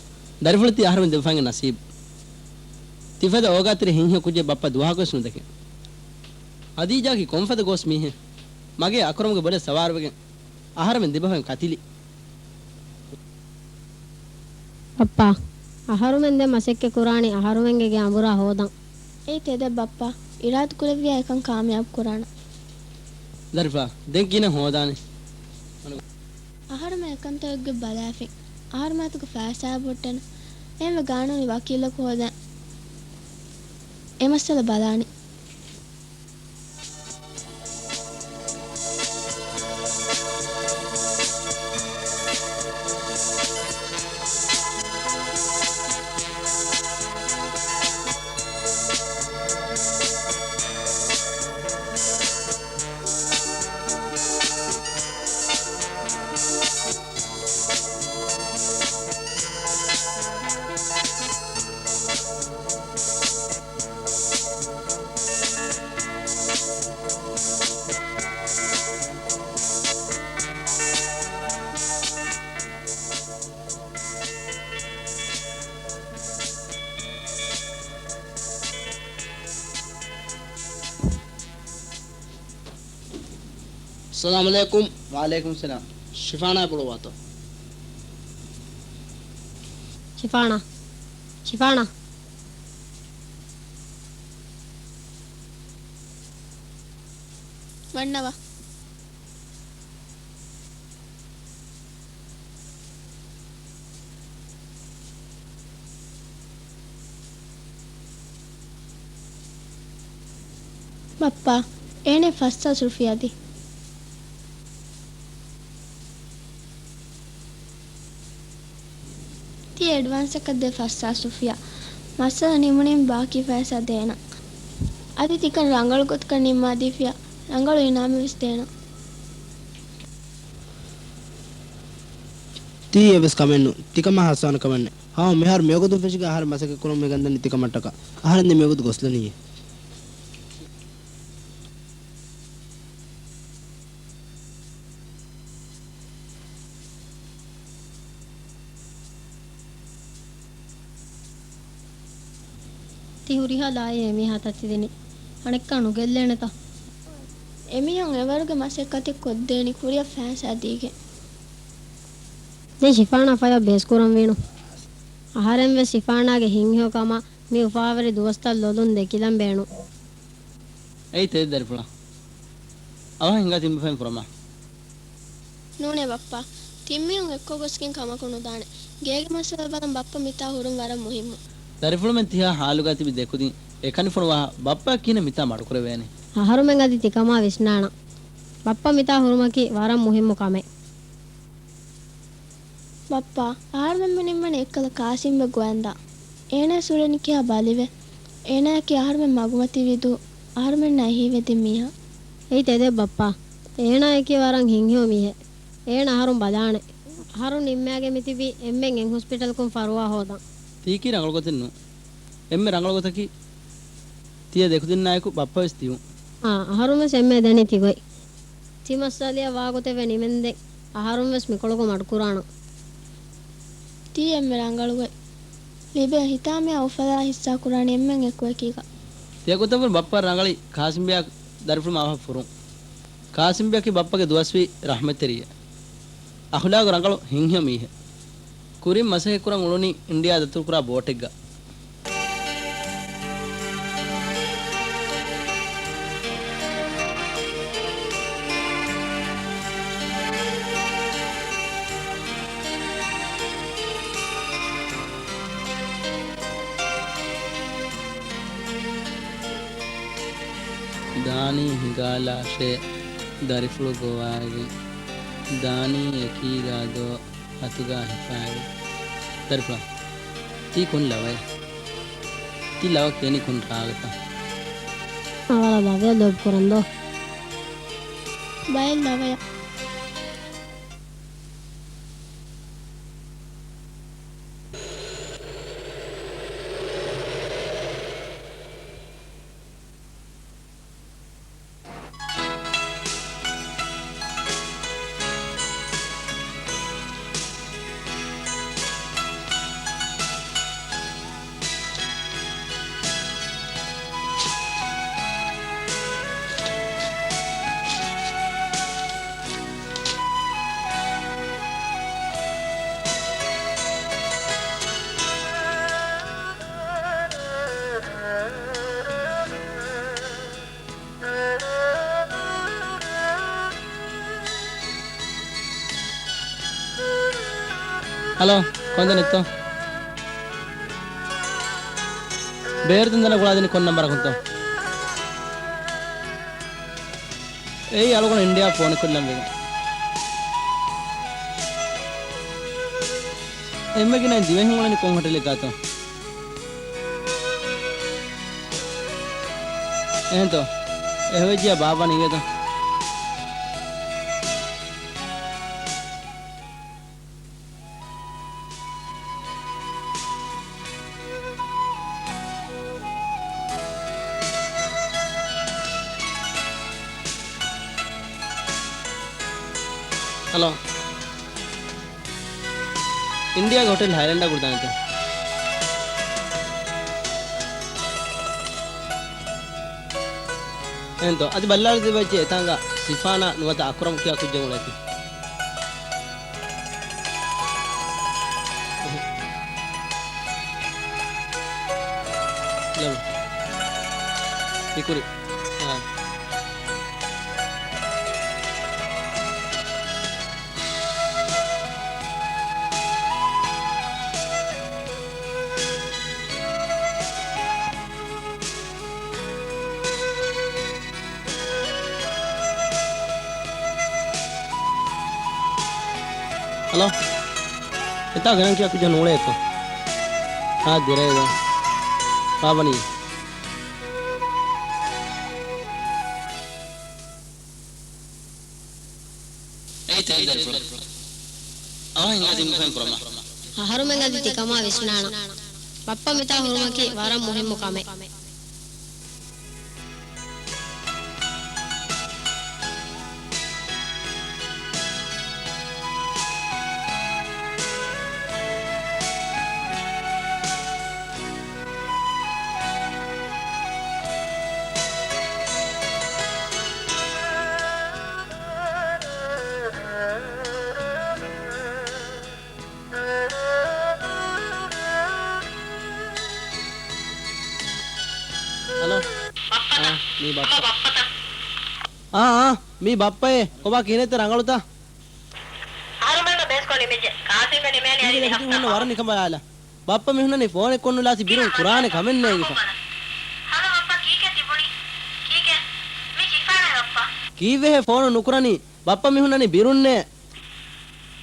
ދަރިފުޅު ތީ އަހަރުމެން ދެބަފައިންގެ ނަސީބު. ތިފަދަ އޯގާތެރި ހިތްހެޔޮ ކުއްޖެއް ބައްޕަ ދުވަހަކުވެސް ނުދެކެން. ހަދީޖާއަކީ ކޮންފަދަ ގޯސް މީހެއް؟ މަގޭ އަކުރަމްގެ ބޮޑެއް ސަވާރުވެގެން އަހަރުމެން ދެބަފައިން ކަތިލި. ބައްޕާ، އަހަރުމެން ދެން މަސައްކަތް ކުރާނީ އަހަރުމެންގެ ގެ އަނބުރާ ހޯދަން. އޭ ތެދެއް ބައްޕާ، އިރާދަ ކުރެއްވިޔާ އެކަން ކާމިޔާބު ކުރާނަން. ދަރިފާ، ދެން ކިހިނެއް ހޯދާނެ؟ އަހަރުމެން އެކަންތައް އެއްގޮތް ބަލާފިން. އަހަރުމެން އަތުގަ ފައިސާ ބޮޑުވެއްޓަން. އެހެންވެ ގާނޫނީ ވަކީލަކު ހޯދަން އެ މައްސަލަ ބަލާނީ. އައްސަލާމު ޢަލައިކުމް. ވަޢަލައިކުމް ސަލާމް. ޝިފާނާ ބުނުއްވާތޯ؟ ޝިފާނާ. ޝިފާނާ. ވަންނަވާ. ބައްޕާ، އޭނަ ފަސްސާސް ރުފިޔާ ދީ. ތި އެޑްވާންސަކަށް ދޭ ފަސްސާސް ރުފިޔާ. މައްސަލަ ނިމުނީމަ ބާކީ ފައިސާ ދޭނަން. އަދި ތިކަން ރަނގަޅު ގޮތަކަށް ނިންމާދީފިޔާ، ރަނގަޅު އިނާމެއް ވެސް ދޭނަން. ތީ އެއްވެސް ކަމެއްނު، ތިކަމާ ހަސާނަ ކަމެއްނެއް. ހާ، މިހާރު މިވަގުތުން ފެށިގެން އަހަރެން މަސައްކަތް ކުރަމުން މިގަންދަނީ ތިކަމަށްޓަކާ. އަހަރެން ދެން މިވަގުތު ގޮސްލަނީ. ތި ހުރިހާ ލާއެއް އެމީހާ ތަތިދިނީ. އަނެއްކާ ނުގެއްލޭނެތަ؟ އެމީހުން އެވަރުގެ މަސައްކަތެއް ކޮށްދޭނީ ކުރިއަށް ފައިސާ ދީގެން. ދެން ޝިފާނާ ފަޔާ ބޭސްކުރަންވީނު. އަހަރެން ވެސް ޝިފާނާގެ ހިތްހެޔޮކަމާ މި އުފާވެރި ދުވަސްތައް ލޮލުން ދެކިލަން ބޭނުން. އެއީ ތެދެއް ދަރިފުޅާ. އަވަހަށް ހިނގާ ތިން ބަފައިން ފުރަމާ. ނޫނޭ ބައްޕާ. ތިން މީހުން އެއްކޮށް ގޮސްގެން ކަމަކު ނުދާނެ. ގޭގެ މައްސަލަ ބަލަން ބައްޕަ މިތާ ހުރުން ވަރަށް މުހިއްމު. ދަރިފުޅުމެން ތިހާ ހާލުގަ ތިބި ދެކުދިން އެކަނި ފޮނުވާ ބައްޕަ ކިހިނެއް މިތާ މަޑުކުރެވޭނެ؟ އަހަރުމެން އަދި ތިކަމާ ވިސްނާނަން. ބައްޕަ މިތާ ހުރުމަކީ ވަރަށް މުހިއްމު ކަމެއް. ބައްޕާ، އަހަރުމެން މިނިންމަނީ އެއްކަލަ ކާސިމްބެ ގޮވަންދާ. އޭނާ ސުރެނިކިހާ ބަލިވެ. އޭނާއަކީ އަހަރުމެން މަގުމަތިވި ދޫ. އަހަރުމެންނާ އެހީވެދިން މީހާ. އެއީ ތެދެއް ބައްޕާ. އޭނާއަކީ ވަރަށް ހިތްހެޔޮ މީހެއް. އޭނަ އަހަރުން ބަލާނެ. އަހަރުން ނިންމާގެ މިތިބީ އެންމެން އެއް ހޮސްޕިޓަލަކުން ފަރުވާ ހޯދަން. ތީކީ ރަނގަޅު ގޮތެއް ނޫން. އެންމެ ރަނގަޅު ގޮތަކީ ތިޔަ ދެކުދިންނާއެކު ބައްޕަވެސް ތިޔުން. އާ، އަހަރުންވެސް އެންމެ ދެނީ ތިގޮތް. ތިމައްސަލައަށް ވާގޮތެއް ވެ ނިމެންދެން އަހަރުންވެސް މިކޮޅުގަ މަޑުކުރާނަން. ތީ އެންމެ ރަނގަޅުގޮތް. ލިބޭ ހިތާމަޔާ އުފަލާ ހިއްސާ ކުރާނީ އެންމެން އެކު އެކީގަ. ތިޔަ ގޮތަށްވުރެ ބައްޕަ ރަނގަޅީ ކާސިމްބެއާ ދަރިފުޅު މާފަށް ފުރުން. ކާސިމްބެއަކީ ބައްޕަގެ ދުވަސްވީ ރަހްމަތްތެރިއެއް. އަޚުލާގު ރަނގަޅު ހިތްހެޔޮ މީހެއް. ކުރިން މަސައްކަތްކުރަން އުޅުނީ އިންޑިއާ ދަތުރުކުރާ ބޯޓެއްގަ. ދާނީ ހިނގާލާށޭ ދަރިފުޅު ގޮވާގެން. ދާނީ އެކީގާ ދޯ އަތުގާ ހިފާގެން. ދަރިފުޅާ، ތީ ކޮން ލަވައެއް؟ ތި ލަވަ ކިޔަނީ ކޮން ރާގަކަށް؟ އަވަޅަ ލަވަޔަށް ލޯބި ކުރަން ދޯ. ބައެއް ލަވަޔަށް. ހަލޯ، ކޮންތަނެއްތޯ؟ ބޭރު ތަންތަނަށް ގުޅާދިނީ ކޮން ނަންބަރަކުންތޯ؟ އެއީ އަޅުގަނޑު އިންޑިއާ ފޯނެއް ކޮށްލަން ވެގެން. އެންމެ ގިނައިން ދިވެހިން އުޅެނީ ކޮން ހޮޓެލެއްގާތޯ؟ އެހެންތޯ؟ އެހެވެއްޖިޔާ ބާއްވަން އިނގޭތޯ؟ ހަލޯ. އިންޑިއާގެ ހޮޓެލް ހައިލެންޑާ ގުޅިދާނެތަ؟ އެހެންތޯ؟ އަދި ބައްލާލަދީބައްޖެ އެތާނގަ ސިފާނާ ނުވަތަ އަކުރަމް ކިޔާ ކުއްޖެއް އުޅޭތީ. ލަވަ. ހިކުރި. އާ. ހަލޯ. އެތާ ގަނަން ކިޔާ ކުއްޖާ ނޫޅޭތޯ؟ އާ، ދިރޭގަ. ބާބަނީ. އެއީ ތެރެ ދަރިފުޅަ. އަވަހަށް ހިނގާ ތިން ބަފައިން ކުރަމާ. އަހަރުމެން އަދި ތިކަމާ ވިސްނާނަން. ބައްޕަ މިތާ ހުރުމަކީ ވަރަށް މުހިއްމު ކަމެއް. ހަލޯ. ބައްޕަތަ؟ އާ، މީ ބައްޕަ. އާ، އާ، މީ ބައްޕައޭ. ކޮބާ ކިހިނެއްތަ ރަނގަޅުތަ؟ އަހަރުމެންނަށް ބޭސްކޮށް ނިމިއްޖެ. ކާސިމްގެ ނިމޭނީ އަދި މި ހަފްތާ ފަހުން. ވަރަށް ނިކަން ބަލާލަ. ބައްޕަ މި ހުންނަނީ ފޯނެއް ކޮށްނުލާތި ބިރުން ކުރާނެ ކަމެއް ނޭނގިފަ. ހަލޯ ބައްޕަ، ކީކޭ ތިބުނީ؟ ކީކޭ؟ މީ ޝިފާނާ ބައްޕަ. ކީއްވެހޭ ފޯނު ނުކުރަނީ؟ ބައްޕަ މި ހުންނަނީ ބިރުންނޭ.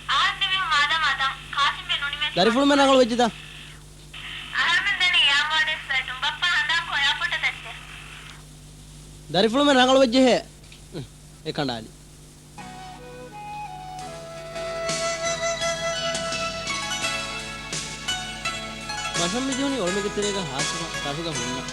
އަހަރެން ދެމީހުން މާދަމާ ތަން ކާސިމްބެ ނުނިމޭ. ދަރިފުޅުމެން ރަނގަޅު ވެއްޖެތަ؟ އަހަރުމެން ދަނީ އެއާމާޑޭސް ފްލައިޓުން. ބައްޕަ ހަނދާންކޮށް އެއާޕޯޓަށް ދައްޗޭ. ދަރިފުޅުމެން ރަނގަޅު ވެއްޖެހޭ. އެ ކަނޑާލި. މަށަށް މި ޖެހުނީ އޮޅުމެއްގެ ތެރޭގަ ހާސްކޮށް ޓަފުގަ ހުންނަ.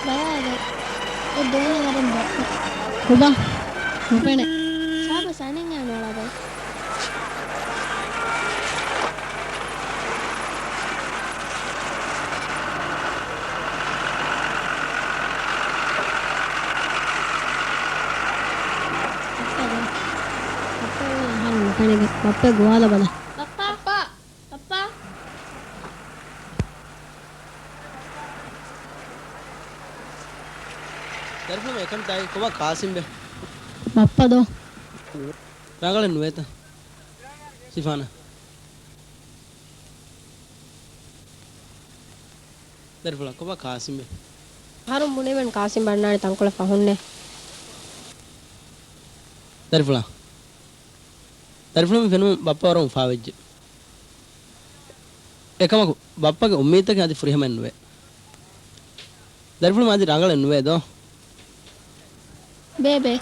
ބަލާލަ، އެ ދޯނި ވަރަށް ދަށްކަ. ކޮބާ؟ ނުފެނޭ. ސާބަ ސަނެން އަންނާނަ ބަލަ. ބައްޕަ ދޯ. ބައްޕަ އެ އަހަރެން ނުފެނިގެން. ބައްޕަ ގޮވާލަ ބަލަ. ބައްޕާ. ބައްޕާ. ދަރިފުޅުމެން އެކަންތާއި ކޮބާ ކާސިމްބެ؟ ބައްޕަ ދޯ. ރަނގަޅެއް ނުވޭތަ؟ ސިފާނާ. ދަރިފުޅާ ކޮބާ ކާސިމްބެ؟ އަހަރުން ބުނީމެން ކާސިމް އަންނާނެ ތަންކޮޅެއް ފަހުންނޭ. ދަރިފުޅާ. ދަރިފުޅު މި ފެނުމުން ބައްޕަ ވަރަށް އުފާވެއްޖެ. އެކަމަކު، ބައްޕަގެ އުއްމީދުތަކެއް އަދި ފުރިހަމައެއް ނުވޭ. ދަރިފުޅު އަދި ރަނގަޅެއް ނުވޭ ދޯ؟ ބޭބެ،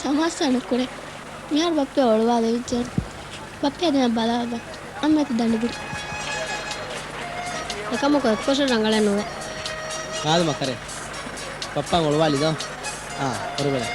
ސަމާސާ ނުކުރޭ. މިހާރު ބައްޕަ އޮޅުވާލެވިއްޖެ. ބައްޕަ ދެން ބަލާބަ. އަންމެތި ދަނޑި ބިރު. އެކަމަކު އެއްކޮށަށް ރަނގަޅެއް ނުވޭ. އާދެ މަކަރޭ. ބައްޕަ އޮޅުވާލި ދޯ؟ އާ، ހުރި ބަލަ.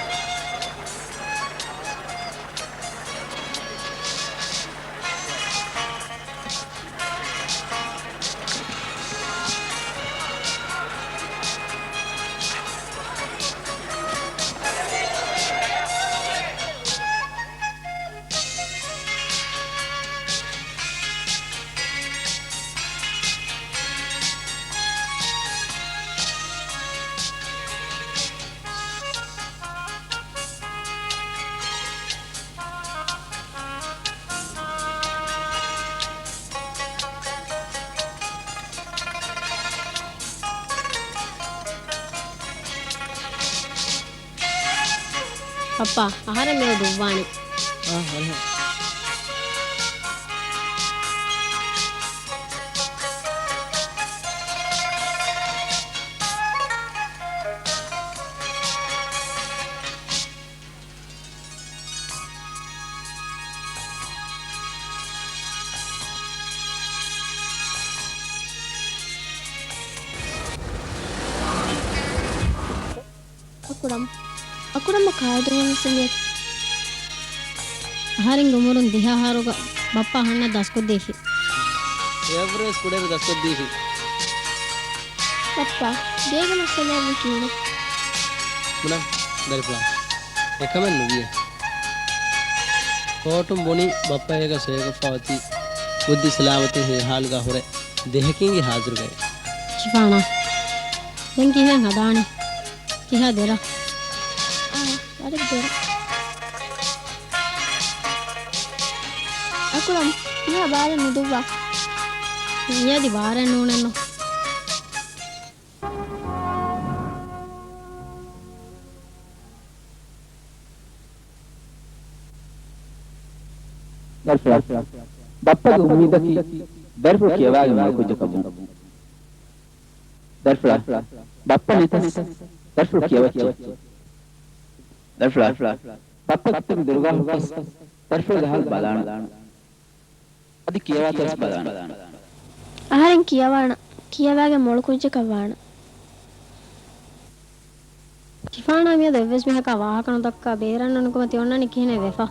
ބައްޕާ، އަހަރެން މެދު ދުއްވާނީ. އާ، ހަރިހަ. އަކުރަމް. އަކުރަމް ކާދުވަން ސުނި. އަހަރެންގެ އުމުރުން ދިހަ އަހަރުގަ ބައްޕަ އަހަންނަށް ދަސްކޮށްދީފި. އެވަރެސްޓް ކުޑައިރު ދަސްކޮށްދީފި. ބައްޕާ، ގޭގެ މައްސަލައެއް ކިހިނެއް؟ ބުނަން، ދަރިފުޅާ. އެކަމެއް ނުވިއޭ. ކޯޓުން ބުނި ބައްޕަ އޭގަ ސޮއިގަފާ އޮތީ ބުއްދި ސަލާމަތުން ހިޔާ ހާލުގަ ހުރެ ދެހަކީގެ ހާޒިރުގައި. ޝިފާނާ، ދެން ކިހިނެއް ހަދާނީ؟ ކިހާ ދެރަ؟ އާ، ވަރަށް ދެރަ. އަކުރަމް، ކިހާ ބާރެއް ނުދުއްވާ؟ މިއަދި ބާރެއް ނޫނެއްނު. ދަރިފުޅާ، ބައްޕަގެ އުއްމީދަކީ ދަރިފުޅު ކިޔަވާގެން މޮޅުކުއްޖަކަށް ވުން. ދަރިފުޅާ، ބައްޕަ ނެތަސް ދަރިފުޅު ކިޔަވައްޗޭ. ދަރިފުޅާ، ބައްޕަ ކިތަން ދުރުގަ ހުއްޓަސް ދަރިފުޅުގެ ހާލު ބަލާނަން. އަދި ކިޔަވާތަސް ބަލާނަން. އަހަރެން ކިޔަވާނަން، ކިޔަވާގެން މޮޅުކުއްޖަކަށް ވާނަން. ޝިފާނާ މިއަދު އެއްވެސް މީހަކާ ވާހަކަ ނުދައްކާ ބޭރަށް ނުނުކުމަތި އޮންނަނީ ކިހިނެއް ވެފަ؟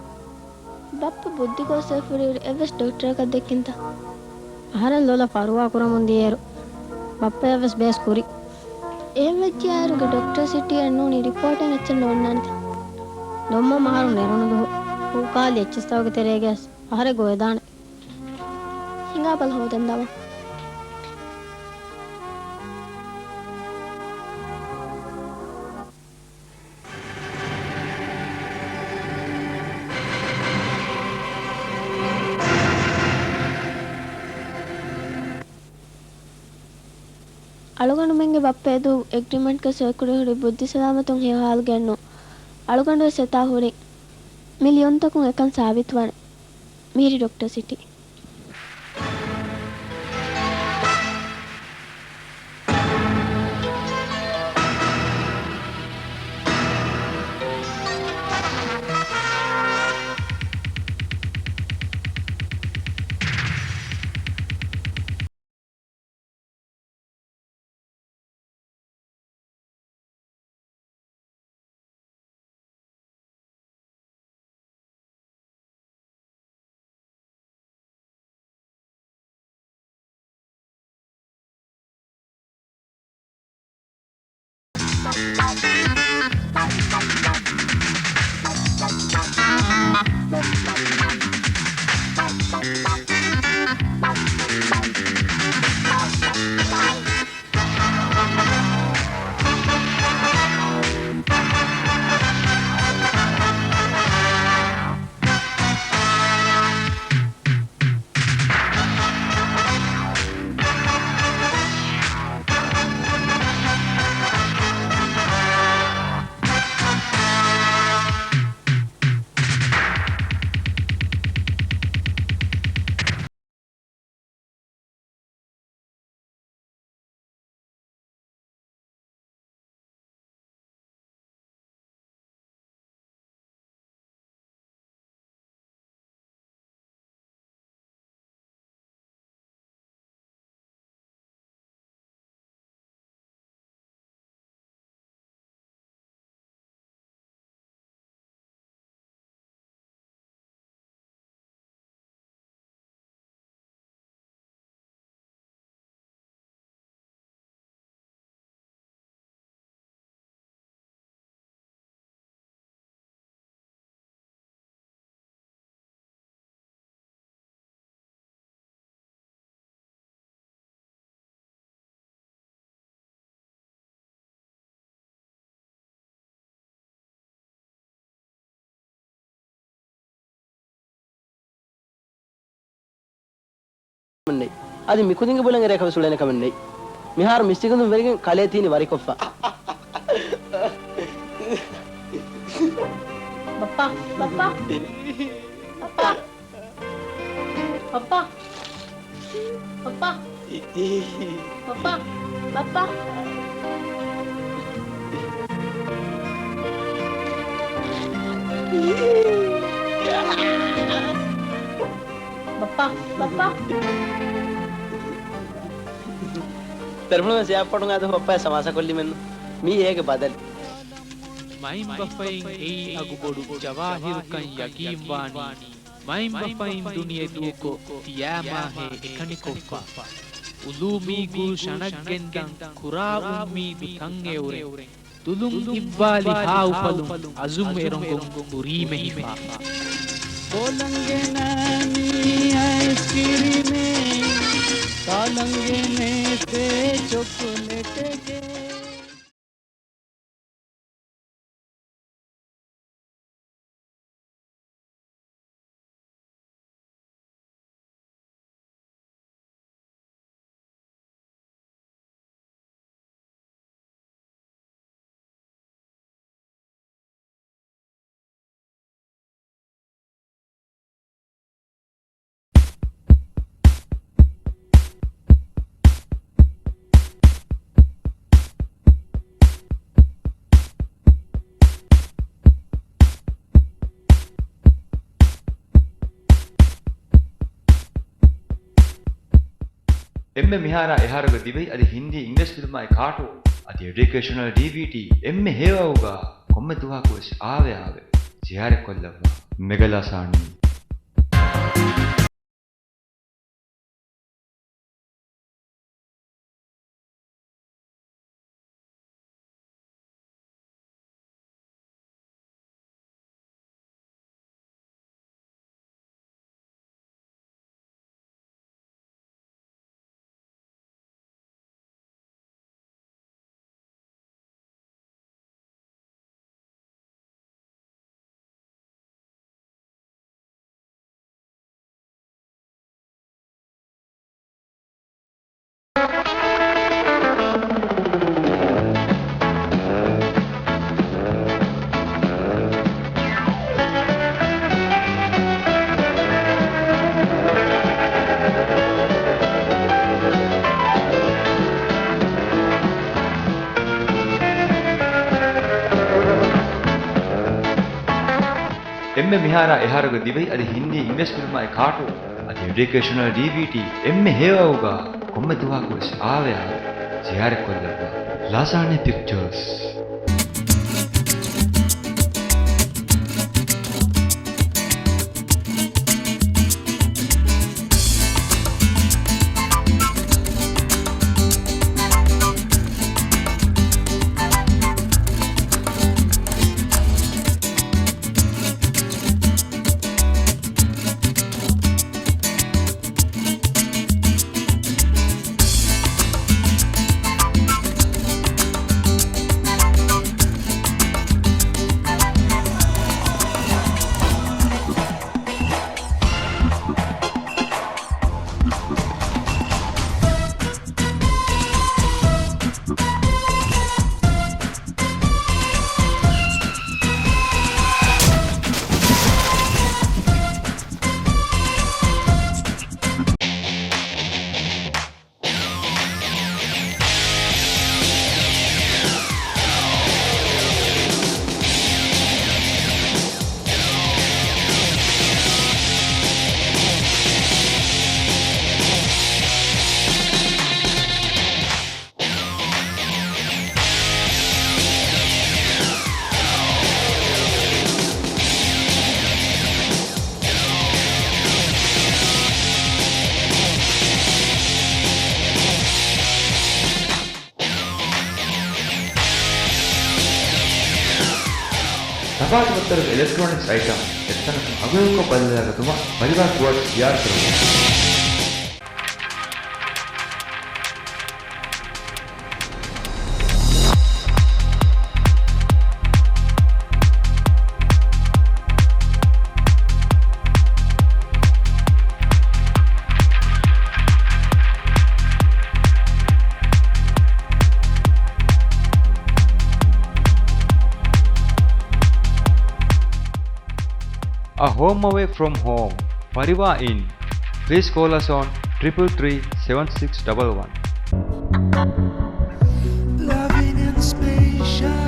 ބައްޕަ ބުއްދި ގޯސްވެފަ ހުރި އެއްވެސް ޑޮކްޓަރަކަށް ދެއްކިންތަ؟ އަހަރެން ލޮލަށް ފަރުވާ ކުރަމުން ދިޔައިރު ބައްޕަޔަށްވެސް ބޭސް ކުރި. އެހެން ވެއްޖެއާއިރު ގެ ޑޮކްޓަރ ސިޓީއަށް ނޫނީ ރިޕޯޓެއް އެއްޗެއް ނޯންނާނެތަ؟ ދޮންމަން އަހަރުން ނެރުނު ދުވަހު ހޫކާލި އެއްޗިސްތަވަގެ ތެރޭގަސް އަހަރެއް ގޮވެދާނެ. ހިނގާބަލަ ހޯދަން ދަމަ. އަޅުގަނޑުމެންގެ ބައްޕަ އެދު އެގްރިމެންޓްގަ ސޮއިކުރި ހުރި ބުއްދި ސަލާމަތުން ހިޔަ ހާލުގައެއްނު. އަޅުގަނޑުވެސް އެތާ ހުރި. މި ލިޔުންތަކުން އެކަން ސާބިތުވާނެ. މިހިރީ ޑޮކްޓަރ ސިޓީ. ނެތް. އަދި މިކުދިންގެ ބުލަން އެރޭ ކަމެއް ސުޅޭނެ ކަމެއް ނެތް. މިހާރު މިސްތިގުން ވެރިގެން ކަލޭ ތީނި ވަރިކޮށްފަ. ބައްޕާ، ބައްޕާ، ބައްޕާ. ބައްޕާ. ބައްޕާ. ބައްޕާ. ބައްޕާ. ބައްޕާ. ބައްޕާ. ދަރިފުޅުވެސް އެއާޕޯޓުން އަދި ބައްޕަޔާ ސަމާސާކޮށްލީމެއްނު. މީ އޭގެ ބަދަލު. މައިންބަފައިން އެއީ އަގުބޮޑު ޖަވާހިރުކަން ޔަގީންވާނީ، މައިންބަފައިން ދުނިޔެ ދޫކޮށް ތިޔާމާހޭ އެކަނިކޮށްފަ. އުލޫމީ ގުލްޝަނަށް ގެންދަން ކުރާ އުއްމީދު ތަން އެއުރެން، ދުލުން އިއްވާލި ހާ އުފަލުން އަޒުމް އެރޮނގުން ކުރީމެހިފާ. ބޯލަނގެ ނާނީ އައިސްކްރީމެއް، ތާލަނގެ ނޭތޭ ޗޮކްލެޓެއް. އެންމެ މިހާރާ އެހާރުގެ ދިވެހި އަދި ހިންދީ އިނގިރޭސި ފިލްމާއި ކާޓޫން އަދި އެޑިއުކޭޝަނަލް ޑީވީޑީ އެންމެ ހެޔޮ އައުގާ ކޮންމެ ދުވަހަކުވެސް އާވެ އާވެ. ޒިޔާރަތްކޮށްލައްވާ. މެގަލާސާނީ. އެންމެ މިހާރާ އެހާރުގެ ދިވެހި އަދި ހިންދީ އިނގިރޭސި ފިލްމާއި ކާޓޫން އަދި އެޑިއުކޭޝަނަލް ޑީވީޑީ އެންމެ ހެޔޮ އައުގާ ކޮންމެ ދުވަހަކުވެސް އާވެ އާވެ. ޒިޔާރަތްކޮށްލައްވާ. ލާސާނީ ޕިކްޗާސް. ތަފާތު ގޮތްތަކުގެ އިލެކްޓްރޯނިކްސް އައިޓަމް އެއްތަނަކުން އަގުހެޔޮކޮށް ބަދަލުވެގަތުމަށް ފަރިވާ ކުވާޓްސް ޒިޔާރަތު ކުރަމުން. A home away from home. ފަރިވާ އިން. Please call us on triple three seven six double one. Loving and spacious,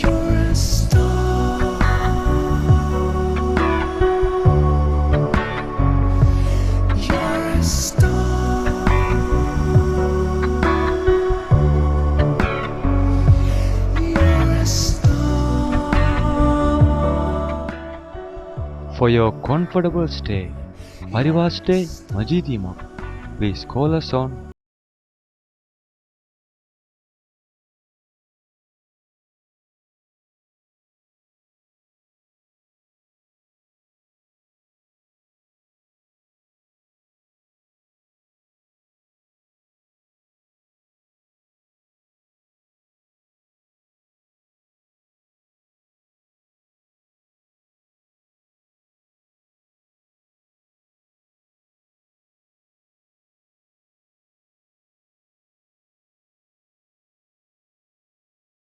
you're a star. You're a star. You're a star. For your comfortable stay, ޕަރިވާޒް ޑޭ މަޖީދީމާ. Please call us on